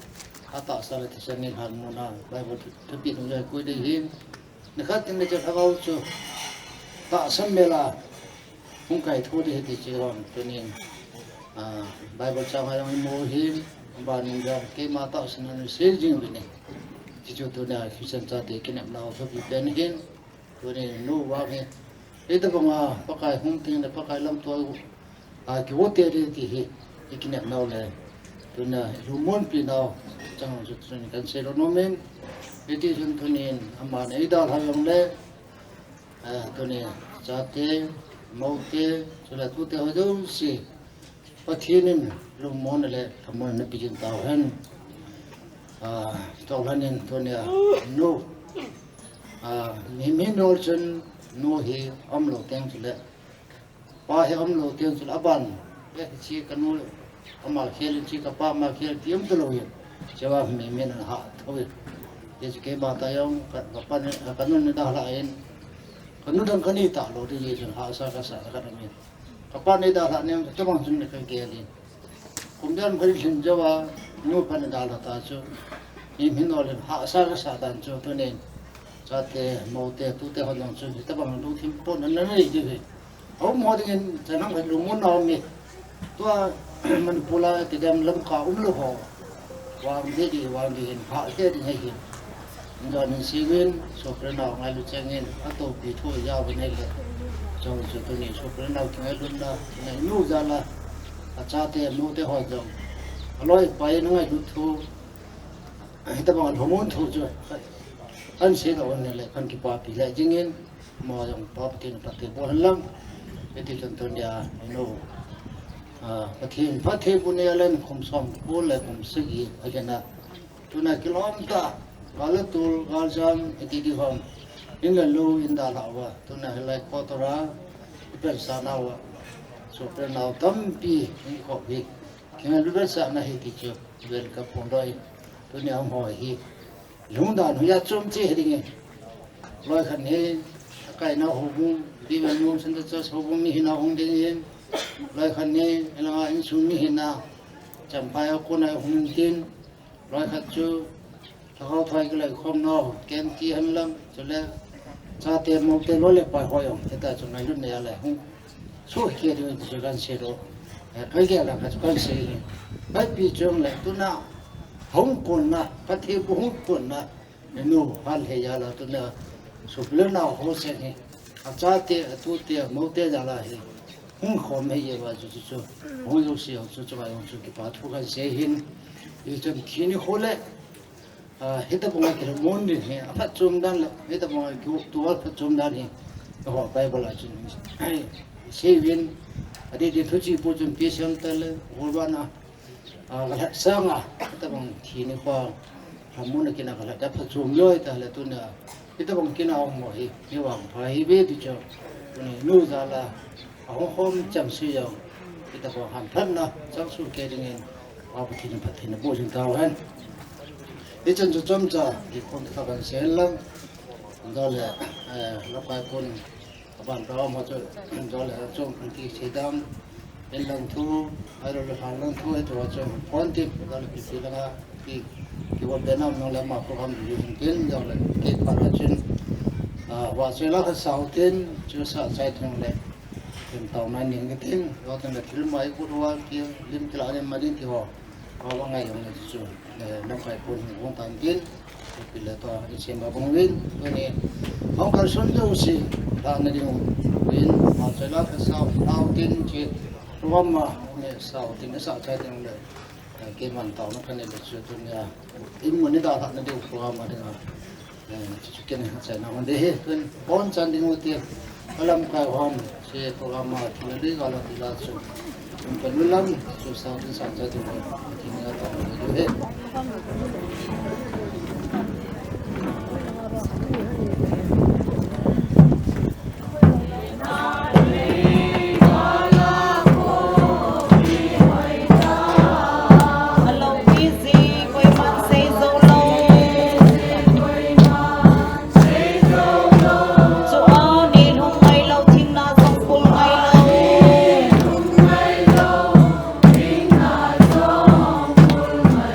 Atahsa le thisan in hal muna, Bible thu, thupi nu ja koi dei hi. Nikhat tin le che lhagao chu tahsan mela hung kaitho ding ahi ti chu hon tunin, a, Bible chang a jong imu hin, abanin jong keima tahsan a sei jing uvin ahi. Ti chu tunia Christian chate kinepna u thupi pen hin, tunin nu vang hi. Hitabanga Pakai hung teng le Pakai lamtoi u A, kivote ding ti hi, i kinepnau le. Tuna, i lungmonpi nau, chang chu tuni kan sei lo nom in. Hiti chun tunin, aman eidalha jong le. A, tuni, chate, moute, chule tute ho jouse. Pathen in lungmon le, lhamon na pejin tau hen. A, toh lhanin tuni a, nu. A, mi, mi nol chun, nu hi, umlou teng chule. Pa hi umlou teng chun aban. Hiche kanu ama khel in, hiche kapa ama khel in ti um talou in. Hiche va mi min an ha thou in. Hiche keima ta jong ka, kapa ni, kanu ni dalha in. Kanu dang kanei talou ding jeh chun hahsa kasa ka dam in. Kapa nei dalha nem tabang chun ka gel in. Kum dan khat lhin jou a, nu pan da la ta chu. Ni min ol in hahsa ka sa dan chu tunin. Chate, mote, tute hon jong chu, hitabang lungthim pon ana nei diu hi. Aum ho dingin, chanang khat lungmon na um e. Tua, Manipur a, tidam Lamka um lou ho. Vang ding ding, vang ding hin, phah ding ding ahi hin. Indonin siuvin, sopi le nao ngailu chengin, atopi thu jaovin ahile. Chong chu tuni, sopi le nao kingailutna, ngai nu jal a, achate, mote ho jong. Aloi pai na ngailut thu, hitabang lungmon thu chu. Kan sei na on le, kan kipapi le jingin, mo jong Pa Pathen phatthei boh hen lang. Hiti chun tunia, inu. Ah, Pathen, phatthei bu ne alen kum som ko le kum sagi, ahi na. Tuna kilom tah, gal le tul, gal jam, iti di hom. In le lou, in dalha uva. Tuna hilai quarter a, i pensahna uva. Sopi le nao tampi, in khop hi. Kingailu pensahna hi ti chu, vel ka phong loi. Tunia hung hoi hi. Lungdan hu ya chom che hi ding e. Loi khat hi, akaina houbung, Revival Movement Centre Church houbung mi hina hung ding in. Loi khat hi, ilanga insung mi hina, Champhai a kona hung tin. Loi khat chu, Lhagao thoi kilai khom nau, kem ti hen lang, chule, chate mote loi le pai ho jong, hita chu ngailut nei a le hung. Su hi ke ding chu kan sei lou. Eh, kai ke la ka chu kan sei hi. Pai pi chung le, tuna, hung kon na, Pathen bu hung kon na, nu, hal he ya la, tuna, sopi le nao ho se hi. Achate, atute, amote jal a hi. Hung khom he ye va chu chu chu. Hung jouse ho chu chu ngai hung chu kipa thu kan sei hin. I chun thi ni ho le. Ah, hitabang a kilungmon ding hi. Aphatchom dan le. Hitabang a kitu aphatchom dan hi. Ka ho Bible a chun. Seivin. Adi di thuchi pu chun P C M te le. Holbana. Ah, ka lhat sanga, hitabang thi ni pa, lhamon a kin a ka lhat a phatchom loi ta le tuna, hitabang kin a um mo hi, ni vang pha hi ve ti chu, tuni nu jal a, ahung khom chang si jong, hitabang hamphatna, chang su ke dingin, Pa Pathen phatthei na boh jing tau hen. Hichan chu chomcha, hi khom kha kan sei lang, dole, eh, la pai pun, Aban program ho chu, jole chu, anti sei dam, in lang thu, ailo le han lang thu, hichu chu, phone tin, jole kipi langa, ki, ki wa benam nong le ma program ri hin tin, jole, ki pa la chin, ah, wa sei la ka sau tin, chu sa sai thung le, tin tau na ning ki tin, jole tin le thil mai ku wa ki, lim ki la ne ma din ti ho. Awa ngai jong le chu, eh, lamkai pon hung tan tin, pi le to, i sem ba bong win, tuni, hung kal sun jouse, la na ding win, ma chela ka sau, sau tin chi, ruam ma, ne sau tin, sa chai tin le, eh, ke man tau na ka ne le chu tuni a, in mo ni da na ding ruam ma ding a. Eh, chu chu ken ha chai na hon de he, tun bon chan ding u ti, ka lamkai hon, che program a, thil le ga la ti la chu. Tun ka lu lam, chu sa tin sa chai ding u, ti ni a ta ding u he.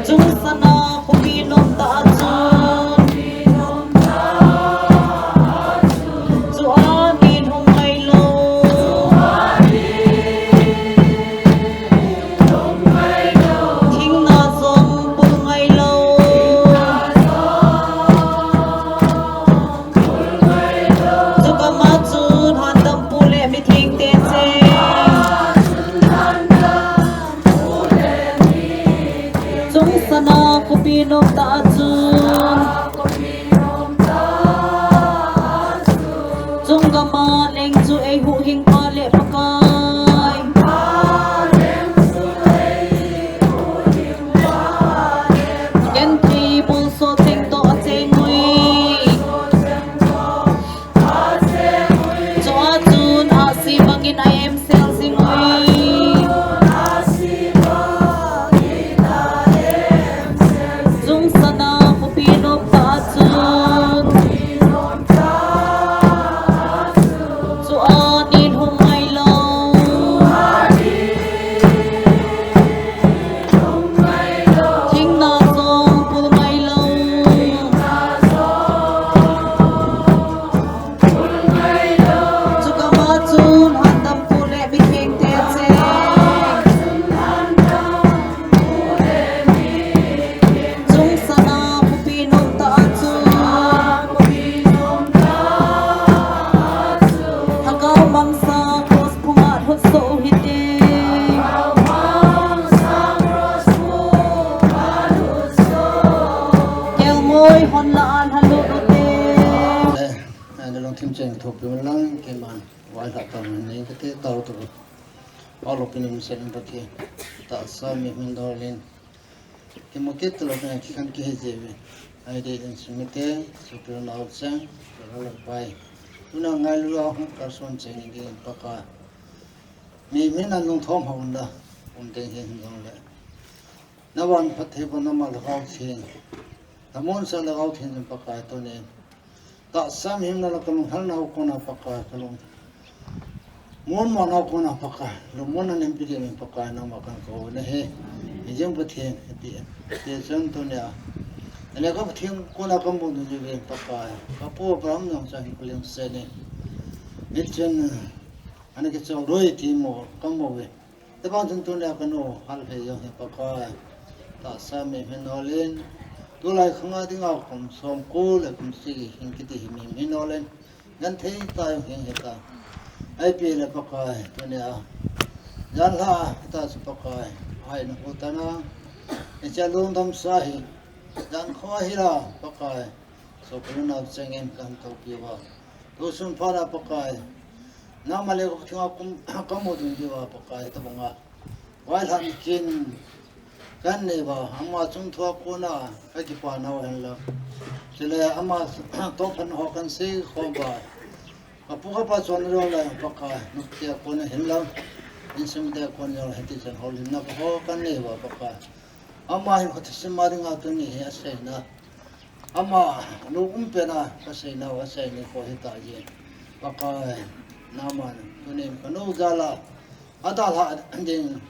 Chungsana khopi nom tah a chun, chua nin hung ngai lou. Thingna jong pul ngai lou. Chukama chun handam pu le mithengte cheng. Chungsana khopi nom tah a chun, chunggama leng chu eihuhhingpa le Pakai. Genthei bolso cheng toh acheng ui. Chua chun ahsi bangin a emsel jing ui. Chungsana khopi Thim cheng thopi lang, keiman vaihla tau nei kate tau tu. Paulo pin in sen pati. Tahsa mi min dol in. Kimu kit lo na kikan kihe jeve. Ai de in sumite, supil nau cheng, supil bai. Tuna ngailu a hung person cheng in Pakai. Mi min an lungthom hau na. Um ding hin hin jong le. Na van phattheibohna ma Lhagao Theng. Na munsah Lhagao Theng jong Pakai tuni. Tahsa himna le kalunghalna u kona Pakai kalung. Muanmohna u kona Pakai. Lungmonna neipe dingin Pakai nangma kakou nahi. Hijeng Pathen, hiti. Hiti chun tunia. Ele ka Pathen kona kamu ding jeh in Pakai. Kapu Abraham nang cha hi kaling seni. Hichun, ana kichol roi ti mo, kamu ve. Tabang chun tunia kanu, hal hei jong hi Pakai. Tahsa mi min dol in. Tulai khanga dinga kum som ko le kum sagi hin kiti hi mi min dol in. Genthei tah jong hin hita. Ipi le Pakai, tunia. Jan lha, hita chu Pakai. Ai na hu tana. Icha lungdam sa hi. Jan kho hi la, Pakai. Sopilna cheng in kan topi uva. Tusun phat a Pakai. Nangma le ka Pathen a kum, kamu ding diu a Pakai tabang a. Vaihla kin kanei uva, ama chungthu a kona, kakipah nau hen la. Chule ama tohphatna ho kansei khom uva. Kapu kapa chonna jong le Pakai, nute a kona hin la. Insung te a kona jong le hiti chan holimna ho kanei uva Pakai. Ama hin kho thusim a dinga tuni hi aseina. Ama, nu um pena, kaseinau, asei ni kho hita jeh. Pakai, nangman, tunin kanu jal a, adalha ding,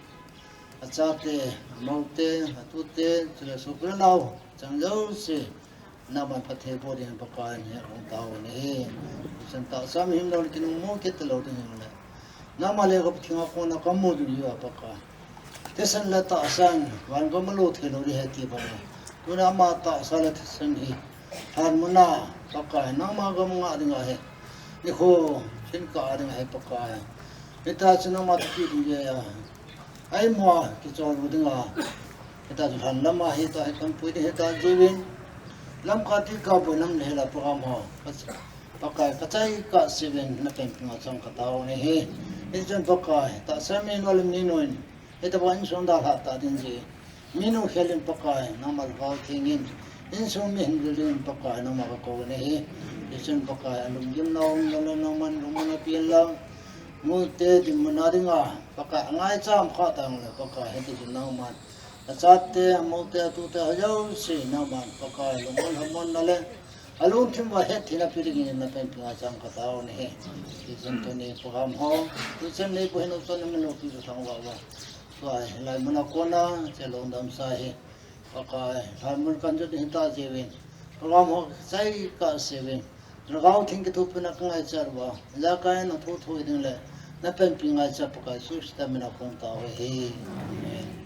achate, amaute, atute, chule sopilnau, chang jouse, nangman phatthei boh ding Pakai ni hung tao ni. Chan tahsa mi himna le kinung mo kit lo ding le. Nangma le ka Pathen a kona kamu ding diu a Pakai. Thisan le tahsan, van gam a lo thei lo ding ahi ti bang a. Tuna ama tahsa le thisan hi. Lhanmun a Pakai, nangma gam ngah ding ahi. Nikho, khin kah ding ahi Pakai. Hita chu nangma thupi ding ahi. Ai mo, kichol ding a. Hita chu lhan lam a hita, hi kampui ding hita jiuvin. Lamkai ti ka boi nam le la program ho. Pakai kachai kasei uvin na panpinga chang katao nahi. Hichun Pakai, tahsa mi nu le mi nu in. Hitabang insung dalha ta ding jeh. Mi nu khel in Pakai, nangma Lhagao Theng in. Insung mi hin vil ding Pakai, nangma kakou nahi. Hichun Pakai, alunggimna umna le nangman lungmonna pi in lang. Mute dinmun a dinga, Pakai, angaicha um kha tang le Pakai, hiti chun nangman. Achate, amaute, atute, ajouse, nangman, Pakai, lungmon, lhamonna le. Alungthim uva hetthemna pi dingin na panpinga chang katao nahi. Hichun tuni program ho. Tuchan nei pu hin u chon min lo pi chu thang uva uva. Tua hilai mun a kona, che lungdam sa hi. Pakai, lhanmun kan jot hita jiuvin. Program ho kachai kasei uvin. Lhagao Theng kithopina kangaichat uva. Ijakai na thotho ding le. Na panpi ngaichat Pakai Jesu Christa min a kong tao ahi. Amen.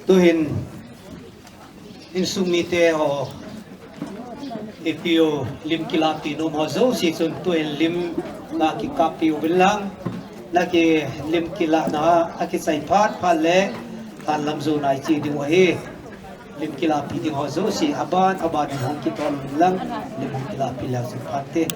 Tuhin, insung mite ho, ipi u lim kilahpi nom ho jouse chun tuhin lim na kikappi uvin lang, na ki lim kilahna a kichai phat phat le, thanlam jou nai chi ding u ahi. Lim kilahpi ding ho jouse, aban, aban in hung kitol uvin lang, lim hung kilahpi leu chun phat te.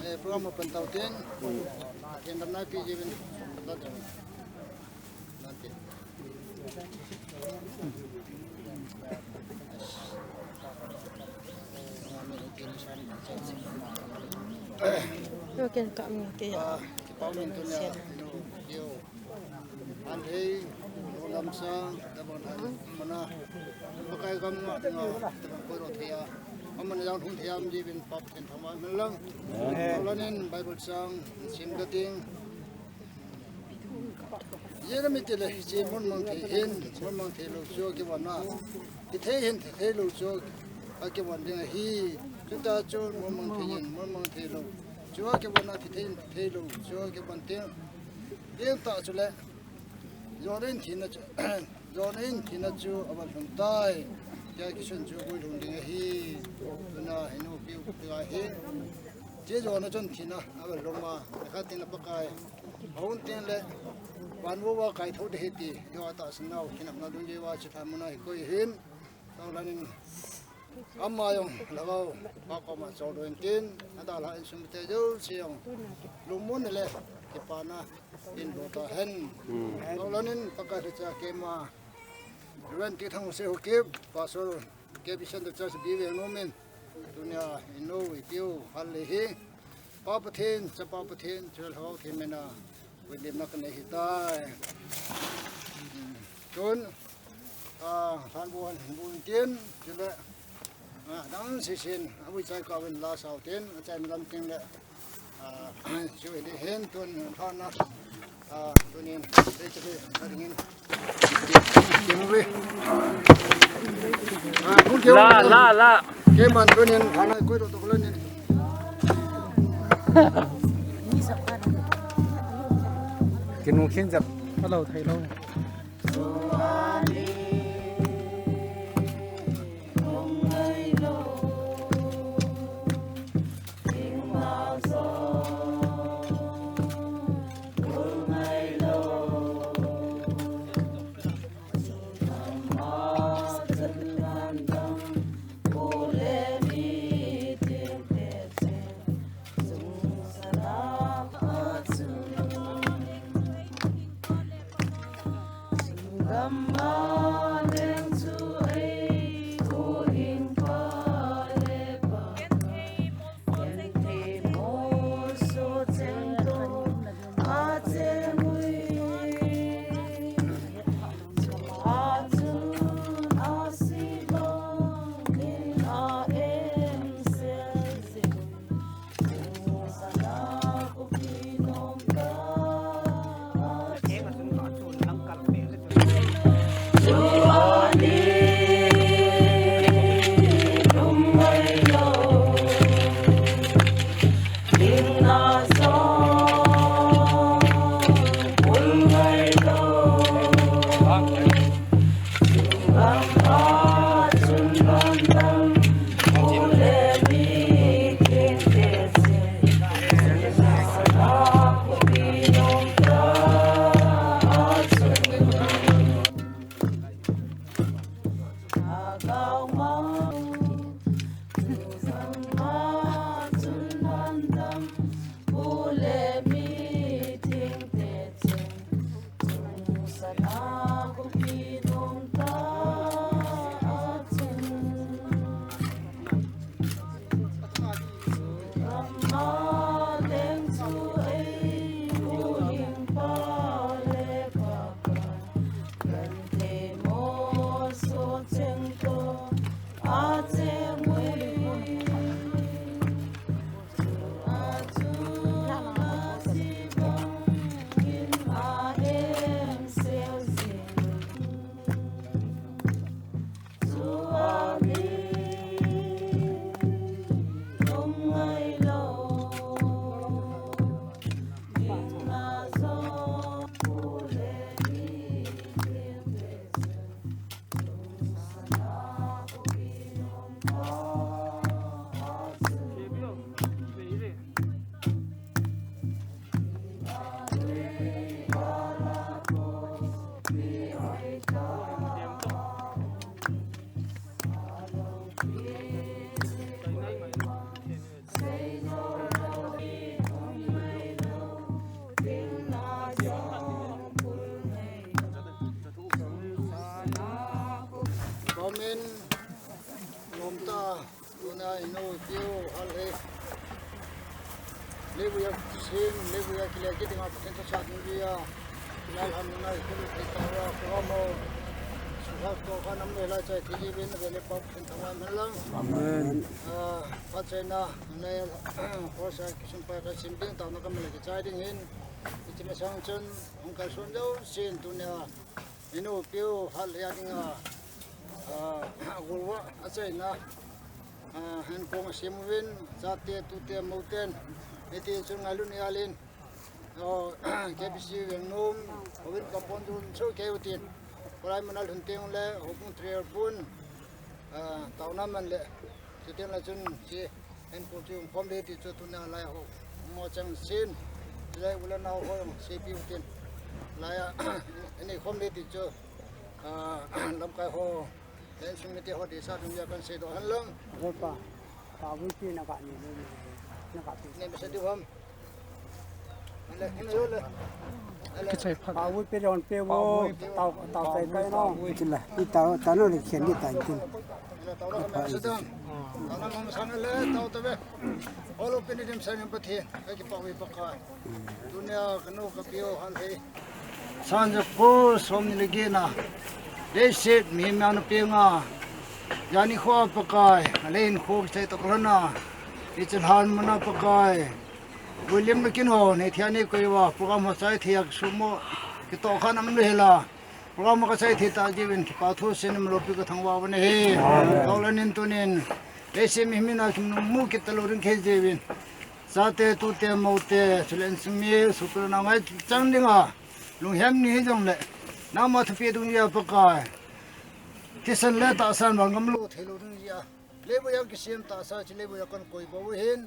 Eh, program open tau tin. Ken dam nai pi jibin. Lante. Yo ken ka mi ke ya. Ah, kipau min tu nia. Yo. An hei, lam sang, tabang han, mana, pakai gam nga, nga, tabang koi ro thei a. Aman yang hung thei am jibin pap ken thama min lang. Amen. Lanin Bible sang, sim ka ting. Ye na mi ti le, chi mun mang thei hin, mun mang thei lo chu kivon na. Ti thei hin, ti thei lo chu, a kivon ding ahi. Chuta chu mun mang thei hin, mun mang thei lo. Chu a kivon na, ti thei hin, ti thei lo chu kivon ding. Ding ta chu le. Jona in thina chu, Jona in thina chu ava lhung tai. Tia kisun chu guilhung ding ahi. Tuna hi nu piu piu ahi. Che Jona chun thina ava lhung a. Kha tin a Pakai. Ahung tin le. Van vo va kai tho de hi ti. Yo ata sin nau thina na dun je va chi tha muna hi koi hin. Tau lanin. Ama jong lhagao, pa koma chol doh in tin, adalha insung mite jouse jong lungmon le kipana in lo ta hen. Hmm. Tau lanin Pakai thucha keima Reverend T. Thangse Haokip, Pastor K B Centre Church B V nom in, tunia inu ipiu hal le hi, Pa Pathen, Chapa Pathen, Chule Lhagao Theng mina, vuilimna kanei hitai. Tun, ah, lhan bu han bu in tin, chule, ah, dang sisin, avui chai kah uvin la sao tin, achai lam ting le, ah, chu hi hin tun, lhan na, ah, tunin, te chu, ka dingin. La, la, la. Kinu khin jap. Hello, thei lo. Amen. Lom ta, tuna inu piu hal he. Lebu ya sim, lebu ya kile kiti nga pakin to chat ni ya. Lal ham na ikulu kita wa ko mo. Suha ko ka nam le la chai thi bin le pa pakin ta wa lang. Amen. Ah, pa chai na, na ya, ko sa kisun pa ka sim din ta na ka mele ki chai ding hin. Iti ma sang chun, hung ka sun jo sin tuna. Inu piu hal ya ding a, ah, gulwa a chaina, ah, hen kong a sim uvin, chate tute moten, iti chun ngailu ni alin, oh, K B C Vengnom, uvin ka pon dun chu keu tin, kolai mun a lhun teng le, hopung trial pun, ah, tauna man le, chuteng le chun chi, Hen ko chu khom le ti chu tuna lai ho. Mo chang sin. Lai u le nao ho jong sei piu tin. Lai a, ani khom le ti chu. Ah, lamkai ho. Hen sum mi te ho ti sa dum ya kan sei do han lang. He pa. Pa vui pi na ka ni le. Na ka pi. Ne ma sa di ham. Kichai phat. Pa vui pe ron pe wo. Tao, tao sai kai no. Kila. Ni tao, tao no le khen ni tai tin. Tao no ma sa dam. Tao no ma sa le tao ta be. Olo pe ni dim sa ni Pathen. Ka kipa vui Pakai. Tunia ka nu ka piu hal he. San ja ko som ni le ge na. Leiset mi ma no pe nga. Jani kho Pakai. Alen kho kichai to ko na. Ichilhan muna Pakai. William na kin ho, nei thia nei koi va, program ho chai thia sumo, kitoh khan am le hela. Program ka chai thei ta jiuvin, kipa thu sin am lopi ka thangvah u ahi. Amen. Tao le nin tunin, leiset mi mina kim mu kit ta lou ding kei jiuvin. Chate tute mote, chule insung mi, sukul na ngai chang ding a. Lunghem ni hi jong le, nangma thupi dung jia Pakai. Thisan le tahsan vang ngam lou thei lou ding jia. Leibu ya kisem tahsa chi leibu ya kan koi bou hin.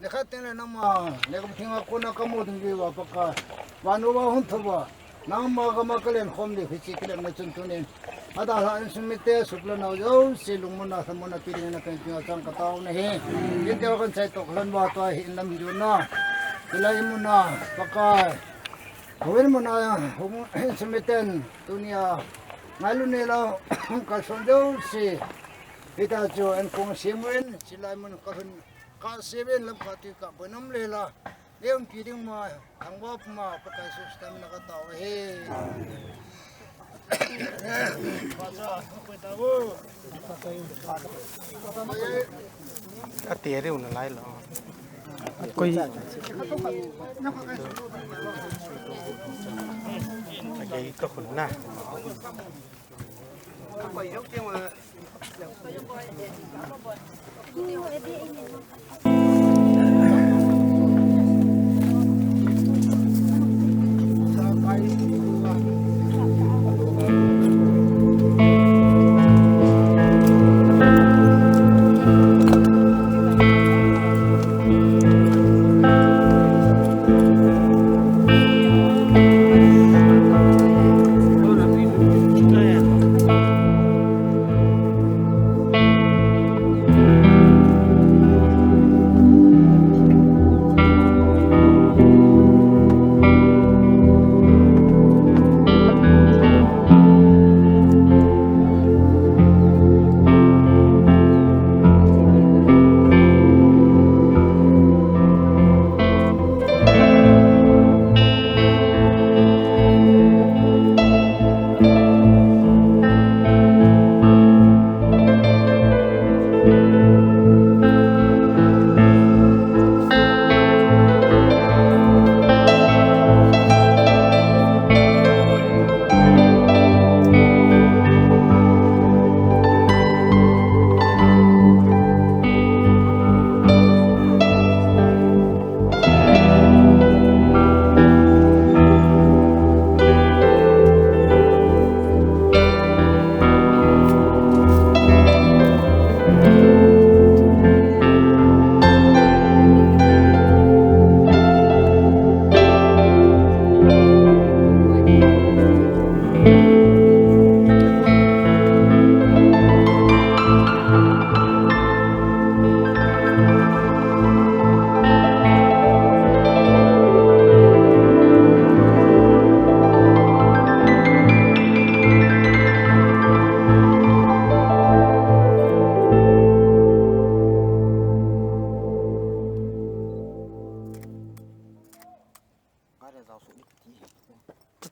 Nikhat teng le nangma, ne kam thinga kona ka mu ding ve va Pakai. Vanu va hung thova. Nangma kama ka len khom le hichi kilem na chun tunin. Ada la insung mi te sukla nau jouse lungmon a thamon a pi ding na kan tinga chang ka tao na he. Yin te kan chai tok lan va to hi in lam hi na. Kilai mun a Pakai. Hawin mun a hung insung mi ten tunia. Ngailu ne la hung ka son jouse. Hita chu en kong siam uvin, silai mun ka hun ka siam uvin lam ka ti ka boinam le la. Leung ki ding ma, thangvah puma, Pakai Jesu stamina ka tao he. Ka cha, ka koi ta u. Ka te riu na lai lo. Koi. Ka ke ka khun na.